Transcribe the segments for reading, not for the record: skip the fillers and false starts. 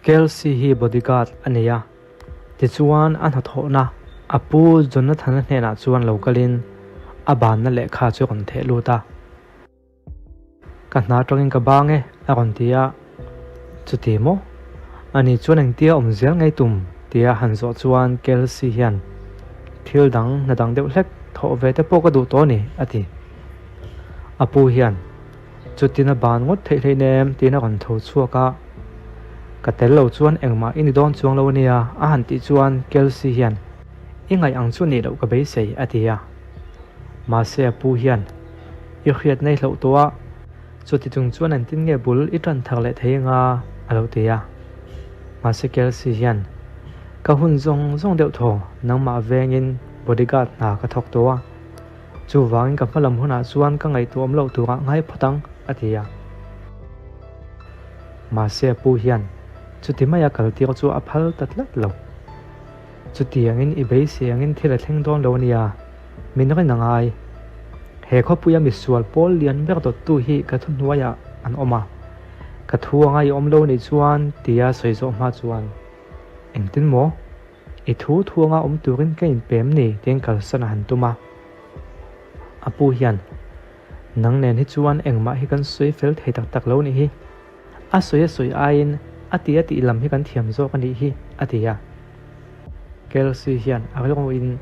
Kelsey hi bodyguard a nei a, tichuan a hnathawhna a pu Jonathan-a hnenah chuan lo kalin a banna lehkha chu a rawn theh lut a. Ka hna atangin ka bang e, a rawn ti a. Chuti maw? Ani chuan engtia awm zel ngei tum? tia han zawh chuan Kelsey hian, Thil dang hna dang deuh hlek thawh ve te pawh ka duh tawh a ni, a ti. A pu hian, Chutin a ban ngawt theih hlein em? tiin a rawn tho chhuak a. Ka tel lo chuan engmah i ni dawn chuang lo a nia, a han tih chuan Kelsey hian, I ngaih ang chu nih loh ka beisei, a ti a. Mahse a pu hian, I hriat nei hloh tawh a, chuti chung chuan engtin nge bul i tan thar leh thei anga? a lo ti a. Mahse Kelsey hian, Ka hun zawng zawng deuh thaw, nangmah vengin bodyguard hna ka thawk tawh a. Chuvangin ka hmalam hunah chuan ka ngaihtuahawm loh turah ngai phawt ang, a ti a. Mahse a pu hian chuti maia kaltir chu a phal ta tlat lo. Chutiangin i beisei angin thil a thleng dawn lo a nia, min rin a ngai. He khawpuia misual pawl lian ber dawttu hi ka thuhnuaiah an awm a, ka thu anga i awm lo nih chuan tia sawi zawh hma chuan, Engtin maw? I thu thuanga awm turin ka inpem ni tiin kalsan a han tum a. A pu hian, Nang nen hi chuan engmah hi kan sawi fel thei tak tak lo nih hi. A sawi a sawi aiin a ti a tih lam hi kan thiam zawk a nih hi, a ti a. Kelsey hian a rilruin,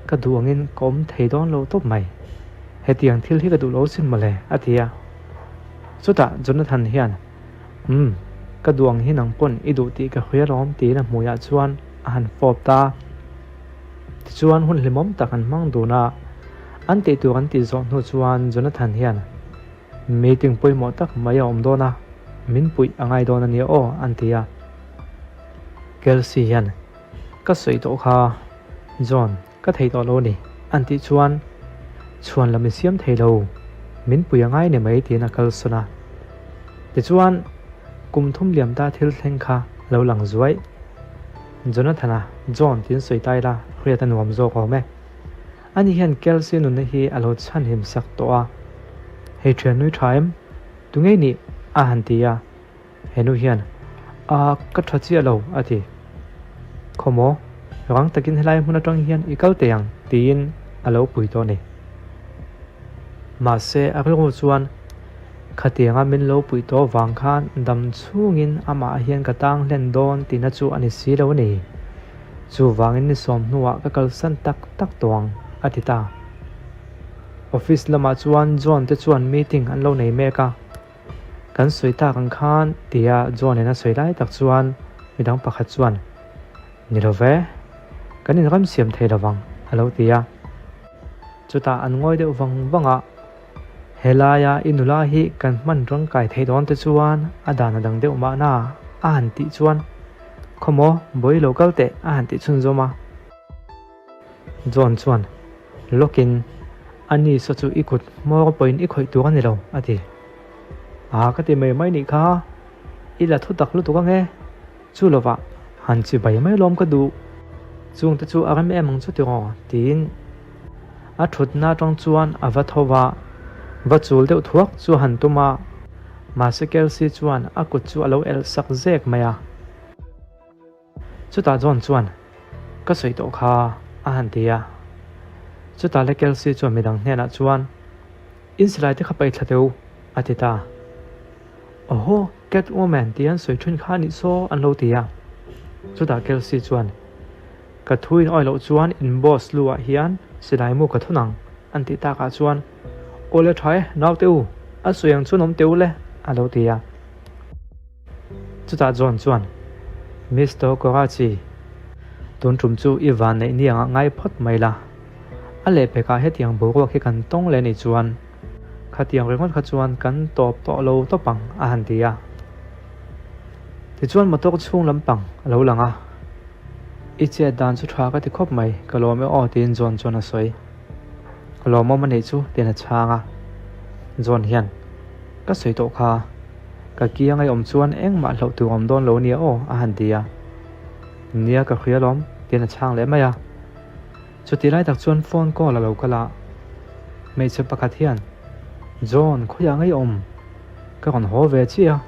Ka duh angin ka awm thei dawn lo tawp mai. Hetiang thil hi ka duh lo sin mawle, a ti a. Chutah Jonathan hian, Umm, ka duh ang hi nang pawn i duh tih ka hria lawm tiin a hmuiah chuan a han fawp ta. Tichuan hun hlimawm tak an hmang dun a, an tih tur an tih zawh hnu chuan Jonathan hian meeting pawimawh tak mai a awm dawn a, min puih a ngai dawn a nia aw an ti a. Kelsey hian ka sawi tawh kha John ka thei tawh lo a ni an tih chuan chhuan lam i siam thei lo, min pui a ngai ni mai tiin a kalsawn a. Tichuan kum thum liam ta thil thleng kha lo lang zuai. Jonathan-a, John tiin sawi ta ila hriat a nuam zawk awm e. Ani hian Kelsey nunna hi a lo chhanhim sak tawh a. Hei thian nui tha em? Tu ngei nih? a han ti a. Henu hian, A, ka tha chiah lo, a ti. Khawmaw, rang takin helai hmun atang hian i kal teh ang, tiin a lo pui tawh a ni. Mahse, a rilru chuan, Khatianga min lo pui tawh vang khan dam chhungin amah hian ka tang hlen dawn tihna chu a ni si lo a ni. Chuvangin ni sawm hnuah ka kalsan tak tak tawh ang, a ti ta. Office lamah chuan John te chuan meeting an lo nei mek a. Kan sawi tak ang khan tia John in a sawi lai tak chuan midang pakhat chuan, Ni lo ve, kan inram siam thei lo vang, a lo ti a. Chutah an ngawi deuh vang vang a, Helaia i nula hi kan hman rangkai thei dawn te chuan a dan a dang deuh mahna a han tih chuan, Khawmaw, bawi lo kal teh a han tih chhunzawm a. John chuan, Lawkin, a ni saw chu i kut hmawr pawhin i khawih tur a ni lo, a ti. A ka ti mai mai nih kha, i la thu tak lutuk ang e. Chu lovah, han chi bai mai lawm ka duh. Chungte chu a rem em ang chu tiraw, tiin a thutna atang chuan a va tho va, va chul deuh thuak chu a han tum a, mahse Kelsey chuan a kut chu a lo elh sak zek mai a. Chutah John chuan, Ka sawi tawh kha, a han ti a. Chutah le Kelsey chuan midang hnenah chuan, In silai te kha paih thla teh u, a ti ta. Awhaw, Catwoman tih an sawi thin kha a nih saw, an lo ti a. Chutah Kelsey chuan, Ka thu in awi loh chuan in boss lu ah hian silai mu ka thun ang, an tih takah chuan, Aw le tha e, naute u, a sawi ang chuan awm teh u le, a lo ti a. Chutah John chuan, Mister Korachi, tun tum chu i van neih ni angah ngai phawt mai la. A lehpekah hetiang boruak hi kan tawng leh nih chuan khatiang ringawt kha chuan kan tawp tawh lo tawp ang, a han ti a. Tichuan motor chhung lampang a lo lang a, I chet dan chu tha ka ti khawp mai, ka lawm e aw tiin John chuan a sawi. Ka lawmawm a nih chu tiin a chhang a. John hian, Ka sawi tawh kha. Ka kiang ei awm chuan engmah hlauh tur awm dawn lo nia aw, a han ti a. Nia ka hria lawm, tiin a chhang leh mai a. Chutih lai tak chuan phone call a lo kal a. Hmeichhe pakhat hian, John, khawiah ngei awm? Ka rawn haw ve chiah a.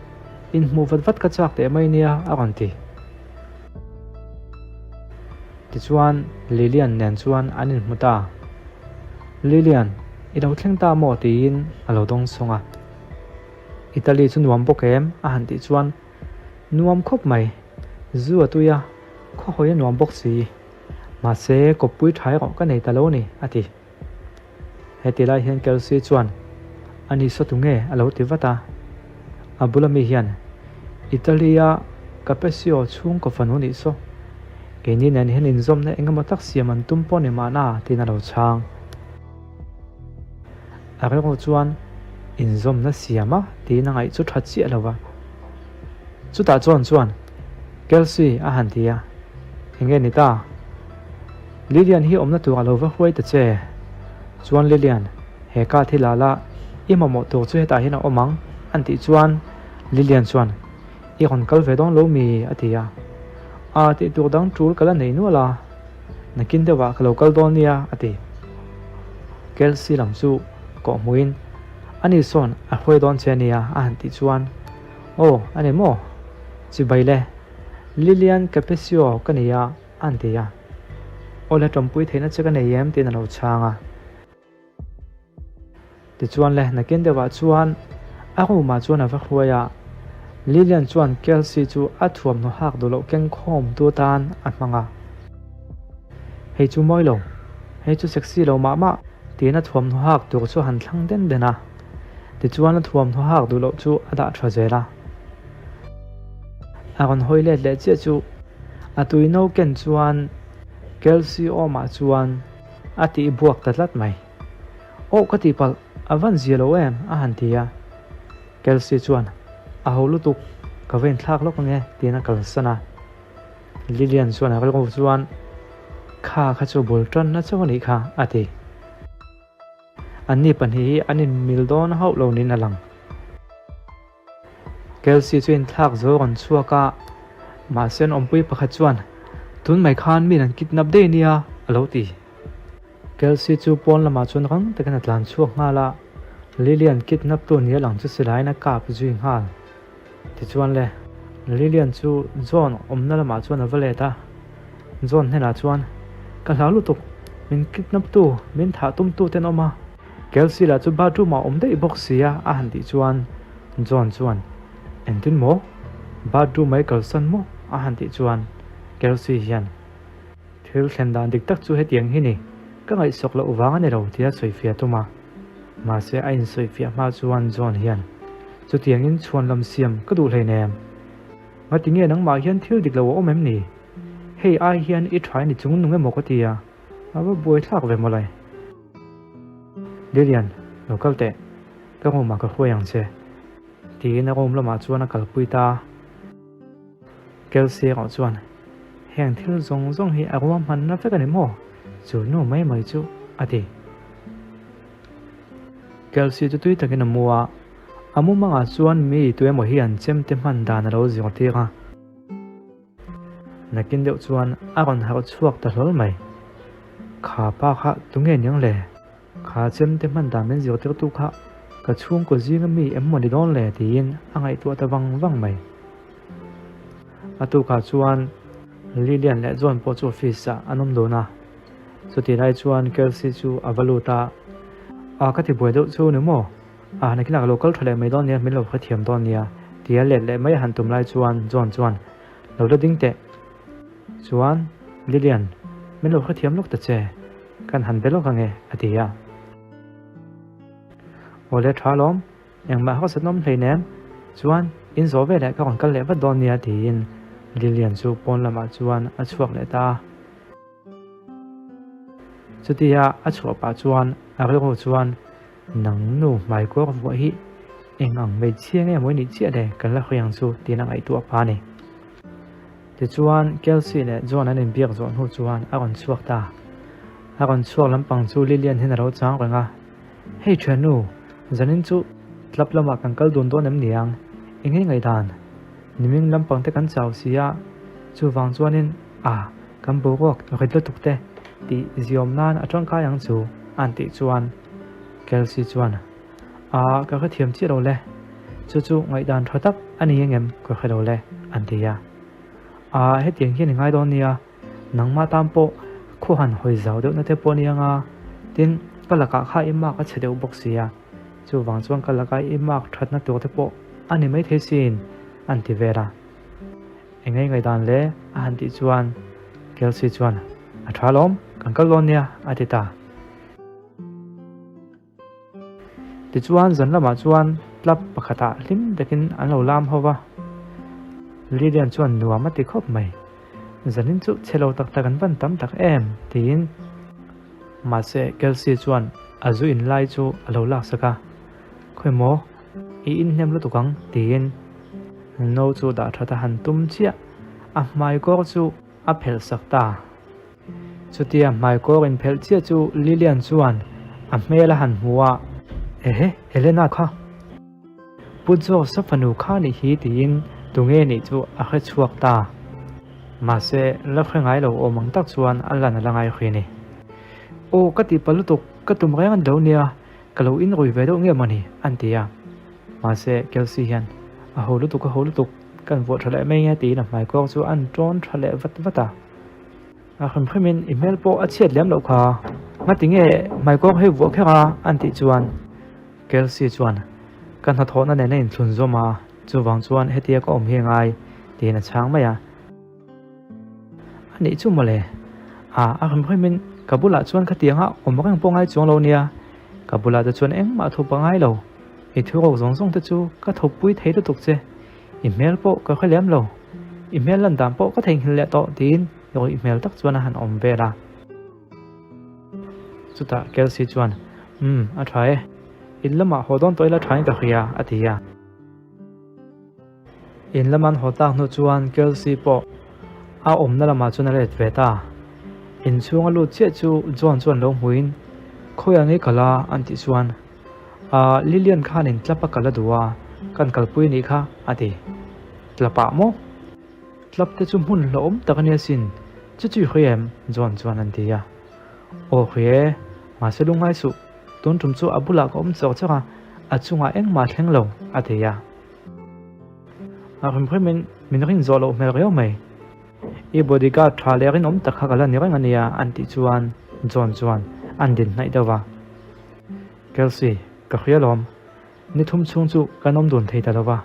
Inhmuh vat vat ka chak teh mai nia, a rawn ti. Tichuan, Lilian nen chuan an inhmu ta. Lilian, i lo thleng ta maw? tiin a lo dawng sawng a. Italy chu nuam bawk em? a han tih chuan, Nuam khawp mai. Zu a tui a, khawhawi a nuam bawk si. Mahse, kawppui tha erawh ka nei ta lo a ni, a ti. Heti lai hian Kelsey chuan, A ni saw tu nge? a lo ti vat a. A bula mi hian, Italy-a Capezio chhungkaw fanu nih saw. Keini nen hian inzawmna eng emaw tak siam an tum pawh ni mahna, tiin a lo chhang. A rilru chuan, Inzawmna siam a? tiin a ngaih chu tha chiah lo va. Chutah chuan chuan, Kelsey, a han ti a. Enge ni ta? Lilian hi awmna tur a lo va huai ta che. Chuan Lilian, he ka thil ah lah i mamawh tur chu hetah hian a awm ang, an tih chuan Lilian chuan, I rawn kal ve dawn lo mi? a ti a. A tih tur dang tul ka la nei nual a, nakin deuhah ka lo kal dawn nia, a ti. Kelsey lam chu kawhhmuhin, Ani sawn a hruai dawn che ania, a han tih chuan, Aw, a ni maw? Chibai le, Lilian Capesio ka ni a, a han ti a. Awle tawmpui theihna che ka nei em tiin a lo chhang a. Tichuan le, nakin deuhah chuan a room ah chuan a va hruai a. Lilian chuan Kelsey chu a thuamhnaw hak duh loh keng khawm tu atan a hmang a. Hei chu mawi lo, hei chu sexy lo mah mah tiin a thuamhnaw hak tur chu a han thlang den den a. Tichuan a thuamhnaw hak duh loh chu a dah tha zel a. A rawn hawi let leh chiah chu a tui no ken chuan Kelsey awmah chuan a tih buak ta tlat mai. Aw ka tih palh, a van zia lo em? a han ti a. Kelsey chuan, A ho lutuk, ka va inthlak lawk ange tiin a kalsan a. Lilian chuan a rilru chuan, Kha kha chu bul tanna chauh a nih kha, a ti. Anni pahnih hi an inmil dawn hauh lo niin a lang. Kelsey chu inthlak zo rawn chhuak a, mahse an awmpui pakhat chuan, Tun mai khan min an kidnap daih nia, a lo ti. Kelsey chu pawn lamah chuan rang takin a tlan chhuak nghal a, Lilian kidnap tu nia lang chu silaiin a kap zui nghal. Tichuan le, Lilian chu John awmna lamah chuan a va let a, John hnenah chuan, Ka hlau lutuk, min kidnap tu, min thah tum tu te an awm a, Kelsey lah chu bathroom ah awm daih bawk si a a han tih chuan John chuan, Engtin maw? Bathroom ah i kalsan maw? a han tih chuan Kelsey hian, Thil thlen dan dik tak chu hetiang hi ni, ka ngaihsawk loh vang a ni lo tia sawifiah tum a. Mahse a insawifiah hma chuan John hian, Chutiangin chhuan lam siam ka duh hleinem. Ngati nge nangmah hian thil dik lo a awm em ni? Hei ai hian i tha i ni chung nung emaw ka ti a, a va buaithlak ve mawlai. Lilian, lo kal teh, ka room ah ka hruai ang che. Tiin a room lamah chuan a kalpui ta a. Kelsey erawh chuan, Heng thil zawng zawng hi a ruahmanna vek a ni maw? Chu nu mai mai chu, a ti. Kelsey chu tui takin a mu a, a mumangah chuan mi tuemaw hian chemte hman dan a lo zirtir a. Nakin deuh chuan a rawn harh chhuak ta hlawl mai. Kha pa kha tunge niang le? Kha chemte hman dan min zirtirtu kha ka chhungkaw zinga mi em maw ni dawn le tiin a ngaihtuah ta vang vang mai. A tukah chuan Lilian leh John pawh chu office ah an awm dun a, chutih lai chuan Kelsey chu a va lut a, A ka ti buai deuh chu ni maw? A nakinah ka lo kal tha leh mai dawn nia, min lo hrethiam dawn nia tia let leh mai a han tum lai chuan John chuan, Lo la ding teh. Chuan Lilian, min lo hrethiam lawk ta che, kan han be lawk ange a ti a. Awle tha lawm, Engmah harsat nawm hleinem, chuan in zawh veleh ka rawn kal leh vat dawn nia tiin Lilian chu pawn lamah chuan a chhuak leh ta a. Chutia a chhuah pah chuan a rilru chuan nang nu hmaikuar vuah hi eng ang hmeichhia nge maw i nih chiah le kan la hawi ang chu tiin a ngaihtuah pah a ni. Tichuan Kelsey leh John an inbiak zawh hnu chuan a rawn chhuak ta. A rawn chhuak lampang chu Lilian hian a lo chang reng a. Hei thiannu, zanin chu club lamah kan kal dun dawn em niang? Eng nge ngaihdan? Niming lampang te kan chau si a, chuvang chuanin a kan boruak rit lutuk te tih ziawm nan a tangkai ang chu an tih chuan Kelsey chuan a ka hrethiam chiah lo le. Chu chu ngaihdan tha tak a ni engem ka hre lo le, an ti a. Aa, hetiang hian i ngai dawn nia, nangmah tan pawh khaw han hawi zau deuhna te pawh a ni anga, tin, ka lakah kha i mark a chhe deuh bawk si a, chuvang chuan ka laka i mark thatna tur te pawh a ni maithei sin, an ti vel a. Engei ngaihdan le? a han tih chuan Kelsey chuan, A tha lawm, kan kal dawn nia, a ti ta. Tichuan zan lamah chuan club pakhatah hlim takin an lo lam ho va, Lilian chuan nuam a ti khawp mai. Zanin chu chhe lo tak tak an van tam tak em? tiin. Mahse Kelsey chuan a zu in lai chu a lo laksak a, Khawi maw, i inhnem lutuk ang tiin no chu dah that a han tum chiah, a hmai kawr chu a phelh sak ta. Chutia hmaikawr inphelh chiah chu Lilian chuan a hmel a han hmu a, Ehe, Elena kha! Pu Jose fanu kha nih hi tiin tunge nih chu a hre chhuak ta. Mahse, la hre ngai lo awm ang tak chuan a lan a la ngai hri ni. Aw, ka tihpalh lutuk, ka tum reng a ni lo nia, ka lo inrui ve deuh nge mawni? an ti a. Mahse, Kelsey hian, A ho lutuk, a ho lutuk, kan vuah tha leh mai nge tiin a hmaikawr chu a an tawn tha leh vat vat a. A hrim hrimin i hmel pawh a chhiat lem loh kha, ngati nge hmaikawr hei vuah kher a? an tih chuan Kelsey chuan, Ka hnathawhna nen a inthlun zawm a, chuvang chuan hetia ka awm hi a ngai, tiin a chhang mai a. A nih chu mawle, a a hrim hrimin ka bulah chuan khatianga awm reng pawh ngai chuang lo nia, ka bulah te chuan engmah thup a ngai lo, i thu rok zawng zawng te chu ka thawkpui thei lutuk che. I hmel pawh ka hre lem lo, i hmel lan dan pawh ka theihnghilh leh tawh tiin rawih hmel tak chuan a han awm vel a. Chutah Kelsey chuan, Umm, a tha e. In lamah haw dawn tawh ila thain ka hria, a ti a. In lama an haw tak hnu chuan Kelsey pawh a awmna lamah chuan a let ve ta. Inchhung a lut chiah chu John chuan lo hmuin, Khawiah ngei kal a? an tih chuan, Ahh, Lilian khanin tlap a kal a duh a, kan kalpui anih kha, a ti. Tlapah maw? Tlap te chu hmun hlauhawm tak a nia sin, chu chu i hawi em? John chuan an ti a. Aw hawi e, mahse lungngai suh, tun tum chu a bulah ka awm chawk chawk a, a chungah engmah thleng lo, a ti a. A hrimhrimin min rin zawh loh hmel riau mai. I bodyguard tha leh rinawm tak kha ka la ni reng a nia, an tih chuan John chuan an din hnaih deuh va. Kelsey, ka hria lawm. Ni thum chhung chu kan awm dun thei ta lo va,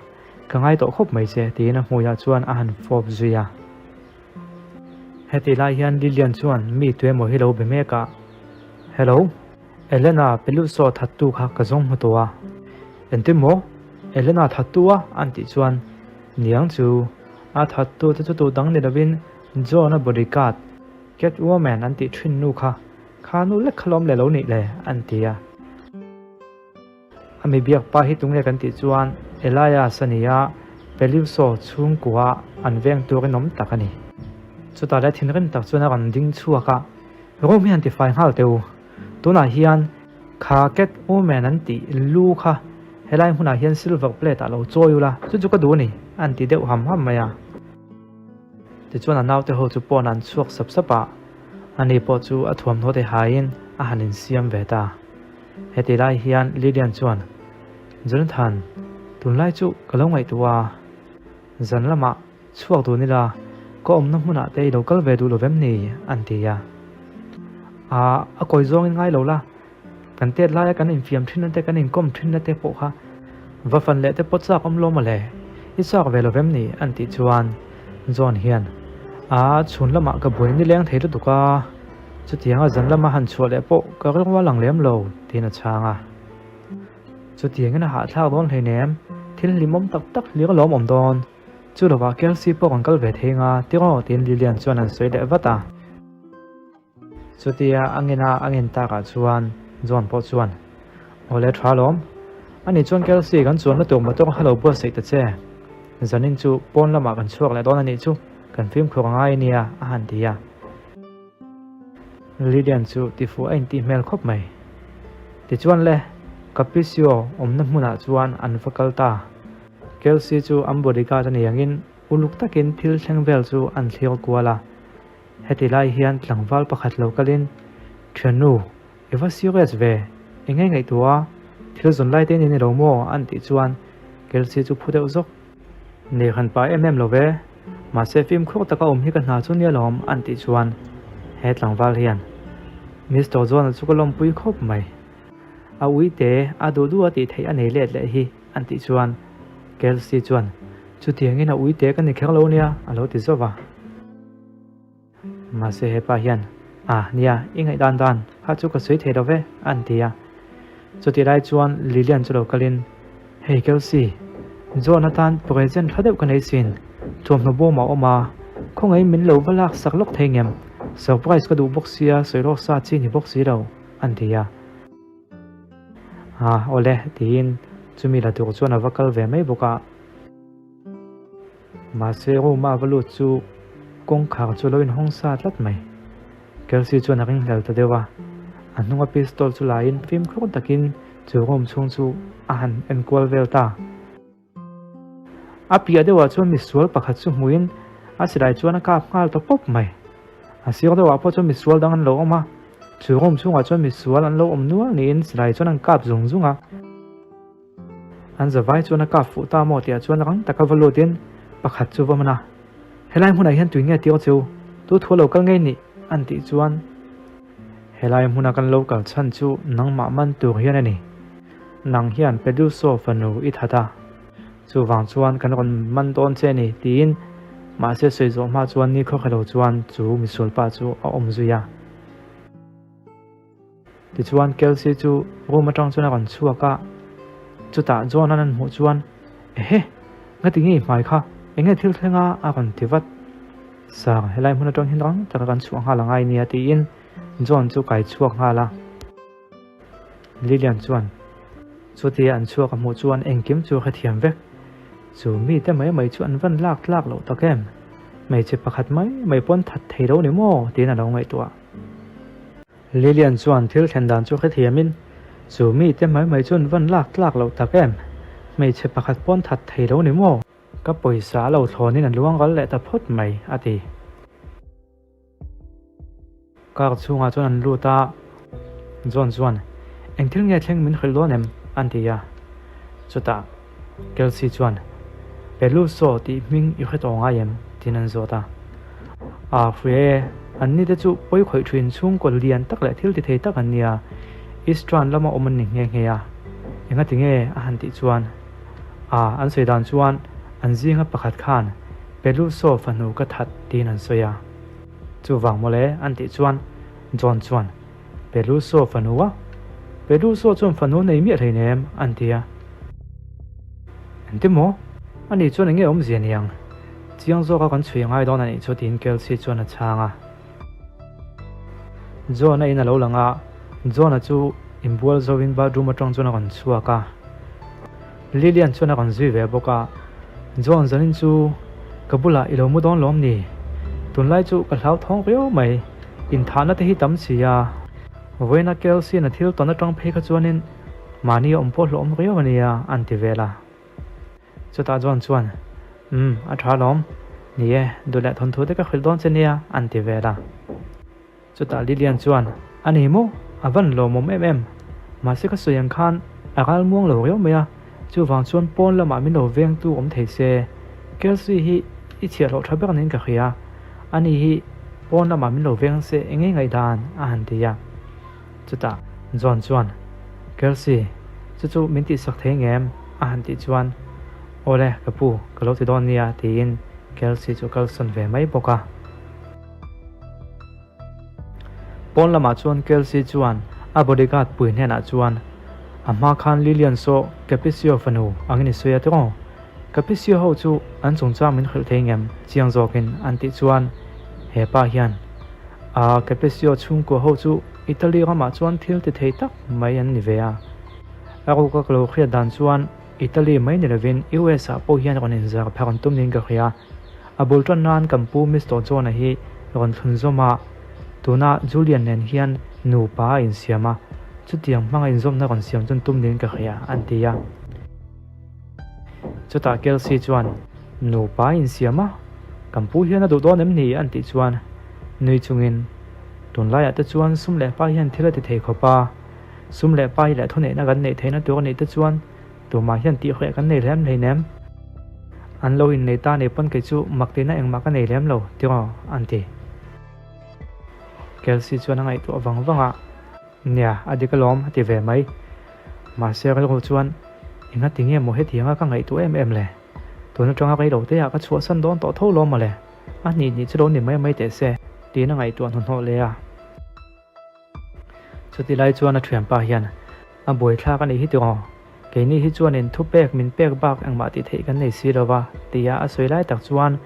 ka ngai tawh khawp mai che, tiin a hmuiah chuan a han fawp zui a. Heti lai hian Lilian chuan mi tuemaw hi lo be mek a, Hello, Elena Peluso thattu kha ka zawng hmu tawh a. Engtin maw? Elena thattu a? an tih chuan, Niang chu, a thattu te chu tu dang ni lovin John-a bodyguard, Catwoman an tih thin nu kha Kha nu lek kha lawm leh lo nih le, an ti a. A mi biak pa hi tunge kan tih chuan Elias a ni a, Peliuso chhungkua an veng tur inawm tak a ni. Chutah leh thinrim tak chuan a rawn ding chhuak a, Room hi han tifai nghal teh u. Tunah hian kha cat woman an tih lu kha helai hmunah hian silver plate ah lo chawi ula, chu chu ka duh a ni, an ti deuh ham ham mai a. Tichuan a naute ho chu pawn an chhuak sap sap a. Ani pawh chu a thuamhnaw te haiin a han insiam ve ta. Heti lai hian Lilian chuan, Jonathan, tunlai chu ka lo ngaihtuah a, zan lamah chhuak dun ila, ka awmna hmunah te i lo kal ve duh lo vem ni? an ti a. Aa, a kawi zawngin ngai lo la, Kan tet laia kan infiam thinna te, kan inkawm thinna te pawh kha va fan leh te pawh chak awm lo mawle, i chak ve lo vem ni? an tih chuan John hian, Aa, chhun lamah ka buai nileng thei lutuk a, chutianga zan lama han chhuah leh pawh ka rilru a lang lem lo, tiin a chhang a. Chutiangin a hahthlak dawn hleinem, thil hlimawm tak tak hlir a lawmawm dawn. Chu lovah Kelsey pawh kan kal ve thei nga, tiraw? tiin Lilian chuan an sawi leh vat a. Chutia a ngena a ngen takah chuan John pawh chuan, Awle tha lawm. Ani chuan Kelsey kan chuanna tur motor kha lo buatsaih ta che. Zanin chu pawn lamah kan chhuak leh dawn a nih chu, kan fimkhur a ngai a nia, a han ti a. Lilian chu tifuh a intih hmel khawp mai. Tichuan le, Capisio awmna hmunah chuan an va kal ta. Kelsey chu an bodyguard a ni angin uluk takin thil thleng vel chu an thlir kual a. Heti lai hian tlangval pakhat lo kalin, Thiannu, i va serious ve, i ngei ngaihtuah a, thil zawn lai te ni ni lo maw? an tih chuan, Kelsey chu phu deuh zawk. Nei han pa em em lo ve, mahse fimkhur taka awm hi ka hna chu nia lawm an tih chuan he tlangval hian Mister John-a chu ka lawmpui khawp mai. A uite a duh duh a tih theih a nei let leh hi an tih chuan Kelsey chuan chutiangin a uite ka ni kher lo nia a lo ti zauh va. Mahse hepa hian, Ah, nia, i ngaihdan dan kha chu ka sawi thei lo ve, a an ti a. Chutih lai chuan Lilian chu lo kalin, Hei Kelsey, John atan present tha deuh ka nei sin, thuamhnaw bawm a awm a, khawngaih min lo va lak sak lawk thei ngem, surprise ka duh bawk sia, sawi lawk sa chi ni bawk si lo, an ti a. Ah, awle, tiin chumi la tur chuan a va kal ve mai bawk a. Mahse room a va lut chu kawngkhar chu a lo inhawng sa tlat mai. Kelsey chuan a ringhlel ta deuh a, a hnunga pistol chu laiin fimkhur takin chu room chhung chu a han enkual vel ta. A piah deuhah chuan misual pakhat chu hmuin a silai chuan a kap nghal ta pawp mai. A sir deuhah pawh chuan misual dang an lo awm a, chu room chhungah chuan misual an lo awm nual niin silai chuan an kap zung zung a. An zavai chuan a kap fuh ta maw tihah chuan rang taka va lutin pakhat chu va man a, Helai hmunah hian tui nge tir chu? Tu thu a lo kal ngei nih? an tih chuan, Helai hmuna kan lo kal chhan chu nangmah man tur hian a ni. Nang hian Peluso fanu i that a, chuvang chuan kan rawn man dawn che a ni tiin mahse sawi zawh hma chuan ni khawkhelo chuan chu misualpa chu a awm zui a. Tichuan Kelsey chu room atang chuan a rawn chhuak a, chutah John an an hmuh chuan, Ehe! Ngati nge i hmai kha? Enge thil thleng a? a rawn ti vat. Sir, helai hmun atang hian rang taka kan chhuah nghal angai nia tiin John chu kai chhuak nghal a. Lilian chuan chutia an chhuak a hmuh chuan engkim chu a hrethiam vek. Chu mite mai mai chu an van lak tlak loh tak em? Hmeichhe pakhat mai mai pawn that thei lo ni maw? tiin a lo ngaihtuah. Lilian chuan thil thlen dan chu hrethiamin, Chu mite mai mai chuan van lak tlak loh tak em? Hmeichhe pakhat pawn that thei lo ni maw? Ka pawisa a lo thlawnin a luang ral leh ta phawt mai, a ti. Car chhungah chuan an lut a, John chuan, Eng thil nge thleng min hrilh dawn em? an ti a. Chutah Kelsey chuan, Peluso tih hming i hre tawh ngai em? tiin an zawt a. A hria e, anni te chu pawi khawih thin chhungkaw lian tak leh thil ti thei tak an nia, Eastern lama awm an ni nghe nghe a. Engati nge? a han tih chuan, A, an sawi dan chuan an zinga pakhat khan Peluso fanu ka that tiin an sawi a. Chuvang mawle an tih chuan John chuan, Peluso fanu a? Peluso chuan fanu nei miah hleinem an ti a. Engti maw? Ani chuan enge awmzia niang? Chiang zawka kan chhui angai dawn anih chu tiin Kelsey chuan a chhang a. John-a in a lo lang a, John-a chu inbual zoin bathroom atang chuan a rawn chhuak a. Lilian chuan a rawn zui ve bawk a, John zanin chu ka bulah i lo mu dawn lawm ni? Tunlai chu ka hlauthawng riau mai, inthahna te hi tam si a. Vawiina Kelsey-in a thil tawn atang phei kha chuanin mahni a awm pawh hlawhawm riau a nia an ti vel a. Chutah John chuan, Umm, a tha lawm. Ni e, duh leh thawnthu te ka hrilh dawn che nia an ti vel a. Chutah Lilian chuan, A ni maw? A van lawmawm em em. Mahse ka sawi ang khan a ral muang lo riau mai a, chuvang chuan pawn lamah min lo vengtu awm thei se. Kelsey hi i chhiahhlawh tha ber niin ka hria. Ani hi pawn lamah min lo veng se eng nge ngaihdan? a han ti a. Chutah John chuan, Kelsey, chu chu min tihsak thei ngem? a han tih chuan, Awle, ka pu, ka lo ti dawn nia, tiin Kelsey chu kalsawn ve mai bawk a. Pawn lamah chuan Kelsey chuan a bodyguard pui hnenah chuan, A hma khan Lilian saw Capisio fanu angin i sawi a tiraw? Capisio ho chu an chungchang min hrilh thei ngem? Chiang zawkin an tih chuan he pa hian, A Capisio chhungkua ho chu Italy ramah chuan thil ti thei tak mai an ni ve a. A ruka ka lo hriat dan chuan Italy mai ni lovin US ah pawh hian rawn inzar phar an tum niin ka hria. A bul tan nan kan pu Mister John-a hi rawn thlun zawm a, tuna Julian nen hian nupa a insiam a, chutiang hmanga inzawmna rawn siam chun tum niin ka hria, an ti a. Chutah Kelsey chuan, Nupa a insiam a, kan pu hian a duh dawn em ni? an tih chuan nui chungin, Tunlaiah te chuan sum leh pai hian thil a ti thei khawp a, sum leh pai leh thuneihna kan neih theihna tur a nih te chuan. Tumah hian tih hreh kan nei lem hleinem. An lo innei ta nei pawn kei chu mak tihna engmah ka nei lem lo, tiraw? an ti. Kelsey chuan a ngaihtuah vang vang a, Nia, a dik alawm, a ti ve mai. Mahse rilru chuan, Enga ti nge maw hetianga ka ngaihtuah em em le? Tun atanga reilo te ah ka chhuahsan dawn tawh tho lawm mawle, a hnih hnih chu lo ni mai mai teh se, tiin a ngaihtuah hnuhnawh leh a. Chuti lai chuan a thianpa hian, A buaithlak a nih hi tiraw? Keini hi chuanin thupek min pek bak engmah tih theih kan nei si lo va, tia a sawi lai tak chuan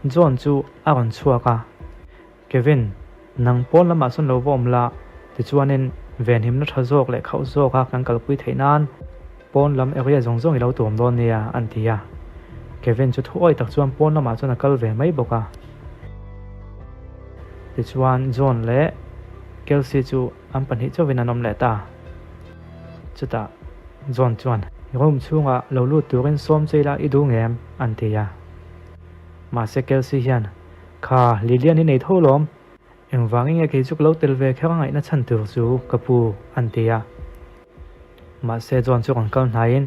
John chu a rawn chhuak a. Kevin, nang pawn lamah sawn lo va awm la, tichuanin venhimna tha zawk leh khauh zawka kan kalpui theih nan pawn lam area zawng zawng i lo tuam dawn nia, an ti a. Kevin chu thuawi tak chuan pawn lamah chuan a kal ve mai bawk a. Tichuan John leh Kelsey chu an pahnih chauhin an awm leh ta. Chutah John chuan, Room chhungah lo lut turin sawm che ila i duh ngem? an ti a. Mahse Kelsey hian, Kha, Lilian i nei tho lawm. Engvangin nge kei chu ka lo tel ve kher a ngaihna chhan tur chu ka pu, an ti a. Mahse John chu rawn kal hnaiin,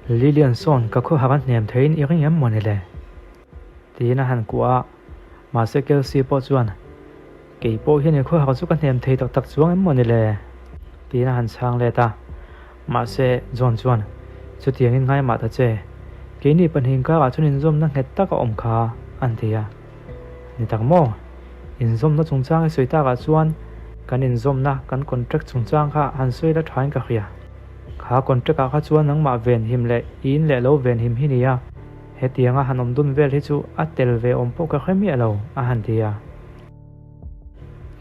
Lilian sawn ka khawhar a hnem theiin i ring em maw ni le? Tiin a han kuah a. Mahse Kelsey pawh chuan, Kei pawh hian i khawhar chu ka hnem thei tak tak chuang em maw ni le? Tiin a han chhang let a. Mahse John chuan, Chutiangin ngai mah ta che. Keini pahnih inkarah chuan inzawmna nghet tak a awm kha, an ti a. Ni tak maw? Inzawmna chungchang i sawi takah chuan kan inzawmna, kan contract chungchang kha han sawi la thain ka hria. Kha contract ah kha chuan nangmah venhim leh i in leh lo venhim hi nia. Hetianga han awm dun vel hi chu a tel ve awm pawh ka hre miah lo, a han ti a.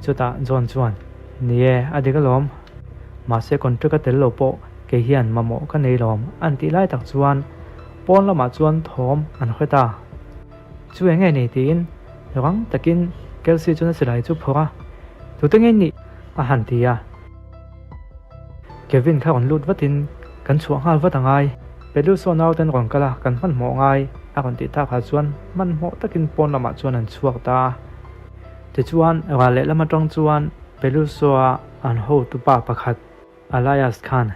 Chutah John chuan, Ni e, a dik alawm. Mahse contract a tel lo pawh kei hian mamawh ka nei lawm, an tih lai tak chuan pawn lamah chuan thawm an hre ta. Chu eng nge ni tiin rang takin Kelsey chuan a silai chu phawrh a, Tute nge nih? a han ti a. Kevin kha rawn lut vatin kan chhuah nghal vat a ngai. Peluso nauten rawn kal a, kan hmanhmawh ngai, a rawn tih takah chuan hmanhmawh takin pawn lamah chuan an chhuak ta a. Tichuan, ral lehlam atang chuan Peluso-a an hotupa pakhat Elias khan,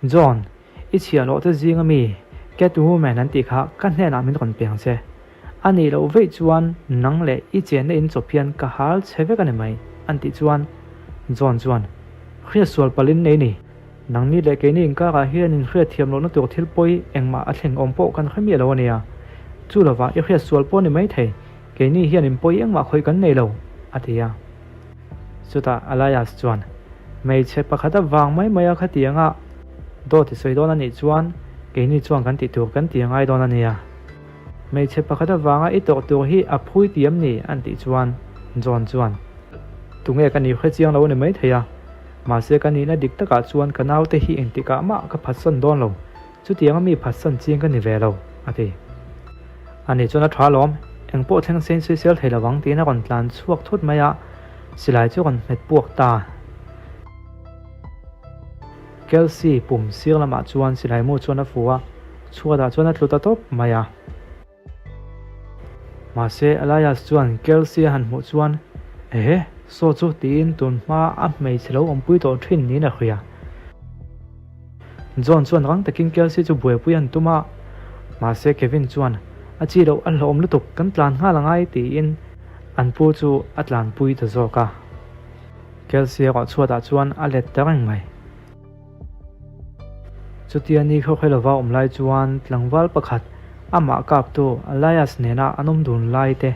John, i chhiahhlawh te zinga mi Catwoman an tih kha ka hnenah min rawn piang che. A nih loh veih chuan nang leh i chenna in chawp hian ka hal che vek a ni mai, an tih chuan John chuan, Hriat sual palin nei ni. Nangni leh keini inkarah hian in hriat thiam lohna tur thil pawi engmah a thleng awm pawh kan hre miah lo a nia. Chu lovah i hriat sual pawh a ni maithei, keini hian in pawi engmah khawih kan nei lo, a ti a. Chutah Elias chuan, Hmeichhe pakhat avang mai mai a khatiang a, dawt i sawi dawn a nih chuan keini chuan kan tih tur kan ti a ngai dawn a nia. Hmeichhe pakhat avanga i tawrh tur hi a phui ti em ni? an tih chuan John chuan, Tunge ka nih hre chiang lo a ni maithei a, mahse ka nihna dik takah chuan ka naute hi engtikah mah ka phatsan dawn lo, chutianga mi phatsan chiang ka ni ve lo, a ti. Ani chuan a tha alawm, engpawh thleng se in sawisel thei lovang tiin a rawn tlan chhuak thut mai a, silai chu a rawn hmet puak ta. Kelsey pum sir lamah chuan silai mu chuan a fu a, chhuatah chuan a tlu ta tawp mai a. Mahse Elias chuan Kelsey a han hmuh chuan, Ehe, saw chu tiin tun hma a hmeichhe lo awmpui tawh thin niin a hria. John chuan rang takin Kelsey chu buaipui an tum a, mahse Kevin chuan, A chi loh a hlauhawm lutuk, kan tlan nghal angai tiin an pu chu a tlanpui ta zawk a. Kelsey erawh chhuatah chuan a let ta reng mai. Chutia ni khaw khawi lova awm lai chuan tlangval pakhat amah kaptu Elias nena an awm dun lai te,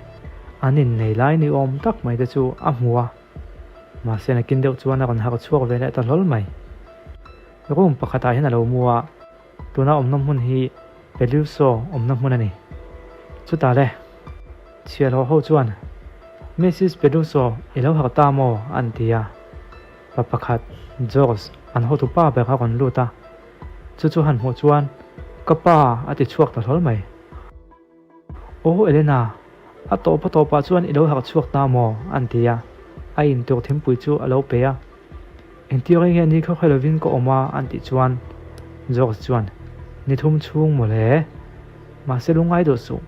an innei lai ni awm tak mai te chu a hmu a. Mahse nakin deuh chuan a rawn harh chhuak ve leh ta hlawl mai. Room pakhatah hian a lo mu a, tuna awmna hmun hi Peluso awmna hmun a ni. Chutah le, chhiahhlawh ho chuan, Missus Peluso, i lo harh ta maw? an ti a. Pa pakhat, George, an hotu pa ber a rawn lut a. Chu chu han hmuh chuan, Ka pa! a ti chhuak ta hlawl mai. Aw Elena, a tawp a tawpah chuan i lo harh chhuak ta maw? an ti a, a intur thingpui chu a lo pe a. Engtir eng nge ni khaw khaw lovin ka awm a? an tih chuan George chuan, Ni thum chhung maw le? Mahse lungngai duh suh.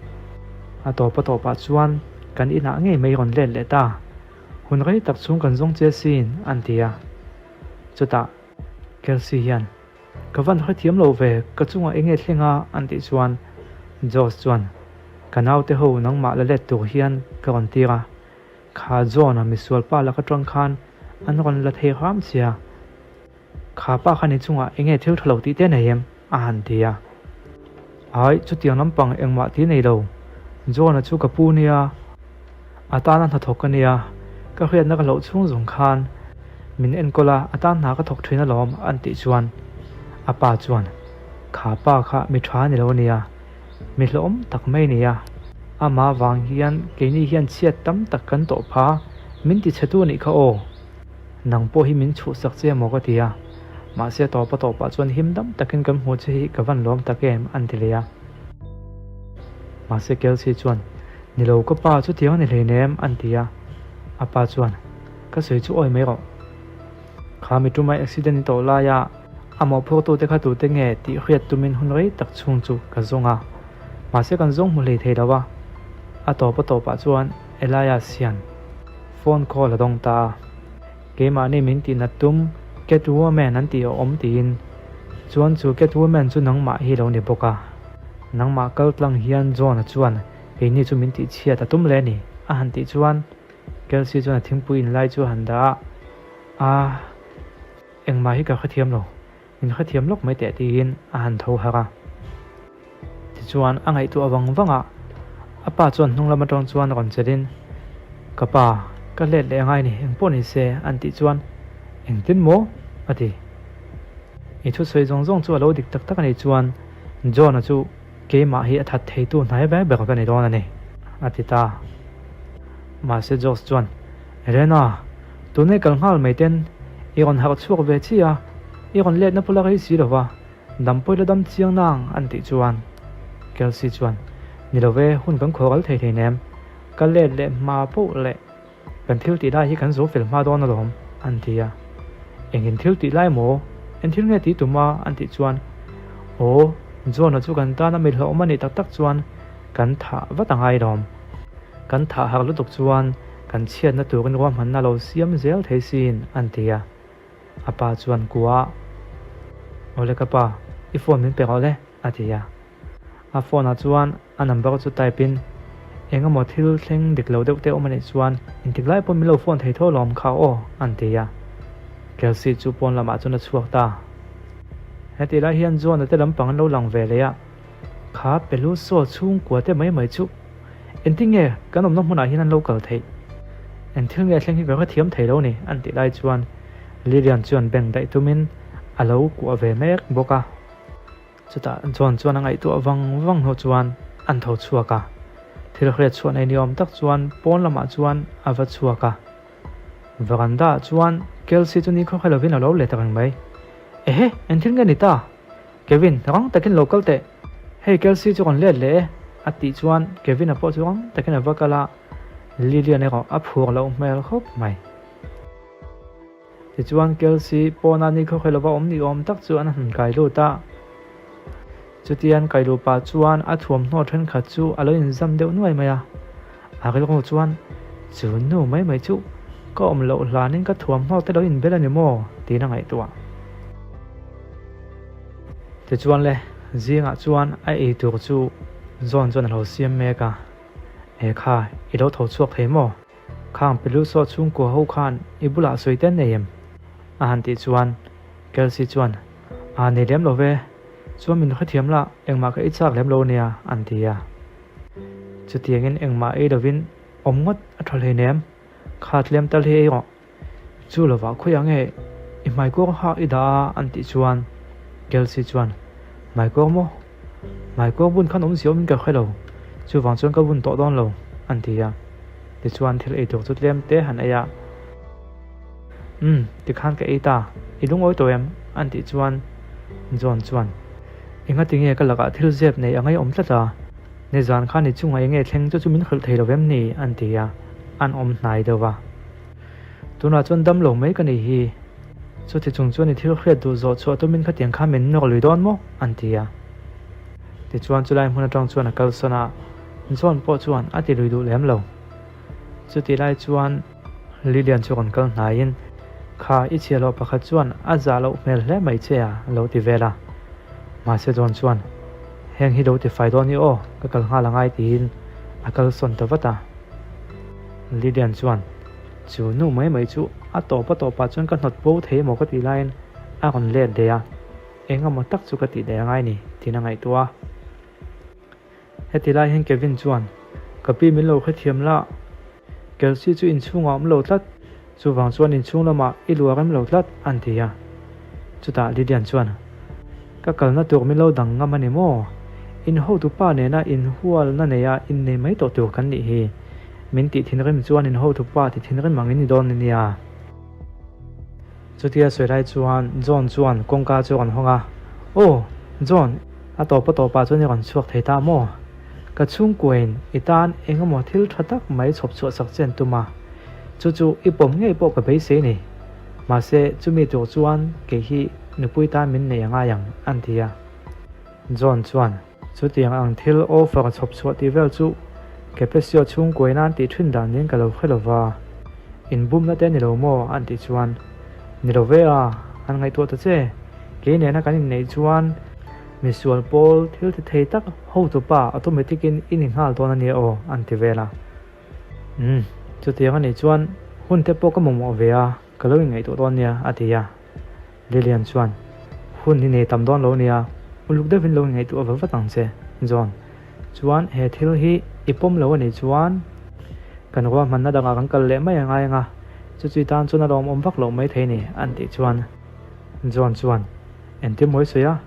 A tawp a tawpah chuan kan inah ngei mai rawn let leh ta. Hun rei tak chhung kan zawng che sin, an ti a. Chutah Kelsey hian. Ka van hrethiam lo ve, ka chungah enge thleng a? an tih chuan Josh chuan, Ka naute ho nangmah la let tur hian ka rawn tir a, kha John-a misual pa lak atang khan an rawn la thei hram sia, kha pa khan i chungah enge thil tha lo tih te nei em? a han ti a. Ai, chutiang lampang engmah ti nei lo, John-a chu ka pu nia, a tana hnathawk ka nia, ka hriatna ka hlauh chhung zawng khan min enkawl a, a tan hna ka thawk thin alawm an tih chuan a pa chuan, Kha pa kha mi tha ni lo ania, mi hlawhawm tak mai ania, amah vang hian keini hian chhiat tam tak kan tawh pha, min ti chhe tu anih kha aw. Nang pawh hi min chhuhsak che maw ka ti a, mahse tawpa tawpah chuan him dam takin kan hmuh che hi ka van lawm tak em an ti leh a. Mahse Kelsey chuan, Ni lo ka pa chutiang a ni hleinem an ti a, a pa chuan, Ka sawi chu awi mai rawh. Kha mi tumai accident i tawh laia a mawhphurtute kha tute nge tih hriat tumin hun rei tak chhung chu ka zawng a, mahse kan zawng hmu hlei thei lo a. A tawpa tawpah chuan Elias hian phone call a dawng ta a, Keimahni min tih nat tum Cat Woman an tih a awm tiin chuan chu Cat Woman chu nangmah hi lo ni bawk a, nangmah kal tlang hian John-a chuan keini chu min tih chhiat a tum leh a ni a han tih chuan Kelsey chuan a thingpui in lai chu a han dah a, Aah, engmah hi ka hrethiam lo, min hrethiam lawk mai teh tiin a han tho harh a. Tichuan a ngaihtuah vang vang a, a pa chuan hnung lam atang chuan rawn chelhin, Ka pa, ka hlet leh angai ni, engpawh ni se an tih chuan, Engtin maw? a ti. I thusawi zawng zawng chu a lo dik tak tak a nih chuan John-a chu Keimah hi a that theitu hnai ber ber ka ni dawn a ni, a ti ta. Mahse Josh chuan, Elena, tunei kal nghal mai ten i rawn harh chhuak ve chi a, i rawn letna pawh la rei si lo va, dampawih la dam chiang nang an tih chuan. Kelsey chuan, Ni lo ve, hun kan khuaral thei thei nem, ka let leh hma poh leh. Kan thil tih lai hi kan zo fel hma dawn alawm, an ti a. Engin thil tih lai maw? Eng thil nge tih tum a? an tih chuan, Aw, John-a chu kan tana mi hlauhawm a nih tak tak chuan kan thah vat a ngai lawm. Kan thah harh lutuk chuan kan chhiatna turin ruahmanna lo siam zel thei sin, an ti a. A pa chuan kua a, Awle ka pa, i phone min pe rawh le, a ti a. A phone ah chuan a number chu type in eng emaw thil thleng dik lo deuh te awm a nih chuan intik lai pawh min lo phone thei tho lawm kha aw an ti a. Kelsey chu pawn lamah chuan a chhuak ta. Hetih lai hian John-a te lampang an lo lang ve leh a, kha Peluso chhungkua te mai mai chu engtin nge kan awmna hmunah hian an lo kal theih? Eng thil nge thleng hi ka hrethiam thei lo ni an tih lai chuan Lilian chuan bank daih tumin a lo kuah ve mek bawk a. Chutah John chuan a ngaihtuah vang vang hnu chuan an tho chhuak a, thil hriat chhuah nei ni awm tak chuan pawn lamah chuan a va chhuak a. Veranda ah chuan Kelsey chu nikhua kha lovin a lo let reng mai. Ehe, eng thil nge ni ta? Kevin, rang takin lo kal teh. Hei Kelsey chu rawn let leh e, a tih chuan Kevin-a pawh chu rang takin a va kal a, Lilian erawh a phur loh hmel khawp mai. Tichuan Kelsey pawna nikhaw hre lova awm ni awm tak chu an han kai lut a. Chutia an kai luh pah chuan a thuamhnaw thenkhat chu a lo inzam deuh nuai mai a. A rilru chuan, Chu nu mai mai chu ka awm loh hlanin ka thuamhnaw te lo inbel a ni maw? tiin a ngaihtuah. Tichuan le, zingah chuan a ei tur chu John chuan a lo siam mek a, E kha, i lo tho chhuak thei maw? Khang Peluso chhungkua ho khan i bulah sawi te an nei em? A han tih chuan Kelsey chuan, Aa nei lem lo ve, chuan min hrethiam lah engmah ka ei chak lem lo ania an ti a. Chutiangin engmah ei lovin awm ngawt a tha hleinem, kha tlem tal hi ei rawh. Chu lovah khawiah nge i hmaikawr hak i dah a an tih chuan Kelsey chuan, Hmaikawr maw? Hmaikawr bun khan awmzia awmin ka hre lo, chuvang chuan ka bun tawh dawn lo an ti a. Tichuan thil ei tur chu tlem te han ei a, Umm, tikhan ka ei ta, i lungawi tawh em? an tih chuan John chuan, Engati nge ka lakah thil zep nei a ngaihawm tlat a? Nizan khan i chungah enge thleng chu chu min hrilh thei lo em ni? an ti a, an awm hnai deuh va. Tunah chuan dam lo mai ka nih hi. Chuti chung chuan i thil hriat duh zawh chhuah tumin khatiang kha min nawk lui dawn maw? an ti a. Tichuan chulai hmun atang chuan a kalsawn a, John pawh chuan a ti lui duh lem lo. Chutih lai chuan Lilian chu rawn kal hnaiin, Kha i chhiahhlawh pakhat chuan a zah loh hmel hle mai che a, a lo ti vel a. Mahse John chuan, Heng hi lo ti fai dawn i aw, ka kal nghal angai tiin a kal sawn ta vat a. Lydian chuan, Chu nu mai mai chu a tawp a tawpah chuan ka hnawt bo thei emaw ka tih laiin a rawn let leh a, eng emaw tak chu ka tih leh angai ni tiin a ngaihtuah a. Heti lai hian Kevin chuan, Ka pi min lo hrethiam la, Kelsey chu inchhungah a awm lo tlat, chuvang chuan inchhung lamah i luah rem lo tlat, an ti a. Chutah Lydian chuan, Ka kalna tur min lo dang ngam a ni maw? In hotupa nena inhualna neia innei mai tawh tur kan nih hi. Min tih thinrim chuan in hotupa ti thinrim ang in ni dawn a nia. Chutia sawi lai chuan John chuan kawngka chu a rawn hawng a, Aw, John, a tawp a tawpah chuan i rawn chhuak thei ta maw? Ka chhungkuain i tan eng emaw thil tha tak mai chhawp chhuah sak che an tum a, chu chu i pawm ngei pawh ka beisei ni. Mahse, chumi tur chuan kei hi nupui tan min nei a ngai ang, an ti a. John chuan. Chutiang ang thil offer a chhawp chhuah tih vel chu Kepesio chhungkuai nan tih thin dan niin ka lo hre lo va, inbumna te a ni lo maw? an tih chuan, Ni lo ve a, an ngaihtuah ta che. Kei nena kan inneih chuan misual pawl thil ti thei tak hotupa automatic in i ni nghal dawn a nia aw, an ti vel a. Umm, chutiang a nih chuan hun te pawh ka mamawh ve a, ka lo inngaihtuah dawn nia, a ti a. Lilian chuan, Hun hi nei tam dawn lo nia, uluk deuhin lo inngaihtuah va vat ang che, John. Chuan he thil hi i pawm lo a nih chuan kan ruahmanna dangah kan kal leh mai a ngai anga, chu chui tan chuan a lawmawm vak loh maithei ni, an tih chuan John chuan, Engtin mawi sawi a?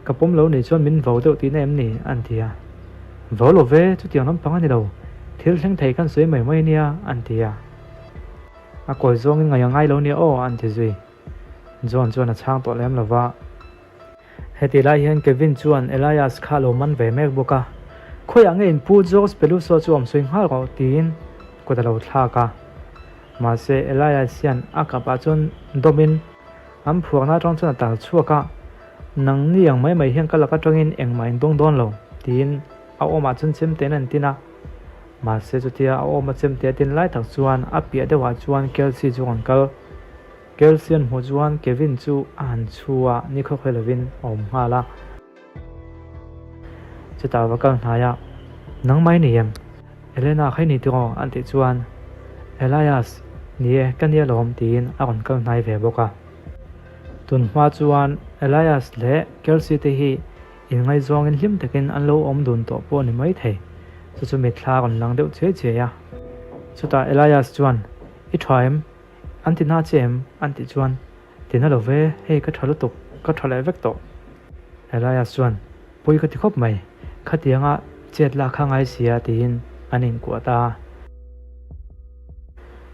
Ka pawm lo nih chuan min vau deuh tihna em ni? an ti a. Vau lo ve, chutiang lampang a ni lo, thil thleng thei kan sawi mai mai nia, an ti a. A kawi zawngin ngaih a ngai lo nia aw, an ti zui. John chuan a chhang tawh lem lo va. Heti lai hian Kevin chuan Elias kha a lo man ve mek bawk a, Khawiah nge in pu George Peluso chu awm sawi nghal rawh tiin kut a lo thlak a. Mahse Elias hian a kapah chuan dawmin an phuarna atang chuan a tal chhuak a, Nangni ang mai mai hian ka lak atangin engmah in dawng dawn lo tiin a awmah chuan chemtein an tin a. Mahse chutia a awma chemte a tin lai tak chuan a piah deuhah chuan Kelsey chu rawn kal. Kelsey an hmuh chuan Kevin chu a han chhu a, ni khawkhawi lovin a awm nghal a. Chutah va kal hnai a, Nangmah i ni em? Elena kha i ni tiraw? an tih chuan Elias, Ni e, ka nia lawm tiin a rawn kal hnai ve bawk a. Tun hma chuan Elias leh Kelsey te hi Inngaihzawngin hlim takin an lo awm dun tawh pawh a ni maithei. Chu chu mitthla a rawn lang deuh chiai chiai a. Chutah Elias chuan, I tha em? An ti na che em? An tih chuan, Ti na lo ve, hei ka tha lutuk, ka tha leh vek tawh. Elias chuan, Pui ka ti khawp mai, khatianga chet lak kha ngai sia tiin an inkuah ta a.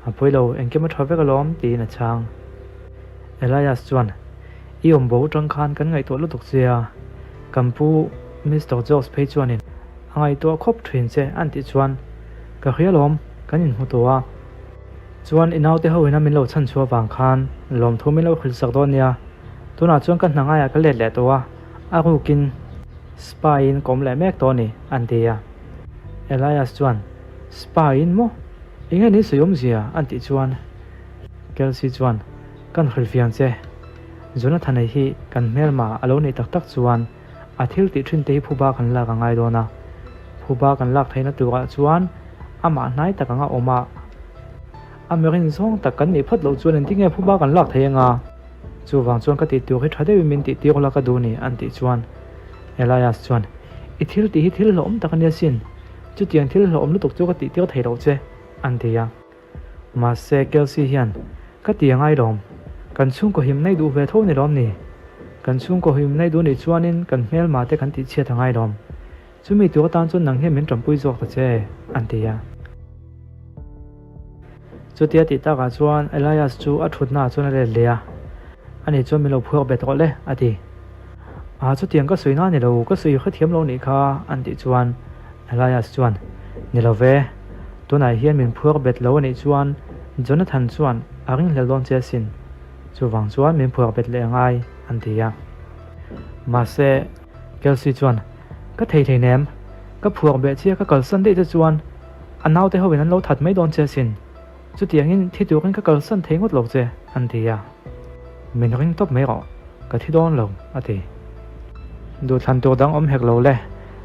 A pawi lo, engkim a tha vek alawm, tiin a chhang. Elias chuan, I awm bo atang khan kan ngaihtuah lutuk che a, kan pu Mister Jose phei chuanin a ngaihtuah khawp thin che an tih chuan, Ka hria alawm, kan inhmu tawh a. Chuan i naute ho ina min lo chhan chhuah vang khan lawmthu min lo hrilh sak dawn nia, tunah chuan ka hna ngaiah ka let leh tawh a, a rukin spa in ka awm leh mek tawh a ni, an ti a. Elias chuan, Spa in maw? Enge ni sawi awmzia? an tih chuan Kelsey chuan, Kan hrilhfiang che. Jonathan-a hi kan hmelma a lo neih tak tak chuan a thil tih thin te hi phuba kan lak a ngai dawn a. Phuba kan lak theihna turah chuan amah hnai tak anga awm a, a mirin zawng tak kan nih phawt loh chuan engtinge phuba kan lak thei anga? Chuvang chuan ka tih tur hi tha deuhin min tih tir ula ka duh ni, an tih chuan Elias chuan, I thil tih hi thil hlauhawm tak a nia sin, chutiang thil hlauhawm lutuk chu ka tih tir thei lo che, an ti a. Mahse Kelsey hian, Ka ti a ngai lawm, kan chhungkaw him naih duh ve tho ni lawm ni? Kan chhungkaw him naih duh nih chuanin kan hmelma te kan tih chhiat a ngai lawm. Chumi tur atan chuan nang hian min tanpui zawk ta che, an ti a. Chutia tih takah chuan Elias chu a thutnaah chuan a let leh a, Ani chuan min lo phuak bet rawh le, a ti. A, chutiang ka sawi na ni lo, ka sawi hrethiam lo nih kha, an tih chuan Elias chuan, Ni lo ve, tunah hian min phuak bet lo a nih chuan Jonathan chuan a ringhlel dawn che asin, chuvang chuan min phuak bet leh a ngai, an ti a. Mahse, Kelsey chuan, Ka thei thei nem, ka phuak beh chiah ka kalsan daih te chuan a naute ho in an lo that mai dawn che asin. Chutiangin thi turin ka kalsan thei ngawt lo che, an ti a. Min ring tawp mai rawh, ka thi dawn lo, a ti. Duhthlan tur dang awm hek lo le,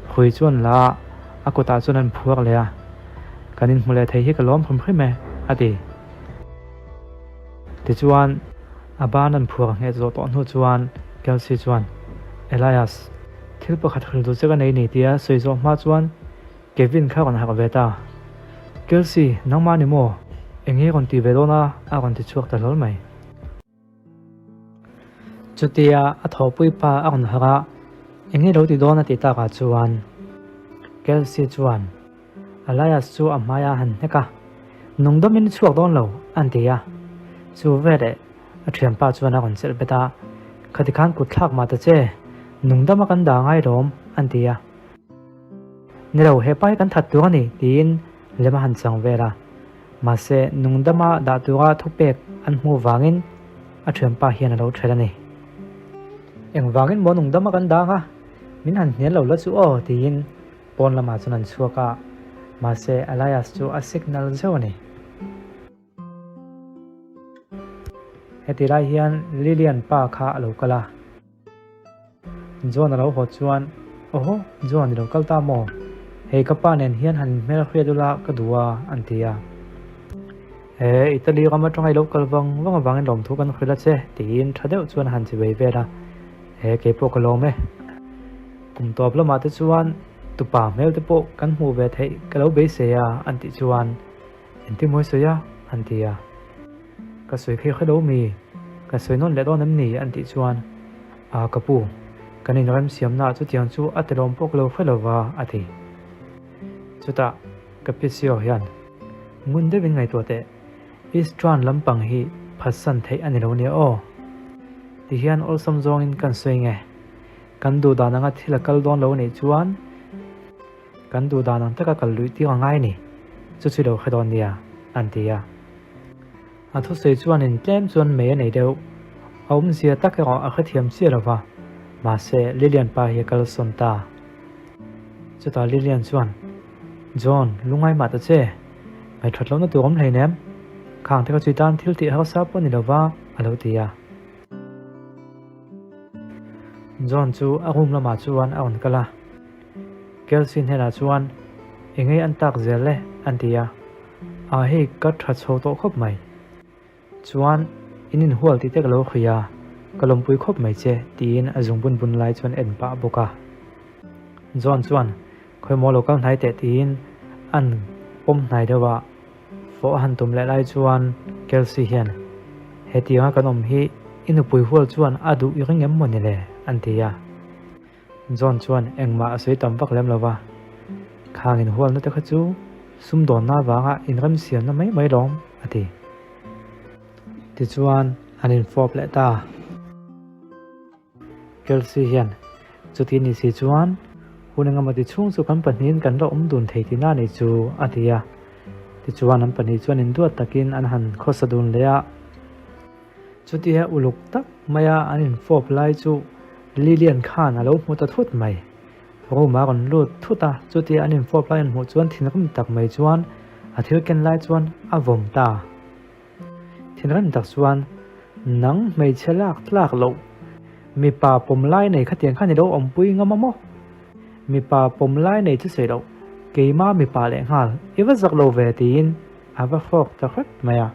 hrui chuan la a, a kutah chuan an phuar leh a. Kan inhmu leh thei hi ka lawm hrim hrim e, a ti. Tichuan, a ban an phuar nghet zawh tawh hnu chuan Kelsey chuan, Elias, thil pakhat hril duh che ka nei ni tia sawi zawh hma chuan Kevin kha rawn harh ve ta. Kelsey, nangmah ni maw? Enge rawn ti ve dawn a? a rawn ti chhuak ta hlawl mai. Chutia a thawhpui pa a rawn harh a, enge lo ti dawn a ti takah chuan Kelsey chuan Elias chu a hmaiah a han hnek a, Nungdawmin i chhuak dawn lo, an ti a. Chu veleh a thianpa chuan a rawn chelh bet a, Khati khan kut thlak mah ta che, nungdama kan dah ngai lawm, an ti a. Ni lo, hepa hi kan that tur a ni, tiin lem a han chang vel a. Mahse, nungdama dah tura thupek an hmuh vangin a thianpa hian a lo ṭhelh a ni. Engvangin maw nungdama kan dang a, min han hnial lo la chu aw, tiin pawn lamah chuan an chhuak a. Mahse, Elias chu a signal zeuh a ni. Heti lai hian Lilian pa kha a lo kal a. John a lo haw chuan, Awhaw, John i lo kal ta maw? Hei ka pa nen hian han inhmel hriat ula ka duh a, an ti a. He, Italy ram atanga i lo kal vang vang avangin lawmthu kan hrilh a che, tiin tha deuh chuan a han chivei vel a. He, keipawh ka lawm e. Kum tawp lamah te chuan tupa hmel te pawh kan hmuh ve theih ka lo beisei a, an tih chuan Engti mawi sawi a? an ti a. Ka sawi phei kha lo mi, ka sawi nawn leh dawn em ni? an tih chuan, A ka pu, kan inremsiamnaah chutiang chu a telawm pawh ka lo hre lo va, a ti. Chutah ka PCO hian, Ngun deuhin ngaihtuah teh, Eastern lampang hi phatsan theih a ni lo nia aw. Tihian awlsam zawngin kan sawi nge, kan duh dan anga thil a kal dawn lo a nih chuan, Kan duh dan ang taka kal luih tir a ngai ni, chu chu lo hre dawn nia, an ti a. A thusawi chuanin tlem chuan mei a nei deuh. A awmzia tak erawh a hrethiam chiah lo va, mahse Lilian pa hi a kalsawn ta. Chutah Lilian chuan, John, lungngai mah ta che, ngaihṭhat lohna tur awm hleinem, khang te kha chu i tan thil tih harsa pawh a ni lo va, a lo ti a. John chu a room lamah chuan a rawn kal a. Kelsey hnenah chuan, Engei an tak zel le? an ti a. A hei ka tha chho tawh khawp mai. Chuan, in inhual tih te ka lo hria a, ka lawmpui khawp mai che, tiin a zung bun bun lai chuan en pah bawk a. John chuan, Khawimaw lo kal hnai teh tiin an pawm hnai deuh a. Fawh a han tum leh lai chuan Kelsey hian, Hetianga kan awm hi i nupui hual chuan a duh i ring em maw ni le? an ti a. John chuan engmah a sawi tam vak lem lo va, Khang inhualna te kha chu sumdawnna avanga inremsiamna mai mai lawm, a ti. Tichuan an infawp leh ta. Kelsey hian, Chuti ni si chuan hun engemaw ti chhung chu kan pahnihin kan la awm dun thei tihna a nih chu, a ti a. Tichuan an pahnih chuan induat takin an han khawsa dun leh a. Chutia uluk tak maia an infawp lai chu Lilian khan a lo hmu ta thut mai. Room a rawn lut thut a, chutia an infawp lai an hmuh chuan thinrim tak mai chuan a thil ken lai chuan a vawm ta. Thinrim tak chuan, Nang hmeichhe lak tlak loh, mipa pawm lai nei khatiang khan i lo awmpui ngam a maw? Mipa pawm lai nei chu sawi loh, keima mipa lehnghal i va zak lo ve tiin a va hrawk ta hrep mai a.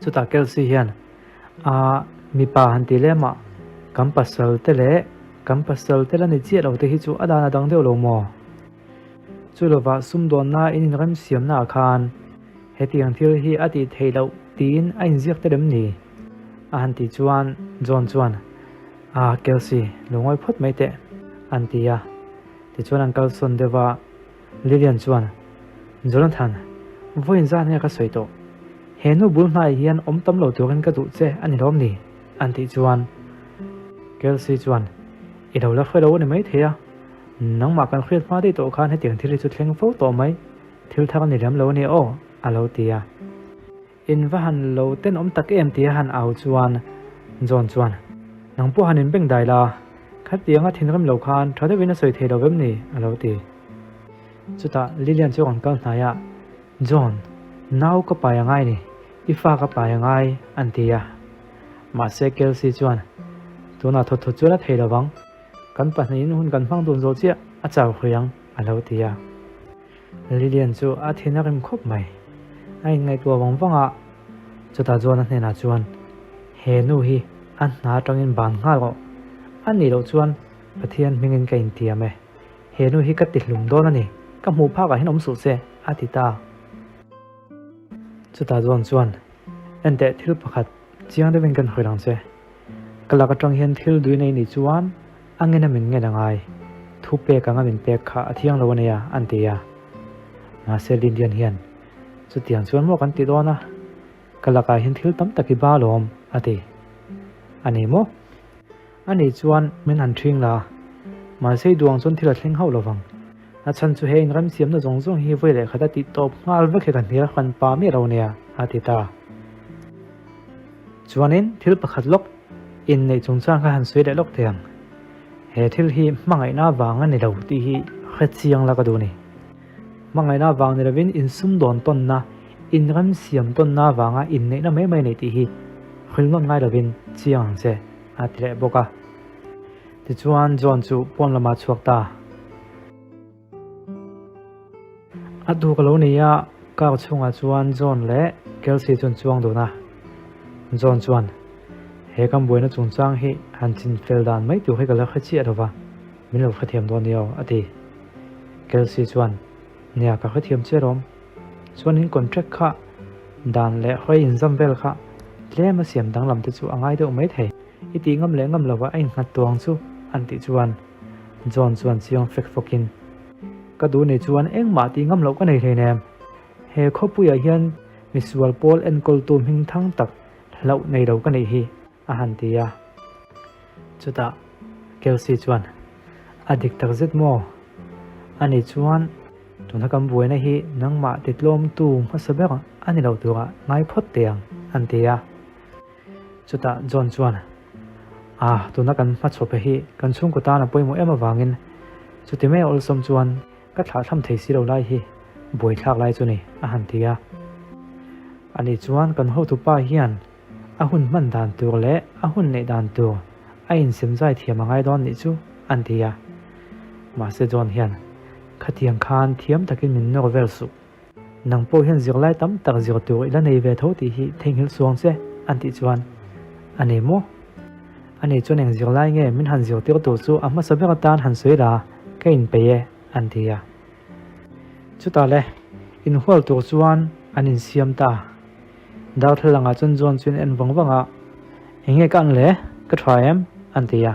Chutah Kelsey hian, A, mipa han ti lem a, kan pasal te leh kan pasal te la ni chiah lo te hi chu a dan a dang deuh lo maw? Chu lovah sumdawnna in inremsiamna ah khan hetiang thil hi a tih theih loh tiin a inziak tel em ni? A han tih chuan John chuan, A, Kelsey, lo ngawi phawt mai teh, an ti a. Tichuan an kalsawn deuh a. Lilian chuan, Jonathan, vawiin zan nge ka sawi tawh? He nu bul hnaiah hian awm tam lo turin ka duh che a ni lawm ni? an tih chuan Kelsey chuan, I lo la hre lo a ni maithei a, nangmah kan hriat hma daih tawh khan hetiang thil hi chu thleng fo tawh mai, thil thar a ni lem lo a nia aw, a lo ti a. In va han lo tenawm tak em tia han au chuan John chuan, Nang pawh han inbeng dai la, khatianga thinrim lo khan tha deuhin a sawi thei lo vem ni? a lo ti. Chutah Lilian chu a rawn kal hnai a, John! Nau ka pai angai ni, i fa ka pai angai, an ti a. Mahse Kelsey chuan, Tunah thawt thawt chuan a thei lo vang, kan pahnihin hun kan hmang dun zawh chiah a chau hrui ang, a lo ti a. Lilian chu a thin a rim khawp mai. A inngaihtuah vang vang a, chutah chuan a hnenah chuan, He nu hi a hna atangin ban nghal rawh. A nih loh chuan Pathian hmingin ka intiam e. He nu hi ka ti hlum dawn a ni, ka hmuh phakah hian awm suh se, a ti ta. Chutah chuan chuan, Enteh thil pakhat chiang deuhin kan hawi lang che. Ka lak atang hian thil dui nei nih chuan a ngena min ngen a ngai, thu pek anga min pek kha a thiang lo a nia, an ti a. Mahse Lilian hian, Chutiang chuan maw kan ti dawn a, ka lakah hian thil tam tak i ba lawm, a ti. A ni maw? A nih chuan min han ṭhing la, mahse i duang chuan thil a thleng hauh lo vang. A chhan chu he inremsiamna zawng zawng hi vawi leh khat a tih tawp nghal vek hi ka hnial hran pa miah lo nia, a ti ta. Chuanin thil pakhat lawk inneih chungchang kha han sawi leh lawk thei ang. He thil hi hmangaihna vang a ni lo tih hi hre chiang la ka duh a ni. Hmangaihna vang ni lovin insumdawn tawnna, inremsiam tawnna vanga inneihna mai mai a ni tih hi hrilhnawn ngai lovin chiang ang che, a ti leh bawk a. Tichuan John chu pawn lamah a chhuak ta. A tuk a lo ni a, car chhungah chuan John leh Kelsey chu an chuang dun a. John chuan, He kan buaina chungchang hi han chinfel dan mai tur hi ka la hre chiah lo va, min lo hrethiam dawn nia aw, a ti. Kelsey chuan, Nia, ka hrethiam che rawm. Chuan in contract kha dan leh hawi inzam vel kha tlem a siam danglam te chu a ngai deuh mai thei. I tih ngam leh ngam lova a innghat tuang chu, an tih chuan John chuan chiang fek fawkin, Ka duh nei chuan engmah tih ngam loh ka nei hleinem. He khawpuiah hian misual pawl enkawltu hming thang tak hlauh nei lo ka neih hi, a han ti a. Chutah Kelsey chuan, A dik tak zet maw? Ani chuan, Tuna kan buaina hi nangmah titlawmtu hmasa ber a ni lo turah ngai phawt teh ang, an ti a. Chutah John chuan, Ah, tuna kan hmachhawp hi kan chhungkaw tan a pawimawh em avangin chuti mai awlsam chuan ka thlahthlam thei si lo lai hi buaithlak lai chu ni, a han ti a. Ani chuan kan hotupa hian a hun hman dan tur leh a hun neih dan tur a insemzai thiam a ngai dawn nih chu, an ti a. Mahse John hian, Khatiang khan thiam takin min nawr vel suh. Nang pawh hian zirlai tam tak zir tur i la nei ve tho tih hi theihnghilh suang che, an tih chuan, A nei maw? A nei chuan eng zirlai nge min han zirtir tur chu a hmasa ber atan han sawi la, ka inpeih e, an ti a. Chutah le, inhual tur chuan an insiam ta. Darthlalangah chuan John chuan en vang vang a, Eng nge ka ang le? Ka tha em? an ti a.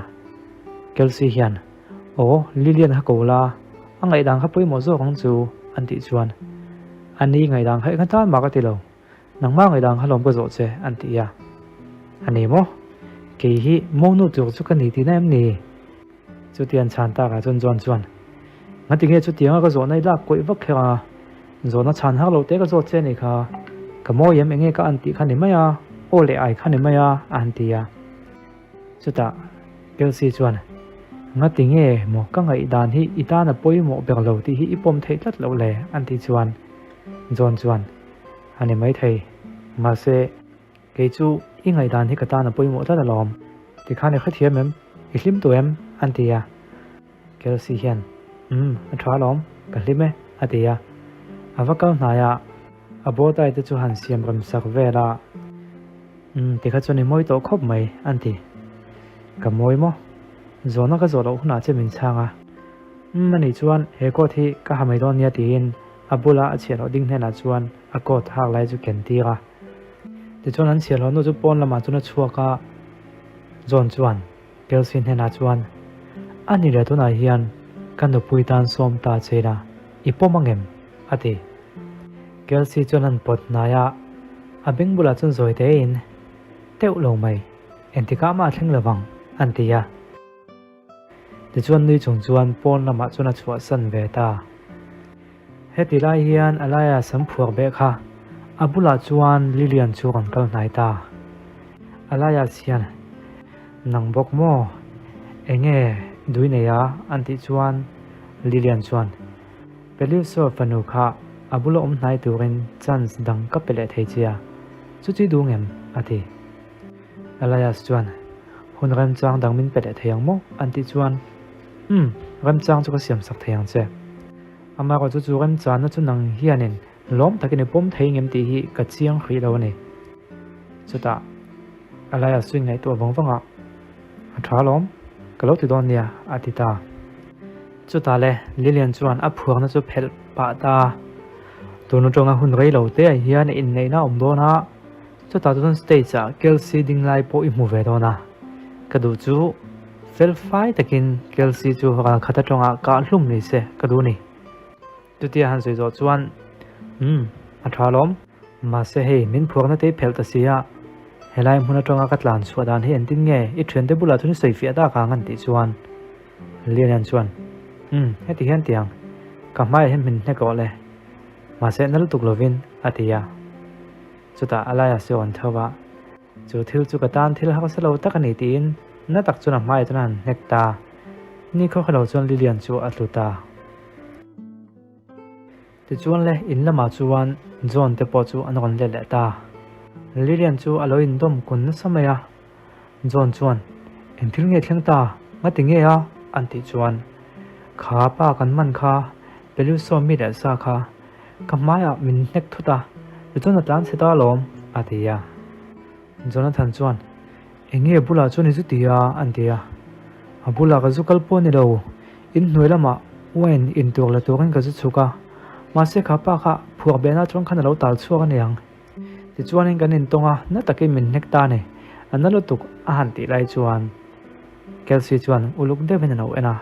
Kelsey hian, Aw, Lilian kha ko la, a ngaihdan kha pawimawh zawk ang chu, an tih chuan, A ni, ngaihdan kha eng atan mah ka ti lo, nangmah ngaihdan kha lawm ka zawh che, an ti a. A ni maw? Kei hi mawngnu tur chu ka ni tihna em ni? Chutiang chhan takah chuan John chuan, Ngati nge chutianga ka zawhna i lak kawih vak kher a? Zawhna chhan har lo te ka zawt che a nih kha. Ka mawi em enge ka an tih kha ni mai a, aw leh ai kha ni mai a, a han ti a. Chutah Kelsey chuan, Ngati nge maw ka ngaihdan hi i tan a pawimawh ber lo tih hi i pawm theih tlat loh le? an tih chuan John chuan, A ni maithei, mahse, Kei chu i ngaihdan hi ka tan a pawimawh tlat alawm. Tikhan i hrethiam em? I hlim tawh em? an ti a. Kelsey hian, Umm, a tha alawm, ka hlim e, a ti a. A va kal hnai a, a bow tie te chu han siam rem sak vel a. Umm, tikha chuan i mawi tawh khawp mai, an ti. Ka mawi maw? Zawhna ka zawh loh hunah che min chhang a. Umm, anih chuan he coat hi ka ha mai dawn nia tiin a bula a chhiahhlawh ding hnenah chuan a coat hak lai chu ken tir a. Tichuan an chhiahhlawh nu chu pawn lamah chuan a chhuak a, John chuan Kelsey hnenah chuan, A ni leh tunah hian ka nupui tan sawm ta che ila, i pawm ang em? a ti. Kelsey chuan an pawt hnai a, a beng bulah chuan zawi tein, Teuh lo mai, engtikah mah a thleng lovang, an ti a. Tichuan nui chung chuan pawn lamah chuan a chhuahsan ve ta. Heti lai hian a laia sam phuar beh kha a bulah chuan Lilian chu rawn kal hnai ta. A laiah chian, Nang bawk maw? Enge dui nei a? an tih chuan Lilian chuan, Peliuso fanu kha. a bula awm hnai turin chance dang ka pe leh thei che a, chu chu i duh ngem? a ti. Elias chuan, Hun remchang dang min pe leh thei ang maw? an tih chuan, Umm, remchang chu ka siam sak thei ang che. Amaherawhchu chu remchanna chu nang hianin lawm takin i pawm thei ngem tih hi ka chiang hrih lo a ni. Chutah Elias chu inngaihtuah vang vang a, A tha alawm, ka lo ti dawn nia, a ti ta. Chutah le Lilian chuan a phuarna chu phelh pah ta. Tun atanga hun rei lo te ah hian a inneihna a awm dawn a, chutah chuan stage ah Kelsey ding lai pawh i hmu ve dawn a. Ka duh chu fel fai takin Kelsey chu ralkhat atanga kah hlum ni se ka duh ni. Chutia han sawi zawh chuan, Umm, a tha alawm. Mahse hei, min phuarna te i phelh ta si a, helai hmun atanga ka tlan chhuah dan hi engtin nge i thiante bulah chuan i sawi fiah tak ang an tih chuan Lilian chuan, Umm, heti hian ti ang, ka hmaiah hian min hnek rawh le, mahse na lutuk lovin a ti a. Chutah a laiah sawi an tho va, Chu thil chu ka tan thil harsa lo tak a ni tiin na tak chuan a hmaiah chuan a han hnek ta. Ni khawkha lo chuan Lilian chu a tlu ta. Tichuan le, in lamah chuan John te pawh chu an rawn let leh ta. Lilian chu a lo indawm kun nasa mai a. John chuan, Eng thil nge thleng ta? Ngati nge a? an tih chuan, Kha pa kan man kha, Peluso mi leh sa kha, ka hmaiah min hnek thut a, tichuan a tlan chhe ta alawm, a ti a. Jonathan chuan, Eng nge bulah chuan i zu ti a? an ti a. A bulah ka zu kal pawh a ni lo, in hnuai lamah wine in tur la turin ka zu chhuk a, mahse kha pa kha phuak behna chuan khan a lo tal chhuak a ni ang. Tichuanin kan intawng a, na takin min hnek ta a ni, a na lutuk a han tih lai chuan Kelsey chuan uluk deuhin a lo en a.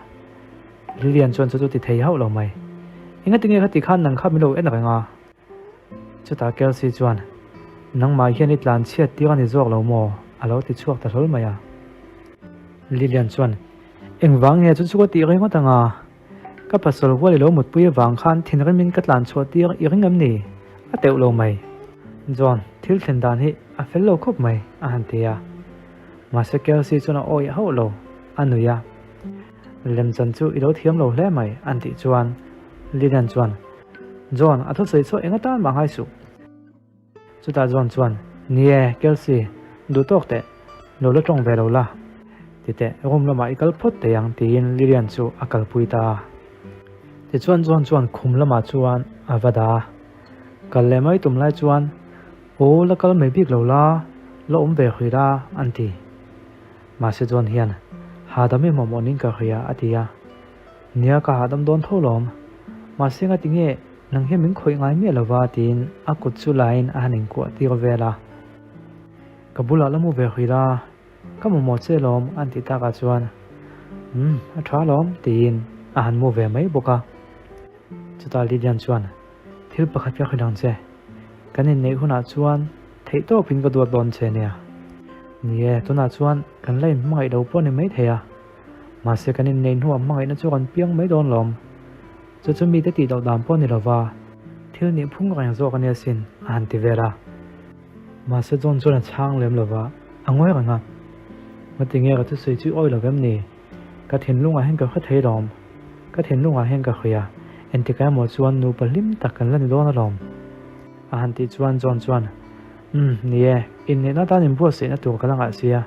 Lilian chuan chu chu ti thei hauh lo mai. Engatinge kha ti khan nang kha min lo en reng a? Chutah Kelsey chuan, Nangmah hian i tlan chhiat tir a ni zawk lo maw? a lo ti chhuak ta hlawl mai a. Lilian chuan, Engvang nge chu chu ka tih ringawt ang a? Ka pasal hual i lo mutpui avang khan thinrimin ka tlan chhuah tir i ring em ni? A teuh lo mai. John, thil thlen dan hi a fel lo khawp mai, a han ti a. Mahse Kelsey chuan a awih hauh lo, a nui a. Lemchan chu i lo thiam lo hle mai, an tih chuan Lilian chuan, John, a thusawi chu eng atan mah ngai suh. Chutah John chuan, Ni e, Kelsey, duh tawk teh, lo la tawng ve lo la. Ti teh, room lamah i kal phawt thei ang, tiin Lilian chu a kalpui ta a. Tichuan John chuan khum lamah chuan a va dah a. Kal leh mai tum lai chuan, Aw, la kal mai bik lo la, la awm ve hrui la, an ti. Mahse John hian, Hahdam i hmawhmawh ning ka hria, a ti a. Nia ka hahdam dawn tho lawm. Mahse nga tinge nang hian min khawih ngai miah lova tiin a kut chu laiin a han inkuah tir vel a. Ka bulah la mu ve hrih la, ka mamawh che lawm an tih takah chuan Umm a tha lawm tiin a han mu ve mai bawk a. Chutah Lydian chuan Thil pakhat ka hrilh ang che, kan inneih hunah chuan theihtawpin ka duat dawn che nia. Ni e, tunah chuan kan la inhmangaih lo pawh a ni maithei a. Mahse kan inneih hnuah hmangaihna chu kan piang mai dawn lawm. Chu chu mite tih loh dan pawh a ni lova, thil nih phung reng zawk a nia sin, a han ti vel a. Mahse John chuan a chhang lem lova, a ngawi reng a. Ngatinge ka thusawi chu i awi lo vem ni? Ka thinlungah hian ka hre thei lawm. Ka thinlungah hian ka hria, entikah emaw chuan nupa hlim tak kan la ni dawn alawm. A han tih chuan John chuan, Umm, ni e, inneihna atan inbuatsaihna tur ka la ngah sia.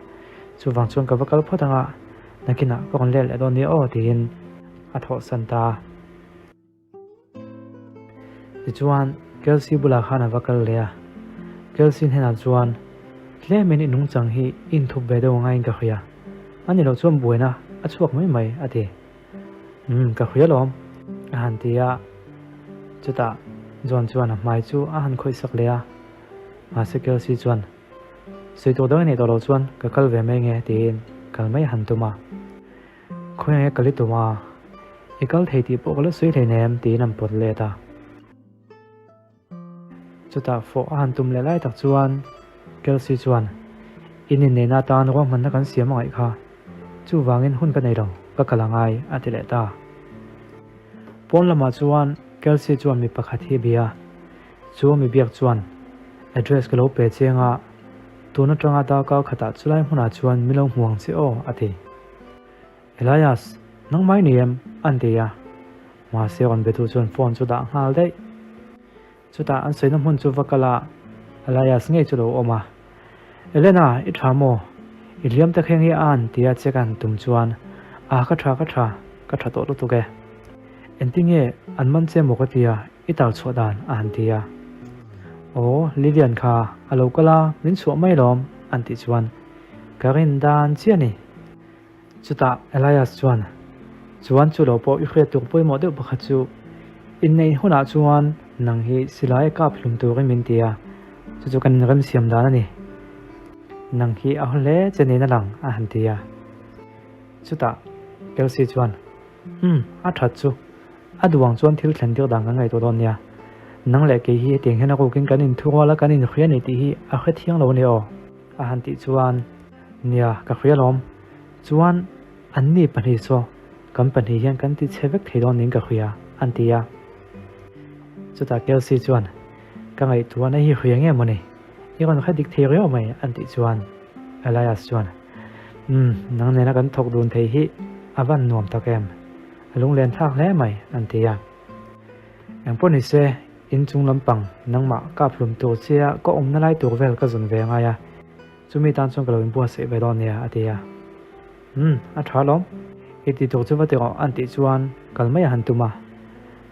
Chuvang chuan ka va kal phawt ang a, nakinah ka rawn let leh dawn nia aw tiin a thawhsan ta a. Tichuan Kelsey bulah khan a va kal leh a, Kelsey hnenah chuan tlemin i nungchang hi i inthup ve deuh angaiin ka hria, a ni loh chuan buaina a chhuak mai mai a ti. Umm ka hria lawm a han ti a, chutah John chuan a hmai chu a han khawihsak leh a, mahse Kelsey chuan Sawi tur dang i neih tawh loh chuan ka kal ve mai nge tiin kal mai a han tum a. Khawi nge kal i tum a? I kal thei tih pawh ka la sawi hleinem tiin an pawt let a. Chutah fawh a han tum leh lai tak chuan Kelsey chuan, In inneihna atan ruahmanna kan siam a ngaih kha. Chuvangin hun ka nei lo, ka kal a ngai a ti leh ta. Pawn lamah chuan Kelsey chuan mi pakhat hi a bia a. Chu mi biak chuan address ka lo pe chiang a, tun atanga darkar khatah chulai hmunah chuan min lo hmu ang che aw, a ti. Elias, nangmah i ni em? an ti a. Mahse rawn betu chuan phone chu dah nghal daih. Chutah an sawina hmun chu va kal a, Elias ngei chu lo awm a. Elena, i tha maw? I hliam ta kheng hi a an tia check a han tum chuan, A, ka tha, ka tha, ka tha tawh lutuk e. Engtinge an man che maw ka tia, i tal chhuah dan a han ti a. Aw, Lilian kha a lo kal a, min chhuah mai lawm, an tih chuan ka rin dan chiah a ni. Chutah Elias chuan, Chuan chu lo pawh i hriat tur pawimawh deuh pakhat chu, inneih hunah chuan nang hi silai kap hlum turin min ti a, chu chu kan inremsiam dan a ni. Nang hi a haw hle che niin a lang, a han ti a. Chutah Kelsey chuan, Umm, a that chu. A duang chuan thil thlen tir dan kan ngaihtuah dawn nia. Nang leh kei hi hetiang hian a rukin kan inthurual a, kan inhria a ni tih hi a hre thiang lo a ni aw, a han tih chuan, Nia, ka hria lawm. Chuan, anni pahnih saw kan pahnih hian kan ti chhe vek thei dawn niin ka hria, an ti a. Chutah Kelsey chuan, Ka ngaihtuahna hi hria nge mawni? I rawn hre dik thei riau mai, an tih chuan Elias chuan, Umm, nang nena kan thawk dun thei hi a van nuam tak em? A lunglen thlak hle mai, an ti a. Engpawh nise, inchung lampang nangmah kap hlum tur chia ka awmna lai tur vel ka zawn ve angai a. Chumi tan chuan ka lo inbuatsaih ve dawn nia, a ti a. Umm, a tha lawm. I ti tur chu va ti rawh, an tih chuan kal mai a han tum a.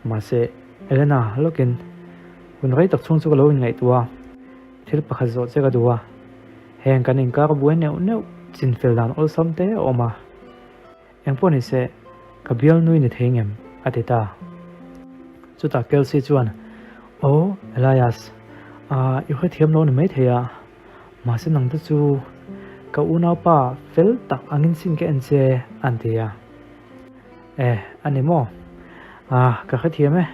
Mahse, Elena lawkin hun rei tak chhung chu ka lo inngaihtuah a, thil pakhat zawh che ka duh a. Heng kan inkar buai neuh neuh chinfel dan awlsam te a awm a. Engpawh ni se, ka bialnui ni thei ngem? a ti ta. Chutah Kelsey chuan, Aw, Elias, ah, i hrethiam lo ni maithei a, mahse nang te chu ka unaupa fel tak angin sin ka en che, an ti a. Eh, a ni maw? Ah, ka hrethiam e,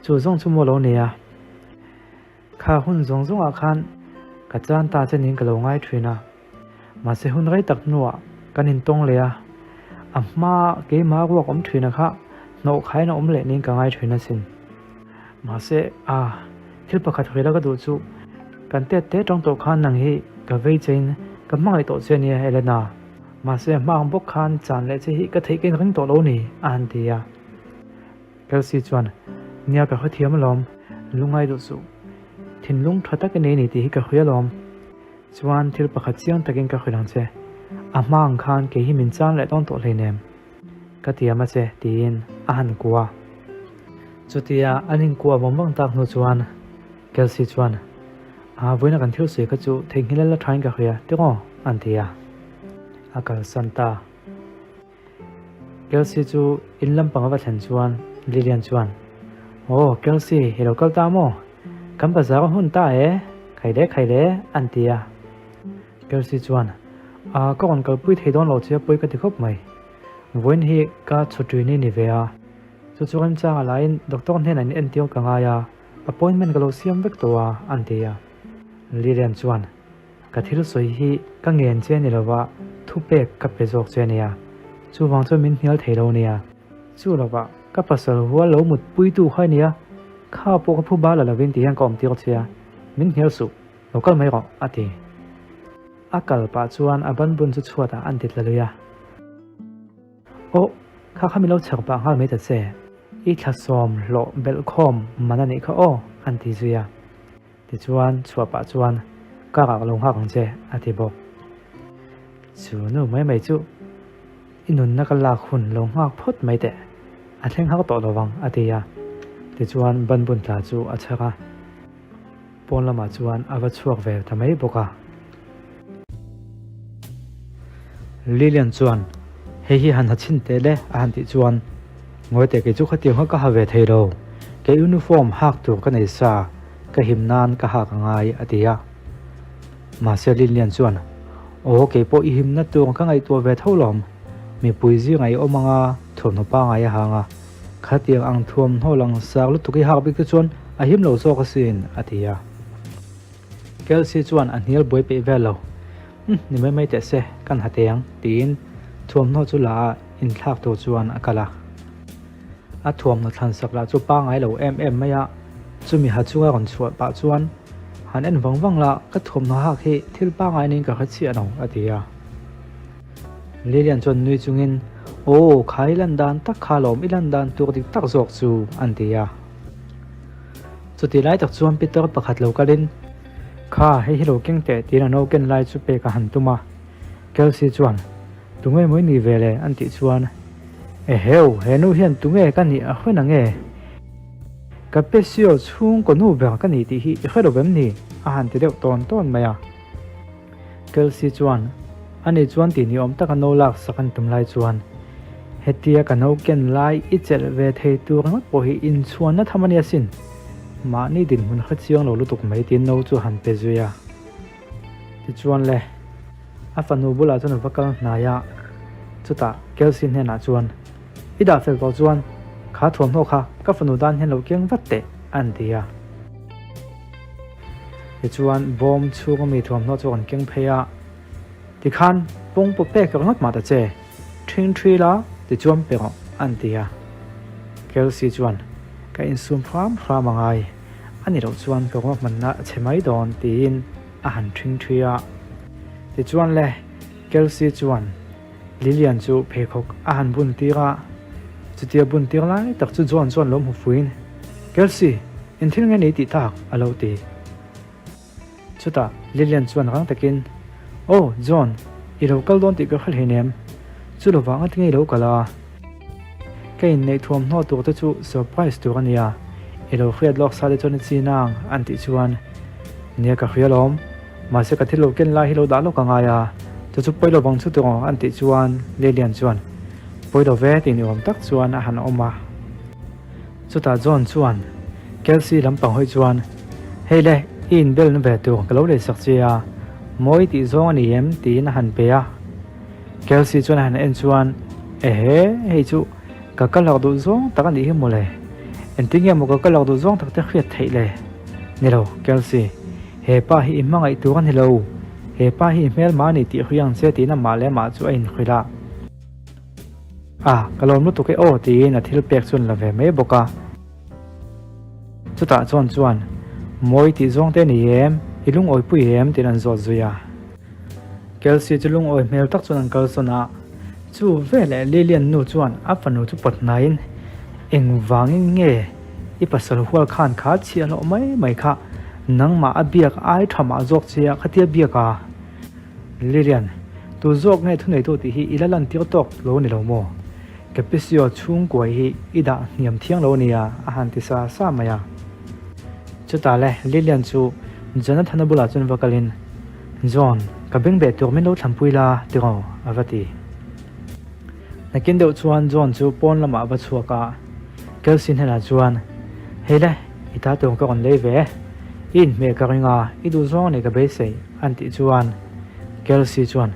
chu zawng chu maw lo ni a. Kha hun zawng zawngah khan ka chan ta che niin ka lo ngai thin a, mahse hun rei tak hnuah kan intawng leh a, a hma keimah ruak awm thin a kha hnawh khain a awm leh niin ka ngai thin asin. Mahse, a, thil pakhat hrilh a ka duh chu kan tet te tang tawh khan nang hi ka vei chein ka hmangaih tawh che ania Elena, mahse a hma ang bawk khan chan leh che hi ka theih ka inring tawh lo ni, a han ti a. Kelsey chuan, Nia ka hrethiam alawm, lungai duh suh. Thinlung tha tak i nei ni tih hi ka hria alawm. Chuan thil pakhat chiang takin ka hrilh ang che, a hma ang khan kei hi min chang leh dawn tawh hleinem. Ka tiam a che, tiin a han kua. Chutia an inkua vawng vang tak hnu chuan Kelsey chuan, A vawiina kan thil sawi kha chu theihnghilh a la thain ka hria, tiraw? an ti a. A kalsan ta. Kelsey chu in lampang a va thlen chuan Lilian chuan, Aw, Kelsey, i lo kal ta maw? Kan bazar a hun ta e, khai le khai le, an ti a. Kelsey chuan, A, ka rawn kalpui thei dawn lo che pawi ka ti khawp mai. Vawiin hi ka chhutri ni ni ve a, chu chu remchang a laiin doctor hnenah in entir ka ngai a, appointment ka lo siam vek tawh a, an ti a. Lilian chuan, Ka thil sawi hi ka ngen che ni lova thupek ka pe zawk che nia, chuvang chuan min hnial thei lo nia. Chu lova ka pasal hual lo mutpuitu kha nia, kha pawh ka phu bal a lovin ti hian ka awm tir che a, min hnial suh, lo kal mai rawh, a ti. A kal pah chuan a banbun chu chhuatah an ti tla lui a. Aw, kha kha min lo chhak pah nghal mai ta che, i thlasawm hlawh belhkhawm man a nih kha aw, an ti zui a. Tichuan, chhuah pah chuan, Ka rak lo nghak ang che, a ti bawk. Chu nu mai mai chu i nunna ka lak hun lo nghak phawt mai teh, a thleng har tawh lo vang, a ti a. Tichuan, banbun tla chu a chhar a, pawn lamah chuan a va chhuak ve ta mai bawk a. Lilian chuan, Hei hi han ha chhin teh le, a han tih chuan, Ngawi teh kei chu khatiang kha ka ha ve thei lo, kei uniform hak tur ka nei sa, ka him nan ka hak a ngai, a ti a. Mahse Lilian chuan, Aw kei pawh i himna tur ka ngaihtuah ve tho lawm, mipui zingah i awm anga thuamhnaw pangai a hang a, khatiang ang thuamhnaw langsar lutuk i hak bik te chuan a him lo zawk asin, a ti a. Kelsey chuan a hnial buai peih vel lo. Umm, ni mai mai teh se, kan ha thei ang, tiin thuamhnaw chu la a inthlak tur chuan a kal a. A thuamhnaw thlan sak lah chu pangai lo em em mai a, chumi ha chunga rawn chhuah pah chuan, Han en vang vang la, ka thuamhnaw hak hi thil pangai niin ka hre chiah lo, a ti a. Lilian chuan nui chungin, Aw, kha i lan dan tak kha lawm, i lan dan tur dik tak zawk chu, an ti a. Chutih lai tak chuan Peter pakhat lo kalin, Kha, hei hi lo keng teh tiin a no ken lai chu pek a han tum a. Kelsey chuan, Tunge mawi ni ve le? an tih chuan, Eheu, he nu hian tunge ka nih a hre na nge? Ka Pesio chhungkaw nu ber ka ni tih hi i hre lo vem ni? a han ti deuh tawn tawn mai a. Kelsey chuan, Ani chuan tih ni awm taka no lak sak an tum lai chuan, Hetia ka no ken lai i chelh ve thei tur ringawt pawh hi inchhuanna tham a nia sin. Mahni dinhmun hre chiang lo lutuk mai tiin no chu han pe zui a. Tichuan le, a fanu bulah chuan a va kal hnai a, chutah Kelsey hnenah chuan, I dah fel tawh chuan kha thuamhnaw kha ka fanu dan hian lo keng vat teh, an ti a. Tichuan bawm chhunga mi thuamhnaw chu an keng phei a, Tikhan pawng paw pek ringawt mah ta che, ṭhing ṭhi la tichuan pe rawh, an ti a. Kelsey chuan, Ka insum hram hram a ngai, a ni loh chuan ka ruahmanna a chhe mai dawn, tiin a han ṭhing ṭhi a. Tichuan le, Kelsey chuan Lilian chu pheikhawk a han bun tir a, chutia bun tir lai tak chu John chuan lo hmu fuin, Kelsey, in thil nge nei tih tak? a lo ti. Chutah Lilian chuan rang takin, Aw, John, i lo kal dawn tih ka hre hleinem. Chu lo vang ati ngei lo kal a. Ka inneih thuamhnaw tur te chu surprise tur a nia, i lo hriat lawk sa te chuan i chin ang, an tih chuan, Nia ka hria lawm, mahse ka thil lo ken lai hi lo dah lawk a ngai a, chu chu pawi lo vang chu tiraw, an tih chuan Lilian chuan, Pawi lo ve tih ni awm tak chuan a han awm a. Chutah John chuan Kelsey lampang hawi chuan, Hei le, i inbelna ve tur ka lo leisak che a, mawi tih zawng a ni em? tiin a han pe a. Kelsey chuan a han en chuan, Ehe, hei chu ka ka lak duh zawng tak a nih hi mawle. Engtin nge maw ka ka lak duh zawng tak te hriat theih le? Ni lo, Kelsey, he pa hi i hmangaih tur a ni lo. He pa hi i hmelma a ni tih hria ang che tiin amah leh amah chu a inhrilh a. A, ka lawm lutuk e aw tiin a thil pek chuan la ve mai bawk a. Chutah chuan chuan, Mawi tih zawng te ni em? I lungawi pui em? tiin an zawt zui a. Kelsey chu lungawi hmel tak chuan an kalsawn a. Chu veleh Lilian nu chuan a fanu chu pawt hnaiin, Engvangin nge i pasal hual khan kha chhiah hlawh mai mai kha nangmah a biak ai tha mah zawk che a khatia biak a? Lilian, tu zawk nge thuneitu tih hi i la lantir tawk lo ni lo maw? Capisio chhungkuai hi i dah hniam thiang lo ania a han ti sa sa mai a. Chutah le Lilian chu Jonathan-a bulah chuan va kalin, John, ka bengbeh tur min lo thlanpui la tiraw? a va ti. Nakin deuh chuan John chu pawn lamah a va chhuak a, Kelsey hnenah chuan, Hei le, i ta tur ka rawn lei ve. I inhmeh ka ring a, i duh zawng a nih ka beisei, an tih chuan Kelsey chuan,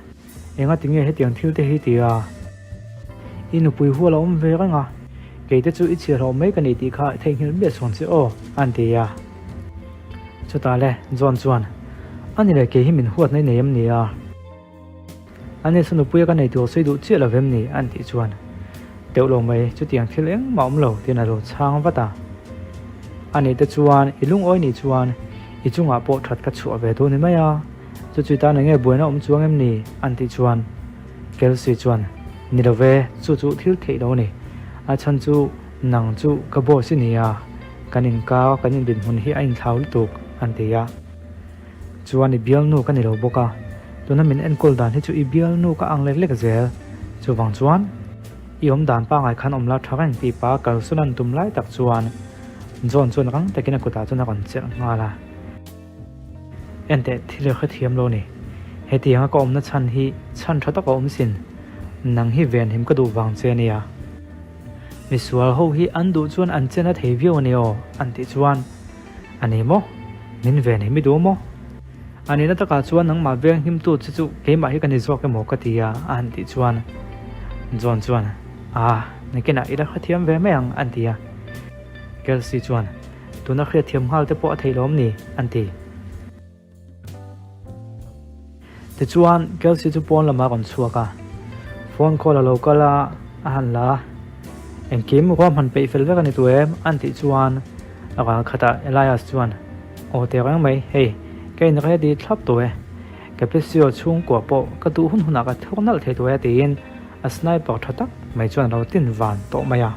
Enga tinge hetiang thil te hi ti a? I nupui hual a awm ve reng a, kei te chu i chhiahhlawh mai ka ni tih kha theihnghilh miah chhuang che aw, an ti a. Chutah le, John chuan, A ni le, kei hi min huatna i nei em ni a? A ni chu nupuia ka nei tur sawi duh chiah lo vem ni? an tih chuan Teuh lo mai, chutiang thil engmah awm lo tiin a lo chhang vat a. A nih te chuan i lungawi nih chuan i chungah pawh that ka chhuah ve dawn ni mai a, chu chui tan enge buaina awm chuang em ni? an tih chuan Kelsey chuan Ni lo ve, chu chu thil theih lo a ni. A chhan chu nang chu ka boss i ni a, kan inkar kan indinhmun hi a inthlau lutuk an ti a. Chuan i bialnu ka ni lo bawk a, tuna min enkawl dan hi chu i bialnu ka ang lek lek zel. Chuvang chuan i awm dan pangai khan awm la tha reng tih pa kalsawn an tum lai tak chuan John chuan rang takin a kutah chuan a rawn chelh nghal a. Enteh thil i hrethiam lo ni. Hetianga ka awmna chhan hi chhan tha tak a awm sin. Nang hi venhim ka duh vang che a nia. Misual ho hi an duh chuan an chen a thei viau a ni aw an tih chuan A ni maw? Min ven hi mi duh maw? A nihna takah chuan nangmah veng himtu che chu keimah hi ka ni zawk emaw ka ti a, a han tih chuan John chuan, Ah, nakinah i la hrethiam ve mai ang, an ti a. Kelsey chuan, Tuna hriatthiam nghal te pawh a theih lawm ni? an ti. Tichuan, Kelsey chu pawn lamah a rawn chhuak a, phone call a lo kal a, a han la a, Engkim ruahman peih fel vek a ni tu em? an tih chuan a ral khatah Elias chuan, Aw teh reng mai, hei, ka in ready thlap tawh e, ka Pesio chhungkua pawh ka duh hun hunah ka thur nalh thei tawh e tiin a sniper tha tak mai chuan a lo tin van tawh mai a.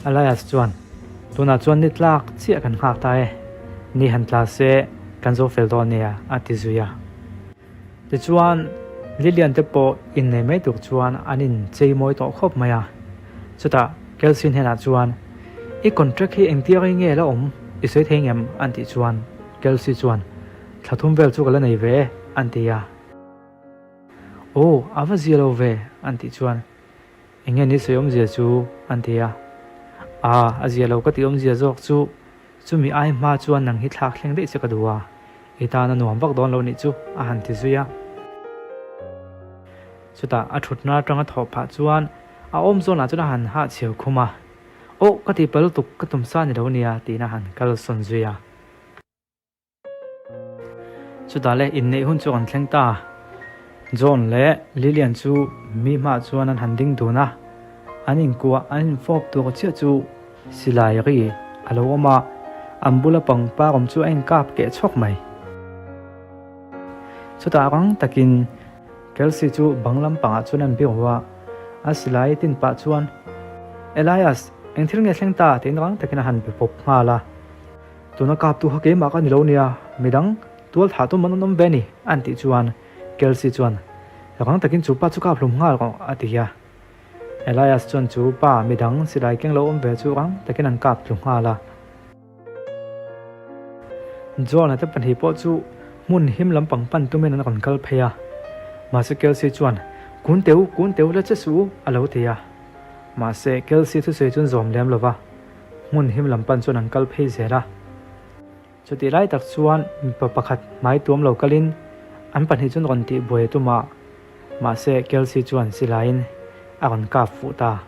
Elias chuan. Tunah chuan ni tlak chiah kan nghak ta e, ni han tla se kan zo fel dawn nia a ti zui a. Tichuan Lilian te pawh innei mai tur chuan an inchei mawi tawh khawp mai a. Chutah Kelsey hnenah chuan, I contract hi engtia rei nge la awm i sawi thei ngem? an tih chuan Kelsey chuan, Thla thum vel chu ka la nei ve e an ti a. Aw, a va zia lo ve an tih chuan Enge ni sawi awmzia chu? an ti a. Aa, a zia lo ka tih awmzia zawk chu, chumi ai hma chuan nang hi thlak thleng daih che ka duh a, i tan a nuam vak dawn lo nih chu, a han ti zui a. Chutah a thutna atanga thawh phah chuan a awm zawnah chuan a han hahchhiau khum a, Aw, ka tihpalh lutuk, ka tumsa ni lo nia, tiin a han kalsawn zui a. Chutah le inneih hun chu an thleng ta. John leh Lilian chu mi hmaah chuan an han ding dun a, an inkuah an infawp tur chiah chu silai ri a lo awm a, an bula pangpar awm chu a inkap keh chhawk mai. Chutah rang takin Kelsey chu bang lampangah chuan an biru a, a silai tin pah chuan, Elias, eng thil nge thleng ta? tiin rang takin a han be pawp nghal a. Tuna kaptu kha keimah ka ni lo nia, midang tual thah tum an awm ve ni an tih chuan Kelsey chuan rang takin chu pa chu kap hlum nghal rawh a ti a. Elias chuan chu pa midang silai keng lo awm ve chu rang takin an kap tlu nghal a. John-a te pahnih pawh chu hmun him lampang pan tumin an rawn kal phei a. Mahse Kelsey chuan, Kun teu, kun teu la che suh u a lo ti a. Mahse Kelsey thusawi chuan zawm lem lo va. Hmun him lam pan chuan an kal phei zel a. Chutih lai tak chuan mipa pakhat hmai tuam lo kalin an pahnih chuan rawn tih buai a tum a, mahse Kelsey chuan silaiin a rawn kap fuh ta.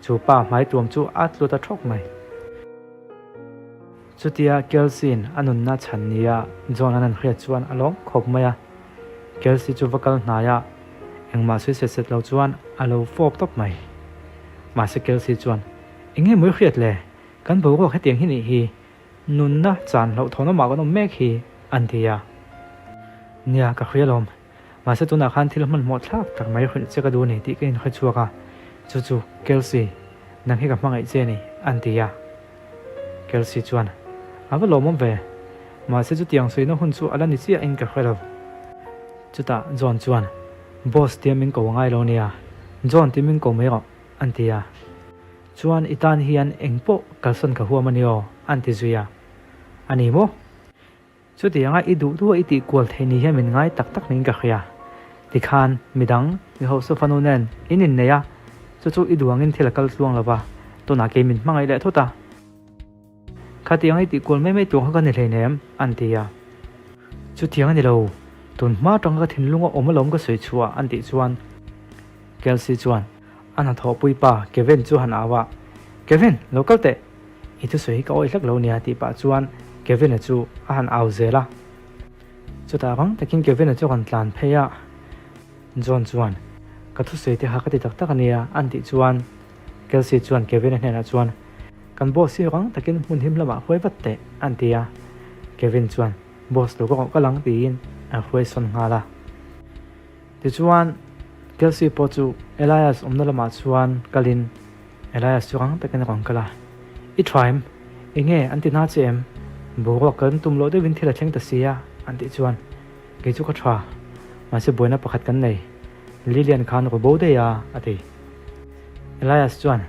Chu pa hmai tuam chu a tlu ta thawk mai. Chutia Kelsey-in a nunna chhan nia John-a'n an hriat chuan a lawm khawp mai a. Kelsey chu va kal hnai a, engmah sawi set set lo chuan a lo fawp tawp mai. Mahse Kelsey chuan Eng nge mawi hriat le? Kan boruak hetiang hi nih hi, nunna chan hlauhthawn awmah kan awm mek hi, an ti a. Nia, ka hria lawm. Mahse tunah khan thil hmanhmawh thlak tak mai hrilh che ka duh ni tih ka inhre chhuak a, chu chu, Kelsey, nang hi ka hmangaih che ni, an ti a. Kelsey chuan, A va lawmawm ve. Mahse chutiang sawina hun chu a la ni chiahin ka hre lo. Chutah John chuan, Boss tia min ko a ngai lo nia, John ti min ko mai rawh, an ti a. Chuan i tan hian eng pawh kalsawn ka huam a ni aw, an ti zui a. A ni maw? Chutianga i duh duh a i tih kual theih ni hian min ngai tak tak niin ka hria. Tikhan, midang, mi hausa fanu nen in innei a, chu chu i duh angin thil a kal tluang lo va, tunah kei min hmangaih leh thut a. Khatiang i tih kual mai mai tur kha ka ni hleinem, an ti a. Chutiang a ni lo, tun hma atanga ka thinlung a awm alawm ka sawi chhuah, an tih chuan Kelsey chuan a hnathawhpui pa Kevin chu han au a, Kevin, lo kal teh! I thusawi hi ka awih hlek lo nia tih pah chuan Kevin-a chu a han au zel a. Chutah rang takin Kevin-a chu a rawn tlan phei a, John chuan, Ka thusawi te kha ka ti tak tak a nia an tih chuan Kelsey chuan Kevin-a hnenah chuan, Kan boss hi rang takin hmun him lamah hruai vat teh an ti a. Kevin chuan, Boss lo ka rawh kal ang tiin a hruai sawn nghal a. Tichuan, Kelsey pawh chu Elias awmna lamah chuan kalin Elias chu rang takin a rawn kal a. I tha em? Enge an ti hna che em? Boruak kan tum loh deuhin thil a thleng ta si a, an tih chuan, Kei chu ka tha. Mahse buaina pakhat kan nei. Lilian khan ru bo daih a, a ti. Elias chuan,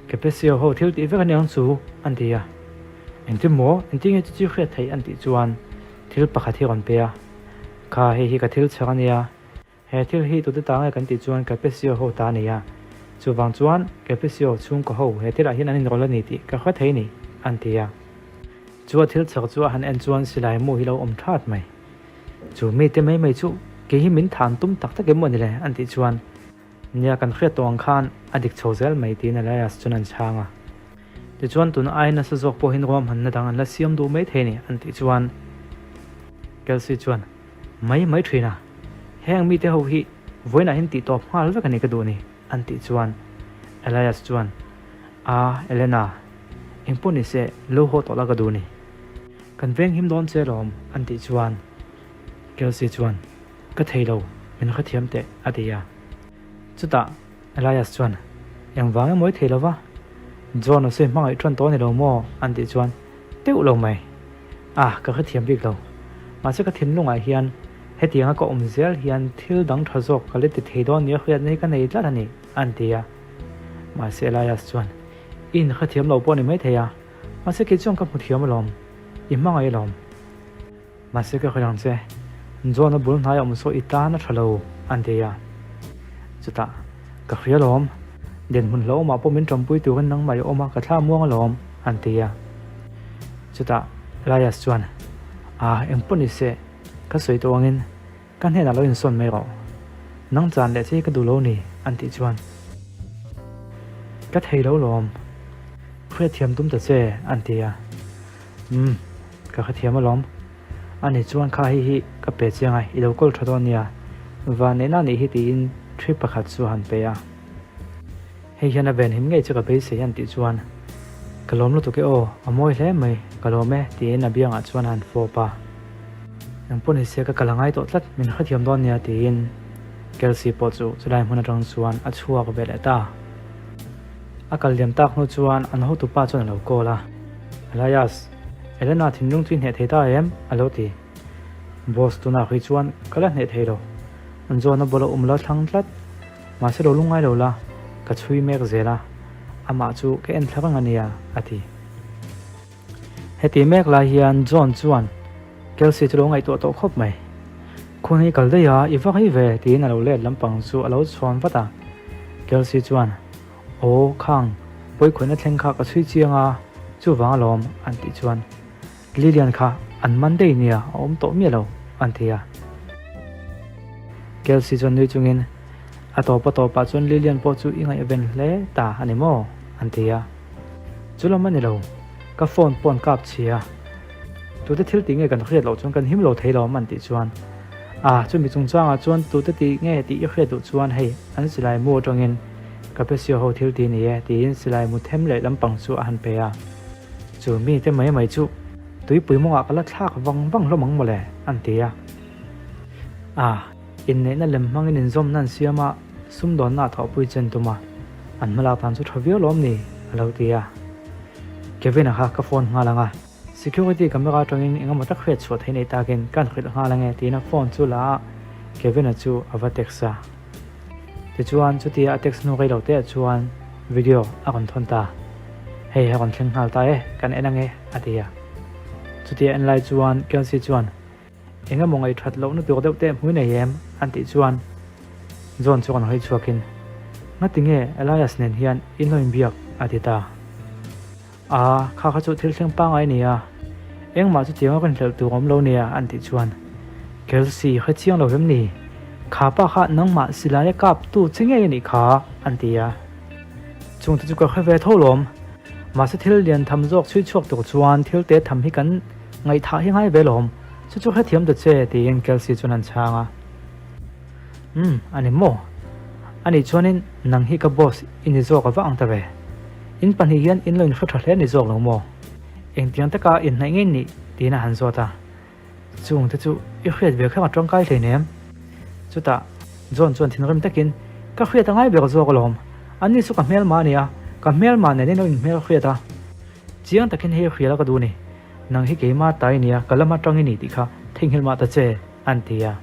Kepesio ho thil tih vek a niang chu, an ti a. Engtin maw? Engtin nge chu chu hriat theih? an tih chuan thil pakhat hi a rawn pe a. Kha hei hi ka thil chhar a nia, he thil hi tute ta nge kan tih chuan Capesio ho ta a ni a, chuvang chuan Capesio chhungkaw ho he thilah hian an inrawlh a ni tih ka hre thei ni, an ti a. Chu a thil chhar chu a han en chuan silai mu hi lo awm that mai. Chu mite mai mai chu kei hi min than tum tak tak em maw ni le, an tih chuan Nia kan hriat tawh ang khan a dik chho zel mai tiin Elias chuan an chhang a. Tichuan tuna ai nasa zawk pawhin ruahmanna dang an la siam duh mai thei ni an tih chuan Kelsey chuan mai mai thin a, heng mite ho hi vawiinah hian tih tawp nghal vek a ni ka duh ni an tih chuan Elias chuan A, Elena, engpawh ni se lo haw tawh la ka duh ni. Kan venghim dawn che lawm an tih chuan Kelsey chuan Ka thei lo, min hrethiam teh, a ti a. Chutah Elias chuan, Engvang emaw i thei lo va? John a sawi hmangaih ṭan tawh a ni lo maw? an tih chuan, Teuh lo mai. Ah, ka hrethiam bik lo. Mahse ka thinlungah hian hetianga ka awm zel hian thil dang ṭha zawk ka la ti thei dawn nia hriatna hi ka nei tlat a ni, an ti a. Mahse Elias chuan, I inhrethiam lo pawh a ni maithei a, mahse kei chuan ka hmu thiam alawm, i hmangaih alawm. Mahse ka hrilh ang che, John-a bul hnai a awm saw i tan a tha lo, an ti a. Chutah, Ka hria alawm, dinhmun hlauhawmah pawh min ṭampui turin nangmah i awm a, ka thla muang alawm, an ti a. Chutah Elias chuan, Ah, engpawh ni se, ka sawi tawh angin ka hnenah lo insawn mai rawh. Nang chan leh che hi ka duh lo ni, an tih chuan, Ka thei lo lawm, hriatthiam tum ta che, an ti a. Umm, ka hrethiam alawm. Ani chuan kha hei hi ka pe chiang a, i lo kawl tha dawn nia. Vanneihna anih hi tiin thi pakhat chu a han pe a. Hei hian a venhim ngei chu ka beisei an tih chuan, Ka lawm lutuk e aw, a mawi hle mai, ka lawm e tiin a biangah chuan a han fawp a. Engpawh ni se ka kal a ngai tawh tlat, min hrethiam dawn nia tiin Kelsey pawh chu chulai hmun atang chuan a chhuak ve leh ta. A kal liam tak hnu chuan an hotupa chuan a lo call a. Elias, Elena thinlung chu i hneh thei ta em? a lo ti. Boss tunah hrui chuan ka la hneh thei lo. An zawn a bawlh a um la thlang tlat. Mahse lo lungngai lo la, ka chhui mek zel a, amah chu ka en thla reng a nia, a ti. Heti mek lai hian John chuan Kelsey chu lo ngaihtuah tawh khawp mai. Khun hi kal daih a, i va rei ve, tiin a lo let lampang chu a lo chhawn vat a. Kelsey chuan, Aw, khang, pawikhawihna thleng kha ka chhui chiang a, chuvang alawm, an tih chuan Lilian kha an man daih nia, a awm tawh miah lo, an ti a. Kelsey chuan nui chungin, A tawp a tawpah chuan Lilian pawh chu i ngaihven hle ta a ni maw? an ti a. Chu lam a ni lo, ka phone pawh an kap chhi a. Tute thil tih nge kan hriat loh chuan kan him lo thei lo an tih chuan, Ah, chumi chungchangah chuan tute tih nge tih i hriat duh chuan hei an silai mu atangin ka Pesio ho thil tih ni e tiin silai mu them leh lampang chu a han pe a. Chu mite mai mai chu tuipui mawngah ka la thlak vang vang hlawm ang mawle an ti a. Ah, inneihna lem hmangin inzawmna an siam a, sumdawnna a thawhpui chen tum a, an hmalak dan chu tha viau lawm ni a lo ti a. Kevin-a kha ka phone nghal ang a. Security camera atangin engemaw tak hriat chhuah theih nei takin kan hrilh nghal ange tiin a phone chu la a, Kevin-a chu a va text a. Tichuan chutia a text hnu rei lo te ah chuan video a rawn thawn ta. Hei a rawn thleng nghal ta e, kan en ange a ti a. Chutia en lai chuan Kelsey chuan Engemaw ngaihthat lohna tur deuh te hmui nei em? an tih chuan John chu rawn hawi chhuakin Ngati nge Elias nen hian in lo inbiak? a ti ta. A, kha kha chu thil thleng pangai a ni a, engmah chu tianga kan hlelh tur awm lo nia an tih chuan Kelsey hre chiang lo vem ni, kha pa kha nangmah silaia kap tu che ngei a nih kha an ti a. Chungte chu ka hre ve tho lawm, mahse thil lian tham zawk chhui chhuak tur chuan thil te tham hi kan ngaihthah hi ngai ve lawm, chu chu hrethiam ta che tiin Kelsey chuan an chhang a. Umm, a ni maw? Anih chuanin nang hi ka boss i ni zawk a va ang ta ve. In pahnih hian in lo inhre tha hle ni zawk lo maw? Engtiang taka inhnaih ngei nih? tiin a han zawt a. Chung te chu i hriat ve kher a tangkai hleinem. Chutah John chuan thinrim takin, Ka hriat a ngai ber zawk alawm. Anni chu ka hmelma a nia, ka hmelma nen in lo inhmel hriat a. Chiang takin hei hrial a ka duh ni. Nang hi keima ta i nia, ka lam atang i ni tih kha theihnghilh mah ta che, an ti a.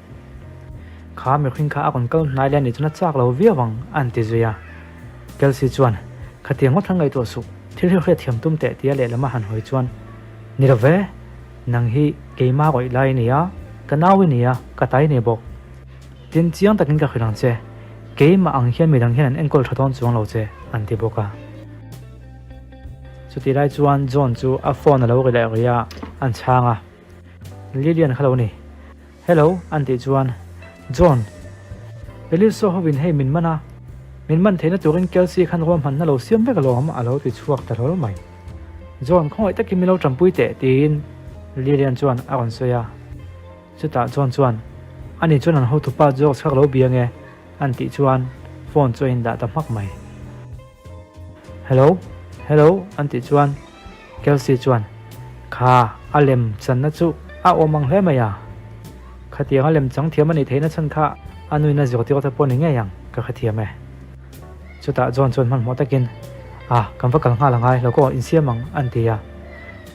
Kha mihring kha a rawn kal hnai leh a nih chuan a chak lo viau ang, an ti zui a. Kelsey chuan, Khatiang ngawt han ngaihtuah suh, thil hi hriat thiam tum teh tia lehlam a han hawi chuan, Ni lo ve, nang hi keima rawih lai i ni a, ka nau i ni a, ka ta i ni bawk. Tin, chiang takin ka hrilh ang che, keimah ang hian midang hian an enkawl tha dawn chuang lo che, an ti bawk a. Chutih lai chuan John chu a phone a lo ri leh rih a, an chhang a. Lilian kha lo ni. Hello an tih chuan, John, Elilso hovin hei min man a, min man theihna turin Kelsey khan ruahmanna lo siam vek alawm a lo ti chhuak ta hlawl mai. John, khawngaih takin min lo tanpui teh tiin Lilian chuan a rawn sawi a. Chutah John chuan, Ani chuan an hotupa George kha ka lo bia nge an tih chuan phone chu a indah ta hmak mai. Hello, hello an tih chuan Kelsey chuan, Kha, a lem channa chu a awm ang hle mai a. Khatiang a lem chang thiam a nih theihna chhan kha a nuina zirtir te pawh ni ngei ang ka hrethiam e. Chutah John chuan hmanhmawh takin, A, kan va kal nghal a ngai, lo kawh insiam ang, an ti a.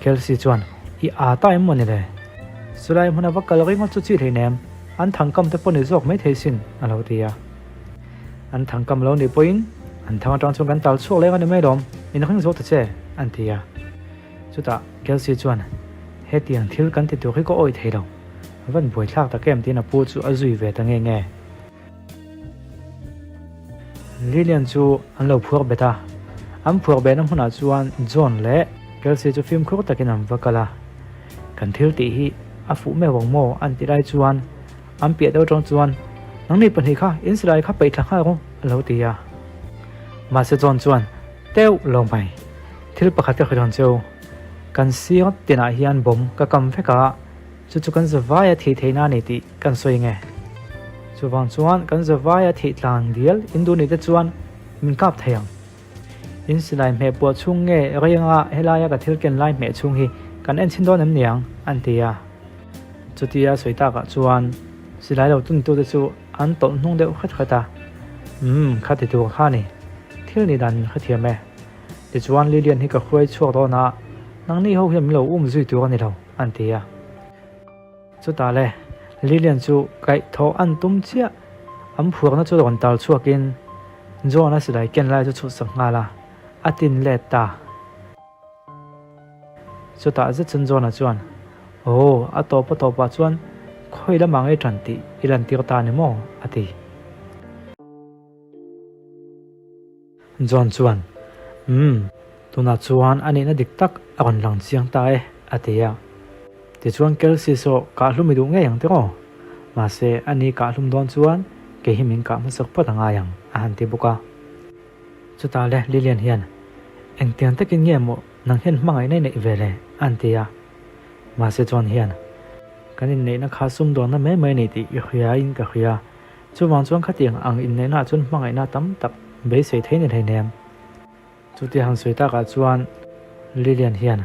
Kelsey chuan, I â ta em maw ni le? Chulai hmuna va kal ringawt chu chi hleinem, an thangkam te pawh ni zawk mai thei sin, a lo ti a. An thangkam lo nih pawhin an thang atang chuan kan tal chhuak leng a ni mai lawm, in ring zawk ta che, an ti a. Chutah Kelsey chuan, Hetiang thil kan ti tur hi ka awih thei lo, a van buaithlak tak em tiin a pu chu a zui ve ta nge nge. Lilian chu an lo phuar bet a, an phuar behna hmunah chuan John leh Kelsey chu fimkhur takin an va kal a. Kan thil tih hi a fuh meuh ang maw an ti lai chuan an piah deuh atang chuan Nangni pahnih kha in silai kha peih thla nghal rawh a lo ti a. Mahse John chuan Teuh lo mai, thil pakhat ka hrilh ang cheu, kan sir tinah hian bomb ka kam vek a, Chu chu kan zavaia thih theihna a ni tih kan sawi nge? Chuvang chuan kan zavaia thih tlang dial in duh nih te chuan min kap thei ang. In silai hmeh puah chhung nge rei anga helaia ka thil ken lai hmeh chhung hi kan en chhin dawn em niang? an ti a. Chutia sawi takah chuan silai lo tuntute chu an tawlh hnung deuh hret hret a. Umm, kha ti tur kha ni. Thil nih dan min hrethiam e. Tichuan Lilian hi ka hruai chhuak dawn a, nangni ho hian min lo um zui tur a ni lo. an ti a. Chutah le, Lilian chu kaihthawh an tum chiah, an phuarna chu rawn tal chhuakin John-a silai ken lai chu chhuhsak nghal a, a tin let ta. Chutah zet chuan John-a chuan, Aw, a tawp a tawpah chuan khawi lamah ngei tan tih i lantir ta ni maw? a ti. John chuan, Umm, tunah chuan a nihna dik tak a rawn lang chiang ta e, a ti a. Tichuan Kelsey saw kahhlum i duh ngei ang tiraw? Mahse, a ni kahhlum dawn chuan kei hi min kah hmasak phawt a ngai ang, a han ti bawk a. Chutah le Lilian hian, Engtiang takin nge maw nang hian hmangaihna i neih ve le? a han ti a. Mahse John hian, Kan inneihna kha sumdawnna mai mai a ni tih i hria in ka hria. Chuvang chuan khatiang ang inneihnaah chuan hmangaihna tam tak beisei thei ni hleinem. Chutia han sawi takah chuan Lilian hian,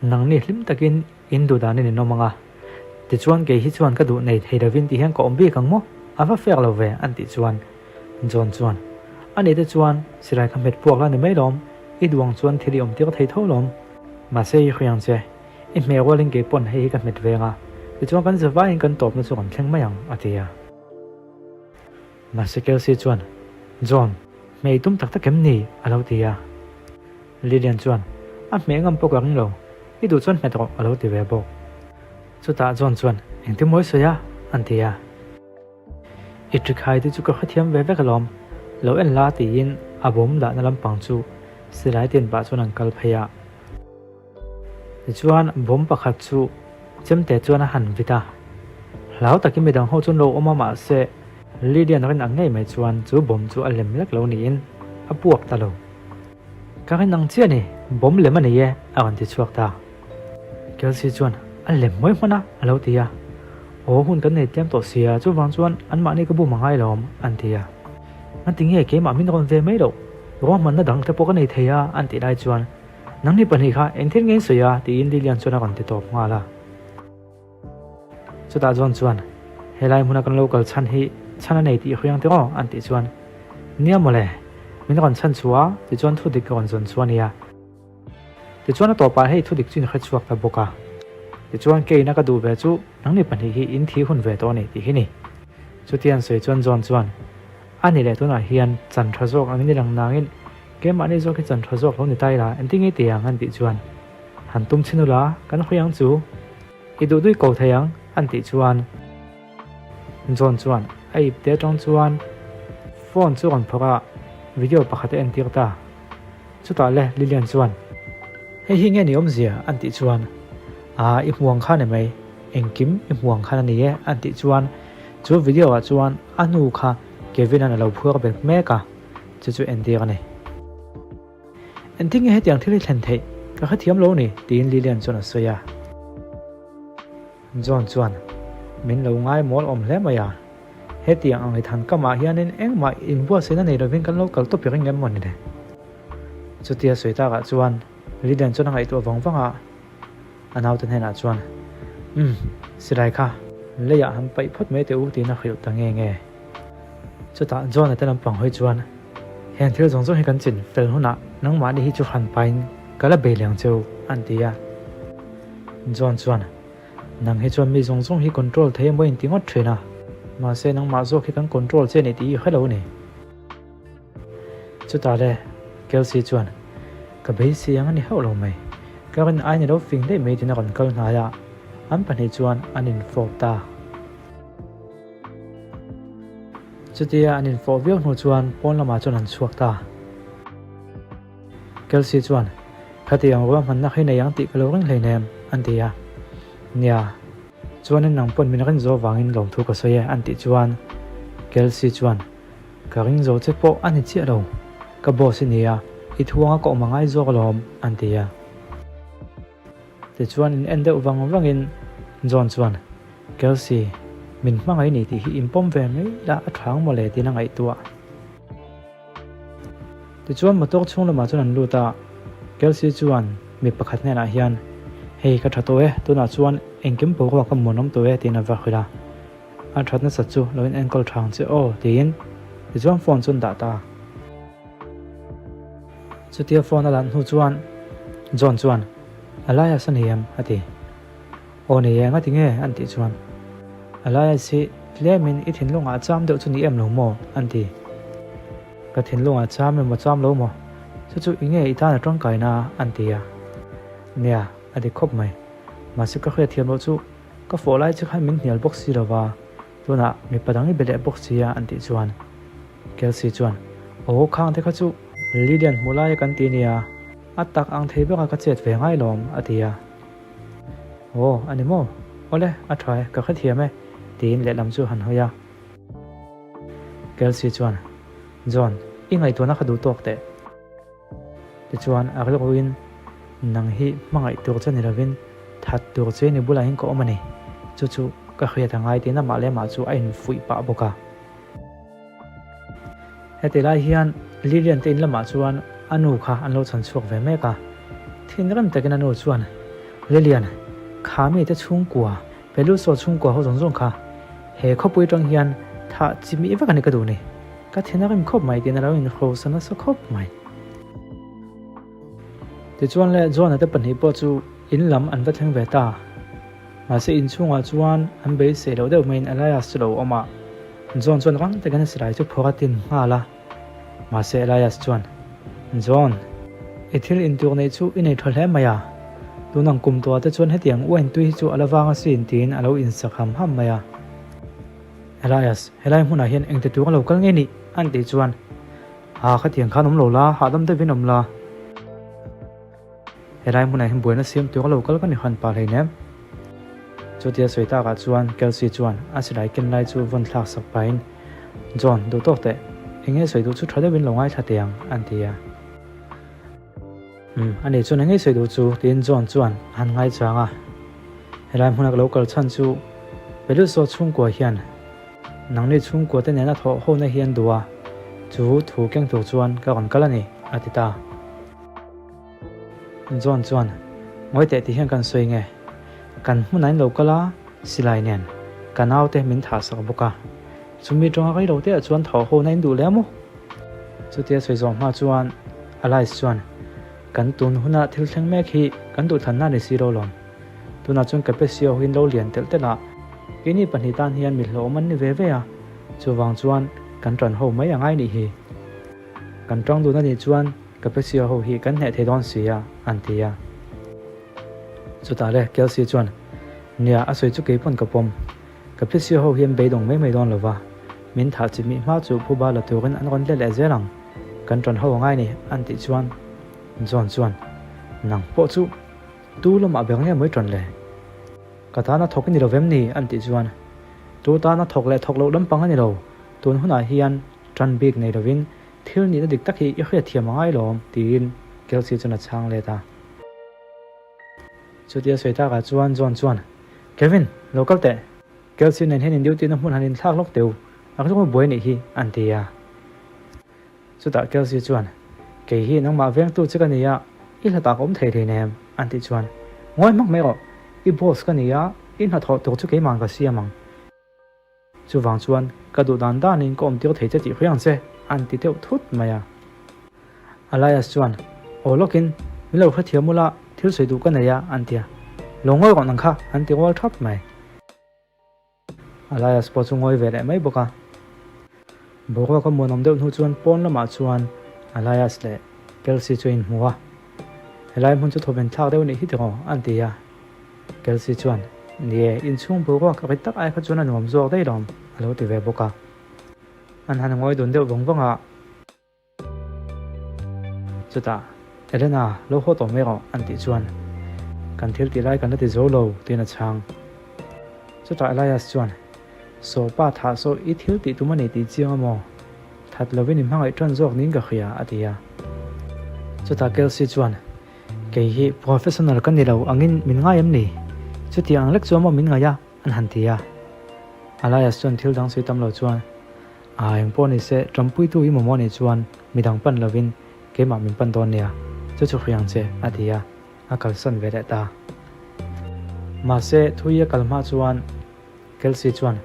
Nangni hlim takin in duh danin in awm ang a, tichuan kei hi chuan ka duh nei thei lovin ti hian ka awm bik ang maw? A va fek lo ve, an tih chuan John chuan, A nih te chuan silai kha hmet puak la ni mai lawm, i duh ang chuan thil i awm tir thei tho lawm. Mahse i hria ang che, I hmeh rualin kei pawn hei hi ka hmet veng a, tichuan kan zavaiin kan tawpna chu kan thleng mai ang, a ti a. Mahse Kelsey chuan, John, hmeh i tum tak tak em ni? a lo ti a. Lilian chuan, A hmeh ngam pawh ka ring lo, i duh chuan hmet rawh, a lo ti ve bawk. Chutah John chuan, Engtin mawi sawi a? an ti a. I ṭikhai te chu ka hrethiam ve vek alawm, lo en la tiin a bawm dahna lampang chu silai tin pah chuan an kal phei a. Tichuan bomb pakhat chu chemte chuan a han vit a, hlau takin midang ho chuan lo awm a mahse Lydian rin ang ngei mai chuan chu bomb chu a lem lek lo niin a puak ta lo. Ka rin ang chiah ni, bomb lem a nei e a rawn ti chhuak ta. Kelsey chuan a lem mawi hman a a lo ti a, Aw hun kan nei tlem tawh sia chuvang chuan anmahni ka bum a ngai lo an ti a. An ti nge keimah min rawn ve mai loh, ruahmanna dang te pawh ka nei thei a an tih lai chuan Nangni pahnih kha eng thil nge in sawi a? tiin Lilian chuan a rawn ti tawp nghal a. Chutah John chuan, Helai hmuna kan lo kal chhan hi chhan a nei tih i hriang tiraw? an tih chuan, Nia mawle, min rawn chhan chhuah a, tichuan thu dik ka rawn zawn chu a nia. Tichuan a tawpah hei thu dik chu in hre chhuak ta bawk a. Tichuan keina ka duh ve chu nangni pahnih hi in thi hun ve tawh a ni tih hi ni. Chutia an sawi chuan John chuan, A ni leh tunah hian chan tha zawk angin i lang nangin Keimahni zawk hi chan tha zawk lo ni ta ila, engtin nge ti ang an tih chuan, Han tum chhin ula, kan hawi ang chu. I duh dui ko thei ang, an tih chuan John chuan a ip te atang chuan phone chu rawn phawrh a, video pakhat a entir ta. Chutah le Lilian chuan, Hei hi nge ni awmzia? an tih chuan, Aa, i hmuang kha ni mai, engkim i hmuang khan a ni e, an tih chuan chu video ah chuan a hnu kha Kevin-a'n a lo phuar bet mek a. Chu chu entir a ni. Engtin nge hetiang thil hi thlen theih? Ka hrethiam lo ni, tiin Lilian chuan a sawi a. John chuan, Min lo ngai mawl awm hle mai a. Hetiang ang i than kamah hianin engmah inbuatsaihna nei lovin kan lo kal tawp i ring em maw ni le? Chutia sawi takah chuan Lilian chuan a ngaihtuah vang vang a. A naute hnenah chuan, Umm, silai kha leiah han paih phawt mai teh u, tiin a hrilh ta nge nge. Chutah John-a te lampang hawi chuan, Heng thil zawng zawng hi kan chin fel hunah nangmahni hi chu hran pahin ka la bei leh ang che u, an ti a. John chuan, Nang hi chuan mi zawng zawng hi control thei emaw inti ngawt thin a, mahse nangmah zawk hi kan control che ni tih i hre lo a ni. Chutah le, Kelsey chuan, Ka beisei ang a ni hauh lo mai. Ka rin aiin i lo fing daih mai tiin a rawn kal hnai a, an pahnih chuan an infawp ta. Chutia an infawh viau hnu chuan pawn lamah chuan an chhuak ta. Kelsey chuan, Khati ang ruahmanna khi nei ang tih ka lo ring hleinem, an ti a. Nia, chuanin nang pawn min rin zo vangin lawmthu ka sawi e, an tih chuan Kelsey chuan, Ka ring zo che pawh a ni chiah lo, ka boss i nia, i thuanga ka awm a ngai zawk alawm, an ti a. Tichuan in en deuh vang vangin John chuan, Kelsey, min hmangaih ni tih hi in pawm ve mai la a tha ang mawle tiin a ngaihtuah. Tichuan motor chhung lamah chuan an lut a, Kelsey chuan mi pakhat hnenah hian, Hei ka tha tawh e, tunah chuan engkim boruak ka muanawm tawh e tiin a va hrilh a. A that nasat chu lo in enkawl tha ang che aw tiin tichuan phone chu an dah ta. Chutia phone a lan hnu chuan John chuan, Elias a ni em? a ti. Aw nei e, ngati nge? an tih chuan, Elias hi tlemin i thinlungah a cham deuh chu ni em lo maw? an ti. Ka thinlungah cham emaw cham lo maw? Chu chu i nge i tan a tangkaina? an ti a. Nia, a dik khawp mai. Mahse ka hriatthiam loh chu Ka fawh lai che khan min hnial bawk si lova, tunah mipa dang i be leh bawk si a an tih chuan Kelsey chuan, Aw khang te kha chu Lilian hmuh laia kan ti nia, a tak ang thei baka ka chet ve ngai lawm a ti a. Aw a ni maw? Awle, a tha e, ka hrethiam e tiin lehlam chu han hawi a. Kelsey chuan, John, i ngaihtuahna kha duh tawk teh. Tichuan, a rilruin, Nang hi hmangaih tur che ni lovin, that tur che ni bulah hian ka awm a ni. Chu chu ka hriat a ngai tiin amah leh amah chu a infuih pah bawk a. Heti lai hian Lilian te in lamah chuan a nu kha an lo chhan chhuak ve mek a. Thinrim takin a nu chuan, Lilian, kha mite chhungkua, Peluso chhungkua ho zawng zawng kha he khawpui atang hian thah chi mih vek a ni ka duh ni. Ka thin a rim khawp mai tiin a lo inhrosa nasa khawp mai. Tichuan le John-a te pahnih pawh chu in lam an va thleng ve ta. Mahse inchhungah chuan an beisei loh deuh maiin Elias chu lo awm a. John chuan rang takin a silai chu phawrh a tin nghal a. Mahse Elias chuan, John, i thil intur neih chu i nei tha hle mai a. Tun ang kum tuah te chuan hetiang uain tui hi chu a la vang asin tiin a lo insak ham ham mai a. Elias, helai hmunah hian engte tur a lo kal nge nih? an tih chuan, Ha, khatiang khan awm lo la, hahdam deuhin awm la. Helai hmunah hian buaina siam tur a lo kal ka ni han pah hleinem. Chutia sawi takah chuan Kelsey chuan a silai ken lai chu vawn thlak sak pahin, John, duh tawk teh, eng nge sawi duh chu tha deuhin lo ngaithla teh ang, an ti a. Umm, ani chuan eng nge sawi duh chu? tiin John chuan a han ngaichang a. Helai hmuna ka lo kal chhan chu Peluso chhungkua hian nangni chhungkua te nena thawh hona hi an duh a, chu thu keng tur chuan ka rawn kal a ni, a ti ta. John chuan, Ngawi teh ti hian kan sawi nge? Kan hmunah in lo kal a, silai nen ka naute min thah sak bawk a. Chumi tawnga rei lo teah chuan thawh hona in duh leh maw? Chutia sawi zawh hma chuan Alice chuan, Kan tun huna thil thleng mek hi kan duhthlanna a ni si lo lawm. Tunah chuan Capesio ho in lo lian telh telh a, keini pahnih tan hian mi hlawhawm an ni ve ve a, chuvang chuan kan ṭan ho mai a ngai nih hi. Kan ṭang dun a nih chuan Capesio ho hi kan hneh thei dawn si a, an ti a. Chutah le Kelsey chuan, Nia, a sawi chu kei pawn ka pawm. Capesio ho hi an beidawng mai mai dawn lo va, min thah chi mih hma chu phuba la turin an rawn let leh zel ang. Kan ṭan ho a ngai ni, an tih chuan John chuan, Nang pawh chu tu lamah ber nge mawi ṭan le? Ka tana thawk i ni lo vem ni? an tih chuan, Tu tana thawk leh thawk loh lampang a ni lo, tun hunah hian ṭan bik nei lovin Thil nihna dik tak hi i hriatthiam a ngai lawm, tiin Kelsey chuan a chhang let a. Chutia sawi takah chuan John chuan, Kevin, lo kal teh. Kelsey nen hian in duty na hmun han inthlak lawk teu, a rilru buai nih hi, an ti a. Chutah Kelsey chuan, Kei hi nangmah vengtu che ka ni a, i hlatah ka awm thei hlei nem, an tih chuan, Ngawi hmak mai rawh, i boss ka ni a, i hnathawh tur chu keimah ka siam ang. Chuvang chuan ka duh dan danin ka awm tir thei che tih hriang che, an ti deuh thut mai a. Elias chuan, Aw lawkin, min lo hrethiam ula, thil sawi duh ka nei a, an ti a. Lo ngawi rawh nang kha, an ti rual thap mai. Elias pawh chu ngawi ve leh mai bawk a. Boruak a muanawm deuh hnu chuan pawn lamah chuan Elias leh Kelsey chu a inhmu a. Helai hmun chu thawven thlak deuh a nih hi tiraw? an ti a. Kelsey chuan, Ni e, inchhung boruak rit tak ai kha chuan a nuam zawk daih lawm, a lo ti ve bawk a. An han ngawi dun deuh vawng vawng a. Chutah, Elena, lo haw tawh mai rawh, an tih chuan, Kan thil tih lai kan la ti zo lo, tiin a chhang. Chutah Elias chuan, Saw pa thah saw i thil tih tum a ni tih chiang a maw? That lovin i hmangaih tan zawk niin ka hria, a ti a. Chutah Kelsey chuan, Kei hi professional ka ni lo angin min ngai em ni? Chuti ang lek chuan maw min ngaih a? an han ti a. Elias chuan thil dang sawi tam lo chuan, A engpawh ni se, Ṭampuitu i mamawh nih chuan midang pan lovin keimah min pan dawn nia, chu chu hriang che, a ti a, a kalsan ve leh ta. Mahse, thui a kal hma chuan Kelsey chuan,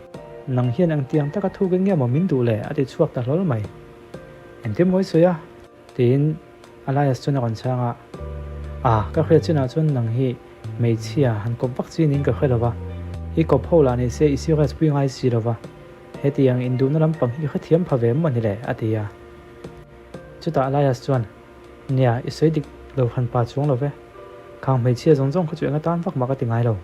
Nang hian engtiang taka thukin nge maw min duh le? a ti chhuak ta hlawl mai. Engtin maw i sawi a? Tiin Elias chuan a rawn chhang a, A, ka hriat chinah chuan nang hi hmeichhia han kawp vak chi niin ka hre lo va, i kawp ho lah ni se i serious pui ngai si lo va, hetiang induhna lampang hi i hrethiam pha ve maw ni le? a ti a. Chutah Elias chuan, Nia, i sawi dik lo hran pa chuang lo ve, khang hmeichhia zawng zawng kha chu eng atan vak mah ka ti ngai lo,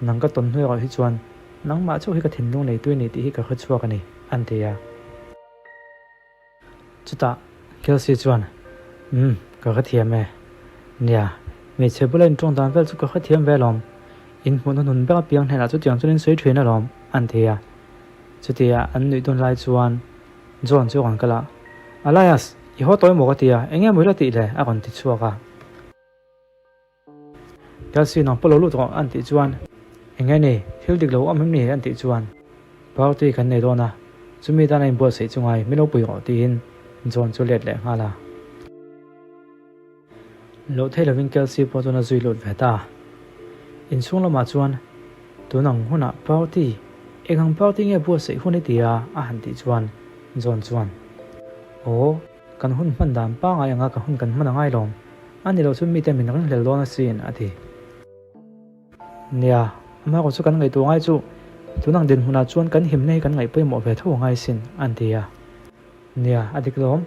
nang ka tawn hnu erawh hi chuan nangmah chauh hi ka thinlung nei tui ni tih hi ka hrechhuak a ni, an ti a. Chutah Kelsey chuan, Umm, ka hrethiam e. Nia, hmeichhe bula intawng dan vel chu ka hrethiam ve alawm. In hmuhna hnun ber apiang hnenah chutiang chuan in sawi thin alawm, an ti a. Chutia an nuih dawn lai chuan John chu a rawn kal a, Elias, i haw tawh emaw ka ti a, eng nge maw i la tih le? a rawn ti chhuak a. Kelsey nang pawh lo lut rawh an tih chuan eng nge ni thil dik lo awm em ni an tih chuan party kan nei dawn a chumi tan a inbuatsaih chu ngai min lo pui rawh tiin John chu let leh nghal a. Loh theih lovin Kelsey pawh chuan a zui lut ve ta. Inchhung lamah chuan tun ang hunah party eng ang party nge buatsaih hun i ti a a han tih chuan John chuan Aw kan hun hman dan pangai anga ka hun kan hman a ngai lawm. A ni lo chu mite min ringhlel dawn asin, a ti. Nia, amaherawh chu kan ngaihtuah ngai chu tunang dinhmunah chuan kan himna hi kan ngaih pawimawh ve tho angai sin, an ti a. Nia, a dik lawm.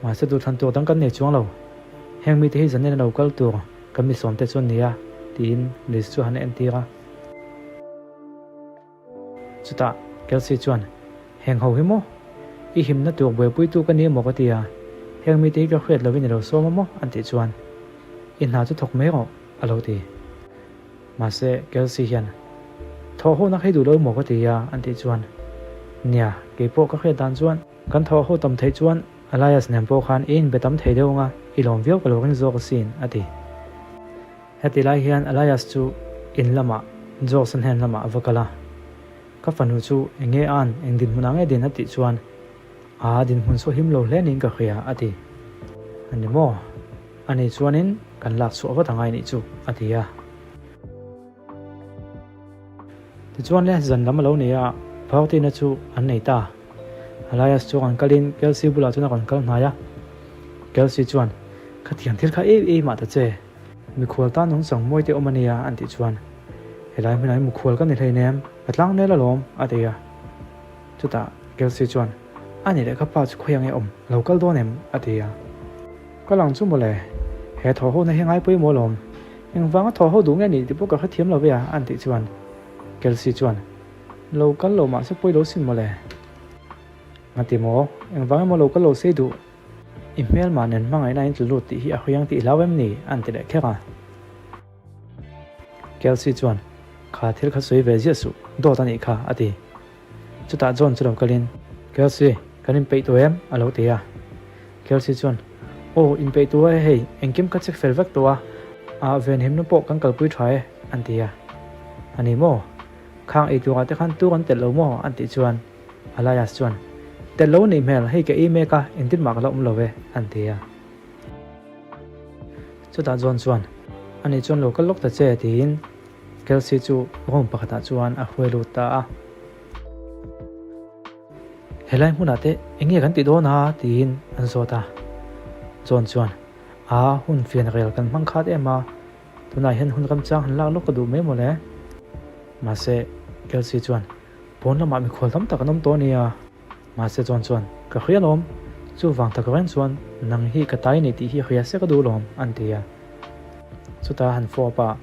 Mahse duhthlan tur dang kan nei chuang lo. Heng mite hi zanin a lo kal tur kan misawmte chu an ni a, tiin Liz chu a han entir a. Chutah Kelsey chuan, Heng ho hi maw? I himna tur buaipuitu ka ni emaw ka ti a, heng mite hi ka hriat lovin i lo sawm a maw? an tih chuan, I hna chu thawk mai rawh, a lo ti. Mahse, Kelsey hian, Thawh ho nak hi duh lo emaw ka ti a, an tih chuan, Nia, keipawh ka hriat dan chuan, kan thawh ho tam theih chuan Elias nen pawh khan i inbe tam thei deuh anga i lawm viau ka lo ring zawk asin, a ti. Heti lai hian Elias chu in lamah Jose hnen lamah a va kal a, Ka fanu chu eng nge an, eng dinhmunah nge din a tih chuan, Aa, dinhmun saw him lo hle niin ka hria, a ti. A ni maw? A ni chuanin kan lak chhuah vat angai nih chu, a ti a. Tichuan le, zan lam a lo ni a, Party-na chu an nei ta. Elias chu rawn kalin Kelsey bulah chuan a rawn kal hnai a. Kelsey chuan, Khatiang thil kha ei ei mah ta che. Mikhual tan nung chang mawi te awm a nia an tih chuan, Helai hmunah hi mukhual ka ni hleinem, ka tlang nel alawm, a ti a. Chutah Kelsey chuan, A nih leh ka pa chu khawi ang e awm, a lo kal dawn em? a ti a. Ka lang chu mawle, he thaw ho na hi ngai pawimawh alawm, engvanga thaw ho duh nge nih tih pawh ka hrethiam lo ve a, an tih chuan Kelsey chuan, Lo kal lo mahse pawi lo sin mawle. Ngati maw, engvang emaw lo kal lo sei duh? I hmelmah nen hmangaihna in tlu lut tih hi a hawi ang tih hlau em ni? an ti leh kher a. Kelsey chuan, Kha thil kha sawi ve ziah suh, dawt a nih kha, a ti. Chutah John chu lo kalin, Kelsey, kan inpeih tawh em? a lo ti a. Kelsey chuan, Aw, inpeih tawh e hei, engkim ka check fel vek tawh a, ah venhimna pawh kan kalpui tha e, an ti a. A ni maw? Khang ei turah te khan tur an telh lo maw? an tih chuan Elias chuan, Telh lo nih hmel, hei ka ei mek a, engtin mah ka la awm lo e, an ti a. Chutah John chuan, Ani chuan lo kal lawk ta che, tiin Kelsey chu room pakhatah chuan a hruai lut ta a. Helai hmunah te eng nge kan tih dawn a? tiin an zawt a. John chuan, A, hun fian rel kan hmang khat em a, tunah hian hun ramchang han lak lawk ka duh mai mawle. Mahse, Kelsey chuan, Pawn lamah mikhual tam tak an awm tawh a nia. Mahse John chuan, Ka hria lawm, chuvang tak reng chuan nang hi ka tai nei tih hi hria se ka duh lawm, an ti a. Chutah a han fawp a.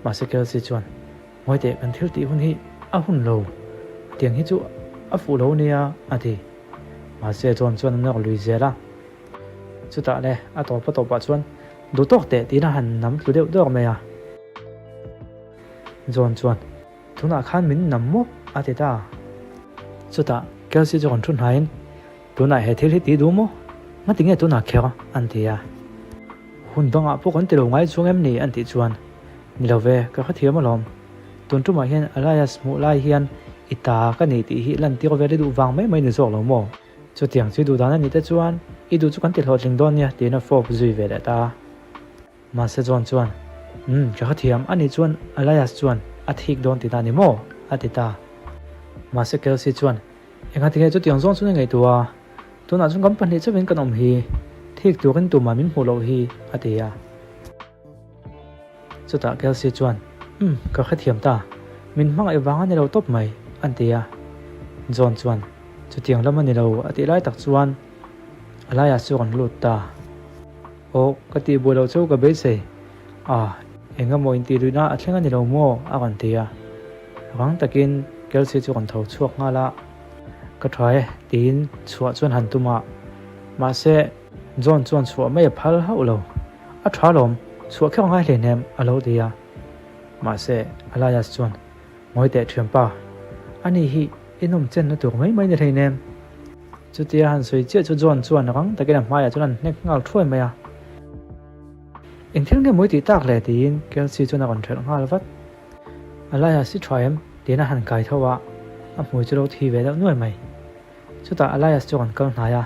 Mahse Kelsey chuan, Ngawi teh, kan thil tih hun hi a hun lo, tiang hi chu a fuh lo nia, a ti. Mahse John chuan a nawk lui zel a. Chutah le a tawp a tawpah chuan duh tawk teh tiin a han nam tlu deuh dawk mai a. John chuan, Tunah khan min nam maw? a ti ta. Chutah Kelsey chu rawn thu hnaiin, Tunah he thil hi ti duh maw? Ngati nge tunah kher? an ti a. Hun dangah pawh kan ti lo ngai chung em ni? an tih chuan, Ni lo ve, ka hrethiam alawm. Tun tumah hian Elias hmuh lai hian i ta ka ni tih hi lantir vel i duh vang mai mai ni zawk lo maw? Chutiang chu i duh dan a nih te chuan i duh chu kan ti hlawhtling dawn nia tiin a fawp zui ve leh ta a. Mahse John chuan, Umm, ka hrethiam, ani chuan Elias chuan a thik dawn tihna a ni maw? a ti ta. Mahse Kelsey chuan, Engah tinge chutiang zawng chu na ngaihtuah a? Tunah chuan kan pahnih chauhin kan awm hi, thik turin tumah min hmuh loh hi, a ti a. Chutah Kelsey chuan, Umm, ka hrethiam ta. Min hmangaih vang a ni lo tawp mai, an ti a. John chuan, Chutiang lam a ni lo, a tih lai tak chuan a laiah chu rawn lut ta. Aw, ka tih buai loh chu ka beisei. Ah, eng emaw intihluihna a thleng a ni lo maw? a rawn ti a. Rang takin Kelsey chu rawn tho chhuak nghal a. Ka tha e, tiin chhuah chuan han tum a. Mahse, John chuan chhuah mai a phal hauh lo. A tha lawm, chhuah kher ngai hleinem, a lo ti a. Mahse, Elias chuan, Ngawi teh thianpa, ani hi i nawm chenna tur mai mai ni hleinem. Chutia han sawi chiah chu John chuan rang takin a hmaiah chuan an hnek nghal thuai mai a. Eng thil nge mawi tih tak le? tiin Kelsey chuan a rawn hrelh nghal vat. Elias i tha em? tiin a han kai tho a, a hmui chu lo thi ve deuh nuai mai. Chutah Elias chu rawn kal hnai a,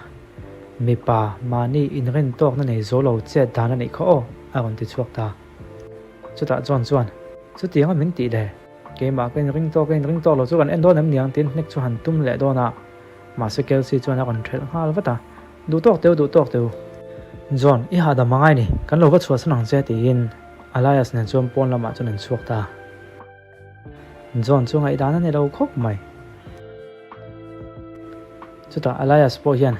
Mipa, mahni inrin tawkna nei zo lo chet dan a nih kha aw, a rawn ti chhuak ta. Chutah John chuan, Chutianga min tih le, keimah ka inring tawk ka inring tawk lo chu kan en dawn em niang tiin hnek chu han tum leh dawn a. Mahse Kelsey chuan a rawn ṭhelh nghal vat a, Duh tawk teu, duh tawk teu. John, i hahdam a ngai ni, kan lo va chhuahsan ang che tiin Elias nen chuan pawn lamah chuan an chhuak ta. John chu ngaihdan a ni lo khawp mai. Chutah Elias pawh hian,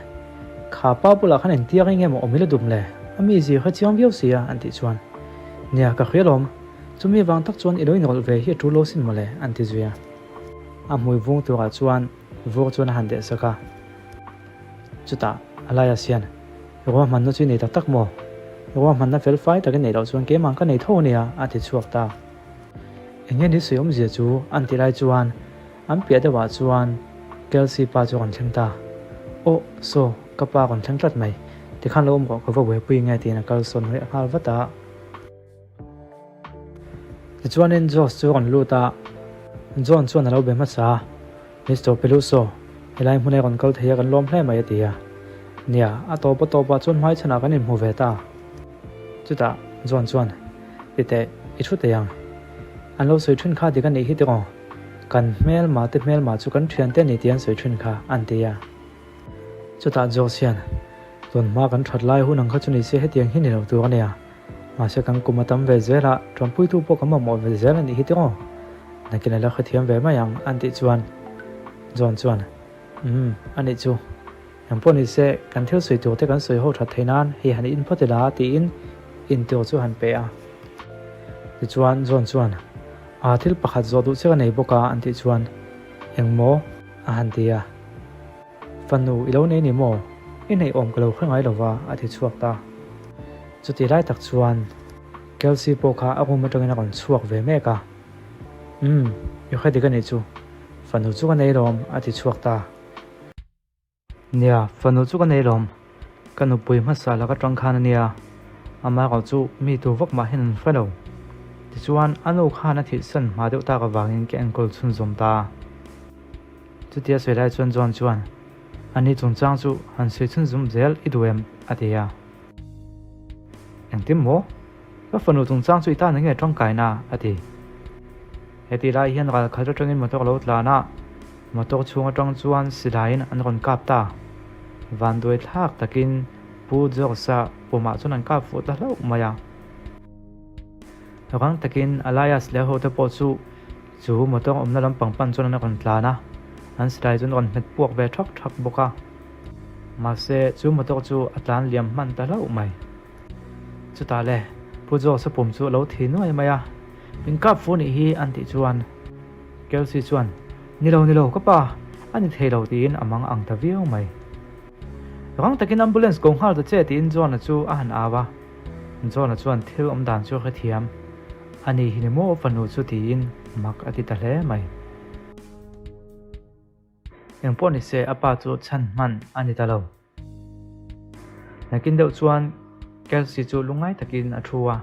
Kha pa bulah khan engtiang eng emaw awm ila dum le? A mi zir kha chiang viau si a, an tih chuan, Nia, ka hria lawm. Chumi vang tak chuan i lo inrawlh ve hi a tul lo sin mawle, an ti zui a. A hmui vung turah chuan vur chuan a han deh sak a. Chutah Elias hian, Ruahmanna chu i nei tak tak maw? Ruahmanna fel fai tak i neih loh chuan keimah ka nei tho a nia, a ti chhuak ta. Eng nge ni sawi awmzia chu an ti lai chuan an piah deuhah chuan Kelsey pa chu a rawn thleng ta. Aw, saw, ka pa a rawn thleng tlat mai. Tikhan lo awm rawh, ka va buaipui nge tiin a kalsawn reh nghal vat a. Tichuanin Josh chu a rawn lut a, John chuan a lo be hmasa a. Mister Peluso, helai hmun a rawn kal thei a kan lawm hle mai a ti a. Nia, a tawp a tawpah chuan hmaichhanah kan inhmu ve ta. Chutah John chuan, Ti teh, i thu teh ang. An lo sawi thin kha dik a nih hi tiraw? Kan hmelma te hmelma chu kan thiante a ni tih an sawi thin kha, an ti a. Chutah Josh hian, Tun hma kan that lai hun ang kha chu ni se hetiang hi ni lo tur a nia. Mahse kan kum a tam ve zel a, ṭanpuitu pawh kan mamawh ve zel a nih hi tiraw? Nakin a la hrethiam ve mai ang, an tih chuan John chuan, Umm, a nih chu. Eng pawh ni se, kan thil sawi tur te kan sawi ho that theih nan hei han in phawt ila tiin in tur chu han pe a. Tichuan John chuan, Aa thil pakhat zawh duh che ka nei bawk a, an tih chuan, Eng maw? a han ti a. Fanu i lo nei ni maw? I neih awm ka lo hre ngai lova, a ti chhuak ta. Chuti lai tak chuan Kelsey pawh kha a room atangin a rawn chhuak ve mek a. Umm, i hre dik a nih chu. Fanu chu ka nei lawm, a ti chhuak ta. Nia, fanu chu ka nei lawm. Ka nupui hmasa laka tang khan a nia. Amaherawh chu mi tur vak mah hian an hre lo. Tichuan, a nu khan a thihsan hma deuh tak avangin ka enkawl chhunzawm ta. Chutia sawi lai chuan John chuan, Ani chungchang chu han sawi chhunzawm zel i duh em? a ti a. Engtin maw? Ka fanu chungchang chu i tan enge tangkaina? a ti. Heti lai hian ral khat atangin motor a lo tlan a, motor chhung atang chuan silaiin an rawn kap ta. Vanduai thlak takin Pu George-a pumah chuan an kap fuh ta hlauh mai a. Rang takin Elias leh hote pawh chu chu motor awmna lampang pan chuan an rawn tlan a, an silai chu an rawn hmet puak ve thak thak bawk a. Mahse, chu motor chu a tlan liam hman ta hlauh mai. Chutah le, Pu George-a pum chu a lo thi nuai mai a, Min kap fu nih hi an tih chuan Kelsey chuan, Ni lo, ni lo, ka pa, a ni thei lo tiin a mang ang ta viau mai. Rang takin ambulance ko nghal ta che tiin John-a chu a han au a. John-a chuan thil awm dan chu a hrethiam. A ni hi ni maw fanu chu tiin mak a ti ta hle mai. Engpawh ni se a pa chu chhan hman a ni ta lo. Nakin deuh chuan Kelsey chu lungngai takin a thu a.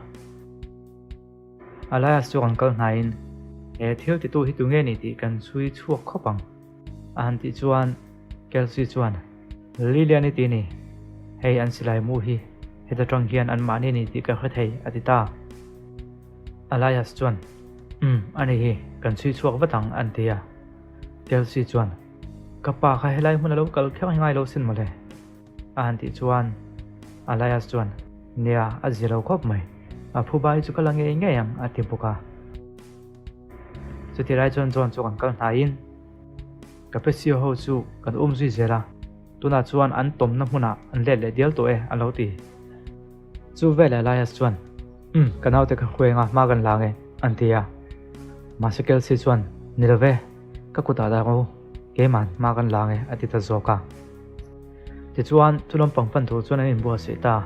Elias chu rawn kal hnaiin, He thil titu hi tunge ni tih kan chhui chhuak khawp ang, a han tih chuan Kelsey chuan, Lilian i ti ni, hei an silai mu hi heta tang hian anmahni ni tih ka hre thei, a ti ta. Elias chuan, Umm, a ni hi, kan chhui chhuak vat ang, an ti a. Kelsey chuan, Ka pa kha helai hmun a lo kal kher ngai lo sin mawle. A han tih chuan Elias chuan, Nia, a zia lo khawp mai. A phuba hi chu ka la ngei ngei ang, a ti bawk a. Chuti lai chuan John chu kan kal hnaiin Capesio ho chu kan um zui zel a, tunah chuan an tawmna hmunah an let leh dial tawh e, a lo ti. Chu veleh Elias chuan, Umm, ka naute ka hruai anga hma kan la nge, an ti a. Mahse Kelsey chuan, Ni lo ve, ka kutah dah rawh u, keiman hma kan la nge, a ti ta zawk a. Tichuan, chu lampang pan tur chuan an inbuatsaih ta.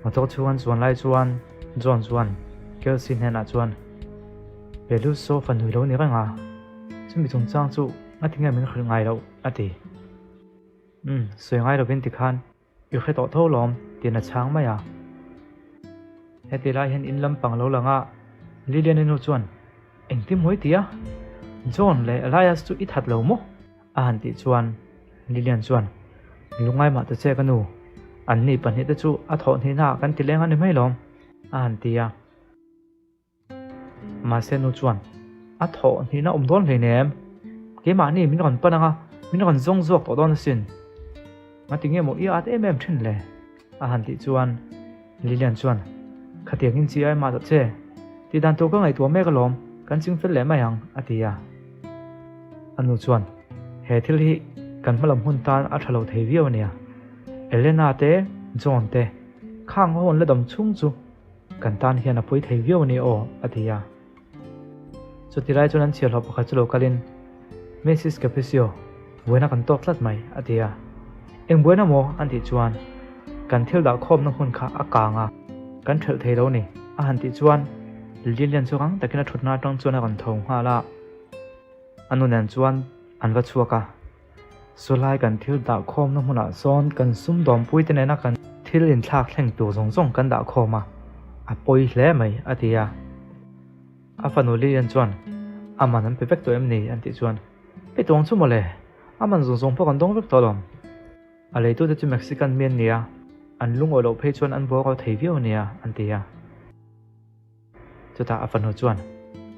Motor chhung an chuan lai chuan John chuan Kelsey hnenah chuan, Peluso fanu i lo ni reng a, chumi chungchang chu ngatinge min hrilh ngai loh, a ti. Umm, sawi ngai lovin tikhan I hre tawh tho lawm, tiin a chhang mai a. Heti lai hian in lampang lo lang a, Lilian-i nu chuan, Engtin maw i ti a? John leh Elias chu i that lo maw? A han tih chuan Lilian chuan, Lungngai mah ta che ka nu, anni pahnihte chu a thawh hnihnaah kan ti leng a ni mai lawm, a han ti a. Mahse nu chuan, A thawh hnihna awm dawn hleinem, keimahni min rawn pan anga min rawn zawng zawk tawh dawn asin. Ngati nge maw i at em em thin le? A han tih chuan Lilian chuan, Khatiangin chi ai mah ta che, tih dan tur ka ngaihtuah mek alawm, kan ching fel leh mai ang, a ti a. A nu chuan, He thil hi kan hmalam hun tan a tha lo thei viau ania. Elena te, John te, khang ho an la dam chhung chu Kan tan hian a pawi thei viau a ni aw, a ti a. Chuti lai chuan an chhiarhlawh pakhat chu lo kalin, Missis Capisio, buaina kan tawk tlat mai, a ti a. Eng buaina maw? an tih chuan, Kan thil dah khawmna hmun kha a kang a, kan ṭhelh thei lo ni, a han tih chuan Lilian chu rang takin a ṭhutna aṭang chuan a rawn tho nghal a. A nu nen chuan an va chhuak a. Chulai kan thil dah khawmna hmunah sawn kan sumdawmpuite nena kan thil inthlak thleng tur zawng zawng kan dah khawm a, a pawi hle mai, a ti a. A fanu Lilian chuan, A man an pe vek tawh em ni? an tih chuan, Pe tawng chu mawle, a man zawng zawng pawh kan dawng vek tawh alawm. A leitute chu Mexican mi an ni a, an lungawi loh phei chuan an buarual thei viau a nia, an ti a. Chutah a fanu chuan,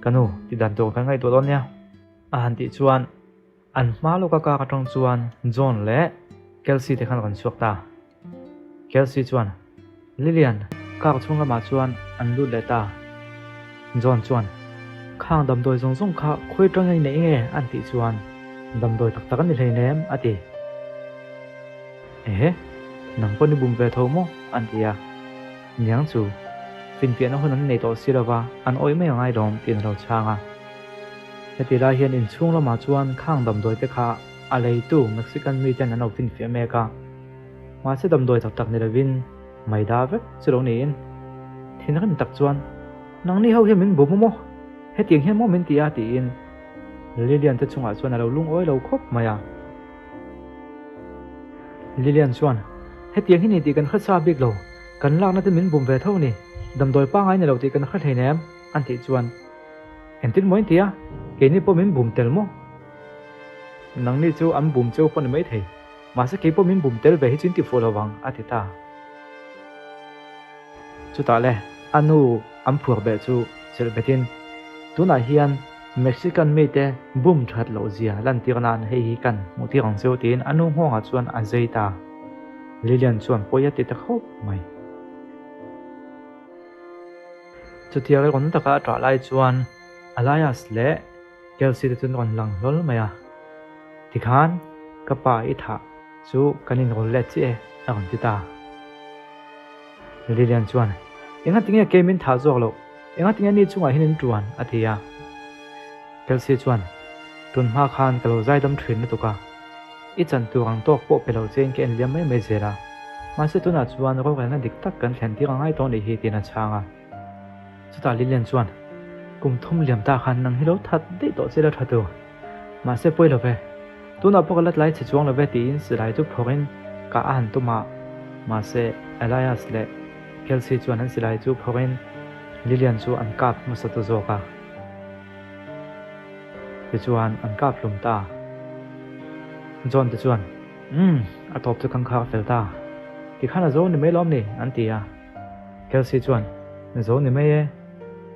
Ka nu, ti dan tur kan ngaihtuah dawn nia, a han tih chuan an hma lawka kak atang chuan John leh Kelsey te khan rawn chhuak ta. Kelsey chuan, Lilian, kak chhung lamah chuan an lut leh ta. John chuan, Khang damdawi zawng zawng kha khawi tang i neih nge? an tih chuan, Damdawi tak tak a ni hleinem, a ti. Ehe, nang pawh ni bum ve tho maw? an ti a. Niang chu, finfiahna hun an nei tawh si lova, an awih mai a ngai lawm tiin a lo chhang a. Heti lai hian inchhung lamah chuan khang damdawi te kha a leitu Mexican miten an lo finfiah mek a. Mahse damdawi tak tak ni lovin maida vek chu lo niin thinrim tak chuan, Nangni ho hian min bum maw? Hetiang hian maw min ti a? tiin Lilian te chungah chuan a lo lungawi lo khawp mai a. Lilian chuan, Hetiang hi ni tih kan hre sa bik lo, kan lakna te min bum ve tho ni, damdawi pangai ni lo tih kan hre hleinem, an tih chuan, Engtin maw in ti a, keini pawh min bum tel maw? Nangni chu an bum cheu pawh ni maithei, mahse kei pawh min bum tel ve hi chu in ti fuh lo vang, a ti ta. Chutah le, a nu an phuar beh chu chelh betin, Tunah hian. Mexican mite bum that loh zia lantir nan hei hi kan hmuh tir ang cheu tiin a nu nghawngah chuan a zai ta. Lilian chuan pawi a ti ta khawp mai. Chutia rawn taka a ṭah lai chuan Elias leh Kelsey te chu an rawn lang hlawl mai a. Tikhan ka pa i thah chu kan inrawl let chiah e a rawn ti ta. Lilian chuan, Enga tinge kei min thah zawk loh? Enga tinge ni chungah hian in ṭuan? a ti a. Kelsey chuan, Tun hma khan ka lo zaidam ṭhin lutuk a. I chan tur ang tawk pawh pe lo chein ka en liam mai mai zel a. Mahse tunah chuan rorelna dik tak kan thlen tir a ngai tawh nih hi tiin a chhang a. Chutah Lilian chuan, Kum thum liam ta khan nang hi lo that daih tawh che la tha tu. Mahse pawi lo ve. Tunah pawh ka la tlai chhe chuang lo ve tiin silai chu phawrhin kah a han tum a. Mahse Elias leh Kelsey chuan an silai chu phawrhin Lilian chu an kap hmasa ta zawk a. Tichuan an kap hlum ta. John te chuan, Umm, a tawp chu kan khar fel ta. Tikhan a zo ni mai lawm ni? an ti a. Kelsey chuan, Zo ni mai e.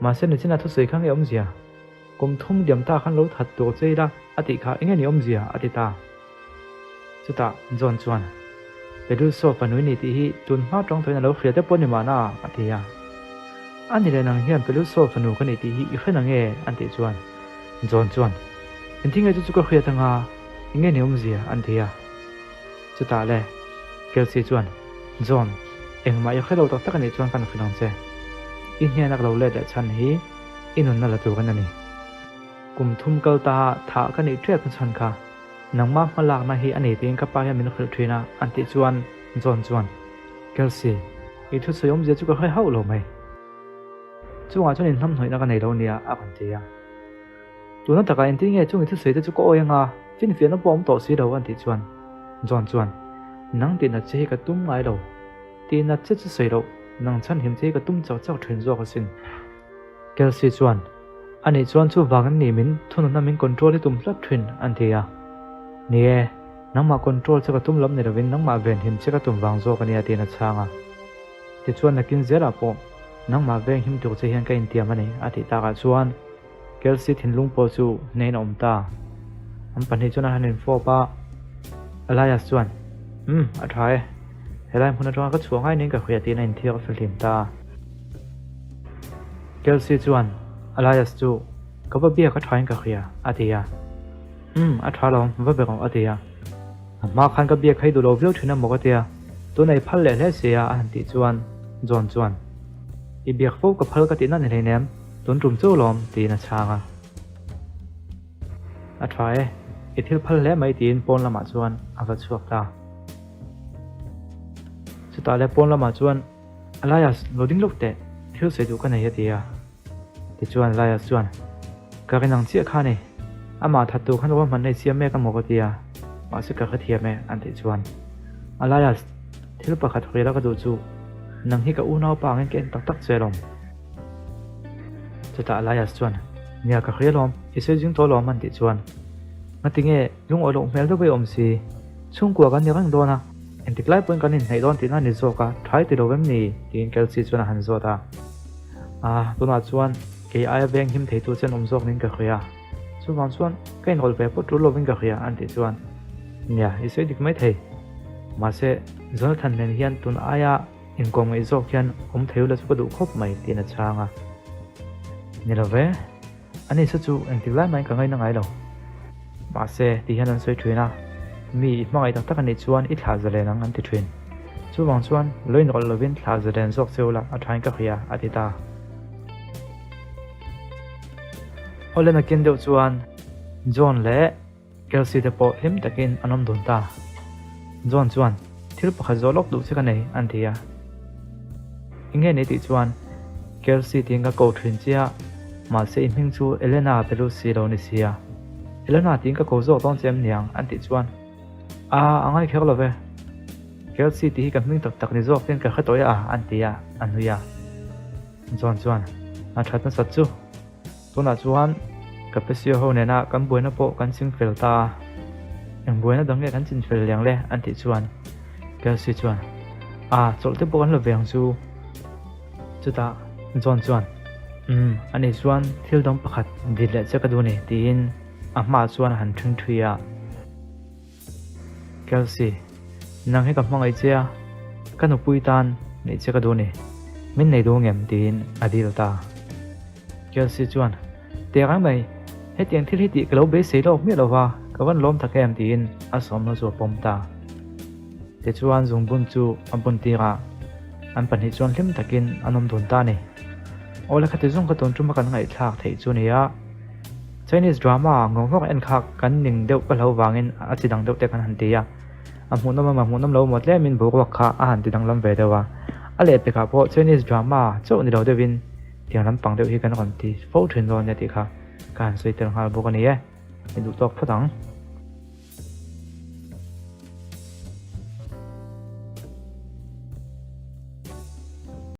Mahse nichina thusawi kha nge awmzia? Kum thum diam ta khan lo that tur che ila a tih kha enge ni awmzia? a ti ta. Chutah John chuan, Peluso fanu i ni tih hi tun hma tawng tawhin a lo hria te pawh ni mahna a ti a. A ni leh nang hian Peluso fanu ka ni tih hi i hre na nge? an tih chuan John chuan, Engtin nge chu chu ka hriat anga enge ni awmzia? an ti a. Chutah le, Kelsey chuan, John, engmah i hre lo tak tak a nih chuan kan hrilh ang che. I hnena ka lo let leh chhan hi i nunna la tur in a ni. Kum thum kal ta thah ka nih ṭiat na chhan kha nangmah hma lakna hi a ni tiin ka pa hian min hrilh ṭhin a, an tih chuan John chuan, Kelsey, i thusawi awmzia chu ka hre hauh lo mai. Chungah chuan inhnamhnawihna ka nei lo nia, a rawn ti a. Tuna takah engtin nge chung i thusawi te chu ka awi anga finfiahna pawh a awm tawh si lo an tih chuan John chuan, Nang tihnat che hi ka tum ngai lo, tihnat che chu sawi loh, nang chhanhim che hi ka tum chak chak thin zawk asin. Kelsey chuan, Anih chuan chuvang em ni min thununna min control hi tum tlat thin an ti a. Ni e, nangmah control che ka tum lam ni lovin nangmah venhim che ka tum vang zawk a nia tiin a chhang a. Tichuan nakin zelah pawh nangmah venghim tur che hian ka intiam a ni a tih takah chuan Kelsey thinlung pawh chu hnehin a awm ta. An pahnih chuan an han infawp a, Elias chuan, Umm, a tha e. Helai hmun atanga ka chhuah ngai niin ka hria tiin a inthiar a fihlim ta. Kelsey chuan Elias chu, Ka va biak a thain ka hria, a ti a. Umm, a tha lo, va be rawh, a ti a. A hma khan ka biak hei duh lo viau thin a maw ka tia, tuna i phal leh hle sia, a han tih chuan John chuan, I biak fo ka phal ka tihna ni hleinem, tun tum chu lawm, tiin a chhang a. A tha e, i thil phal hle mai tiin pawn lamah chuan a va chhuak ta. Chutah leh pawn lamah chuan Elias lo ding lawk teh, thil sawi duh ka nei a ti a. Tichuan Elias chuan, Ka rin ang chiah kha ni, amah that tur khan ruahmanna i siam mek a maw ka ti a, mahse ka hrethiam e an tih chuan Elias, thil pakhat hrial a ka duh chu, nang hi ka unaupa angin ka en tak tak che alawm. Chutah Elias chuan, Nia ka hria alawm, i sawi zing tawh alawm an tih chuan, Ngatinge lungawi loh hmel deuh i awm si, chhungkua kan ni reng dawn a, engtik lai pawhin kan inhneih dawn tihna a ni zawk a, tha i ti lo em ni? tiin Kelsey chuan a han zawt a. Ah, tunah chuan kei aia veng him theitu che an awm zawk niin ka hria. Chuvang chuan ka inrawlh ve pawh tul lovin ka hria an tih chuan, Nia, i sawi dik mai thei. Mahse, Jonathan nen hian tun aia inkawm ngaih zawk hian awm thei ula chu ka duh khawp mai tiin a chhang a. Ni lo ve. A ni sa chu engtik lai mahin ka ngaina ngai lo. Mahse, ti hian an sawi thin a, Mi i hmangaih tak tak a nih chuan i thlah zalen ang an ti thin. Chuvang chuan lo inrawlh lovin thlah zalen zawk che ula a thain ka hria, a ti ta. Awle nakin deuh chuan John leh Kelsey te pawh hlim takin an awm dun ta. John chuan, Thil pakhat zawh lawk duh che ka nei, an ti a. Enge ni tih chuan, Kelsey tiin ka ko thin che a, mahse i hming chu Elena Pelusi lo ni sia. Elena tiin ka ko zawk dawn che em niang, an tih chuan, A, a ngai kher lo ve. Kelsey tih hi ka hming tak tak ni zawk tiin ka hre tawh e a, an ti a, a nui a. John chuan, A that nasat chu. Tunah chuan ka Pesio ho nena kan buaina pawh kan ching fel ta a, eng buaina dang nge kan chin fel liang le an tih chuan Kelsey chuan A, chawlh te pawh kan la ve ang chu. Chutah John chuan. Umm, ani chuan thil dang pakhat dil leh che ka duh a ni, tiin a hmaah chuan a han ṭhing ṭhui a. Kelsey, nang hi ka hmangaih che a, ka nupui tan neih che ka duh a ni. Min nei duh ngem? tiin a dil ta. Kelsey chuan, Teh reng mai, hetiang thil hi tih ka lo beisei lawk miah lo va, ka van lawm tak em? tiin a sawmna chu a pawm ta. Tichuan zungbun chu a bun tir a, an pahnih chuan hlim takin an awm dun ta a ni. Awle khati zawng ka tun tuma kan ngaihthlak theih chu nia. Chinese drama ngawk ngawk en kha kan ning deuh ka hlo vangin a chi dang deuh te kan han ti a, a hmuhnawm a hmuhnawm lo maw tlemin boruak kha a han ti danglam ve deuh a. A lehpekah pawh Chinese drama chauh ni lo deuhin tiang lampang deuh hi kan rawn ti fo thin dawn nia tih kha ka han sawi tel nghal bawk a ni e. I duh tawk phawt ang.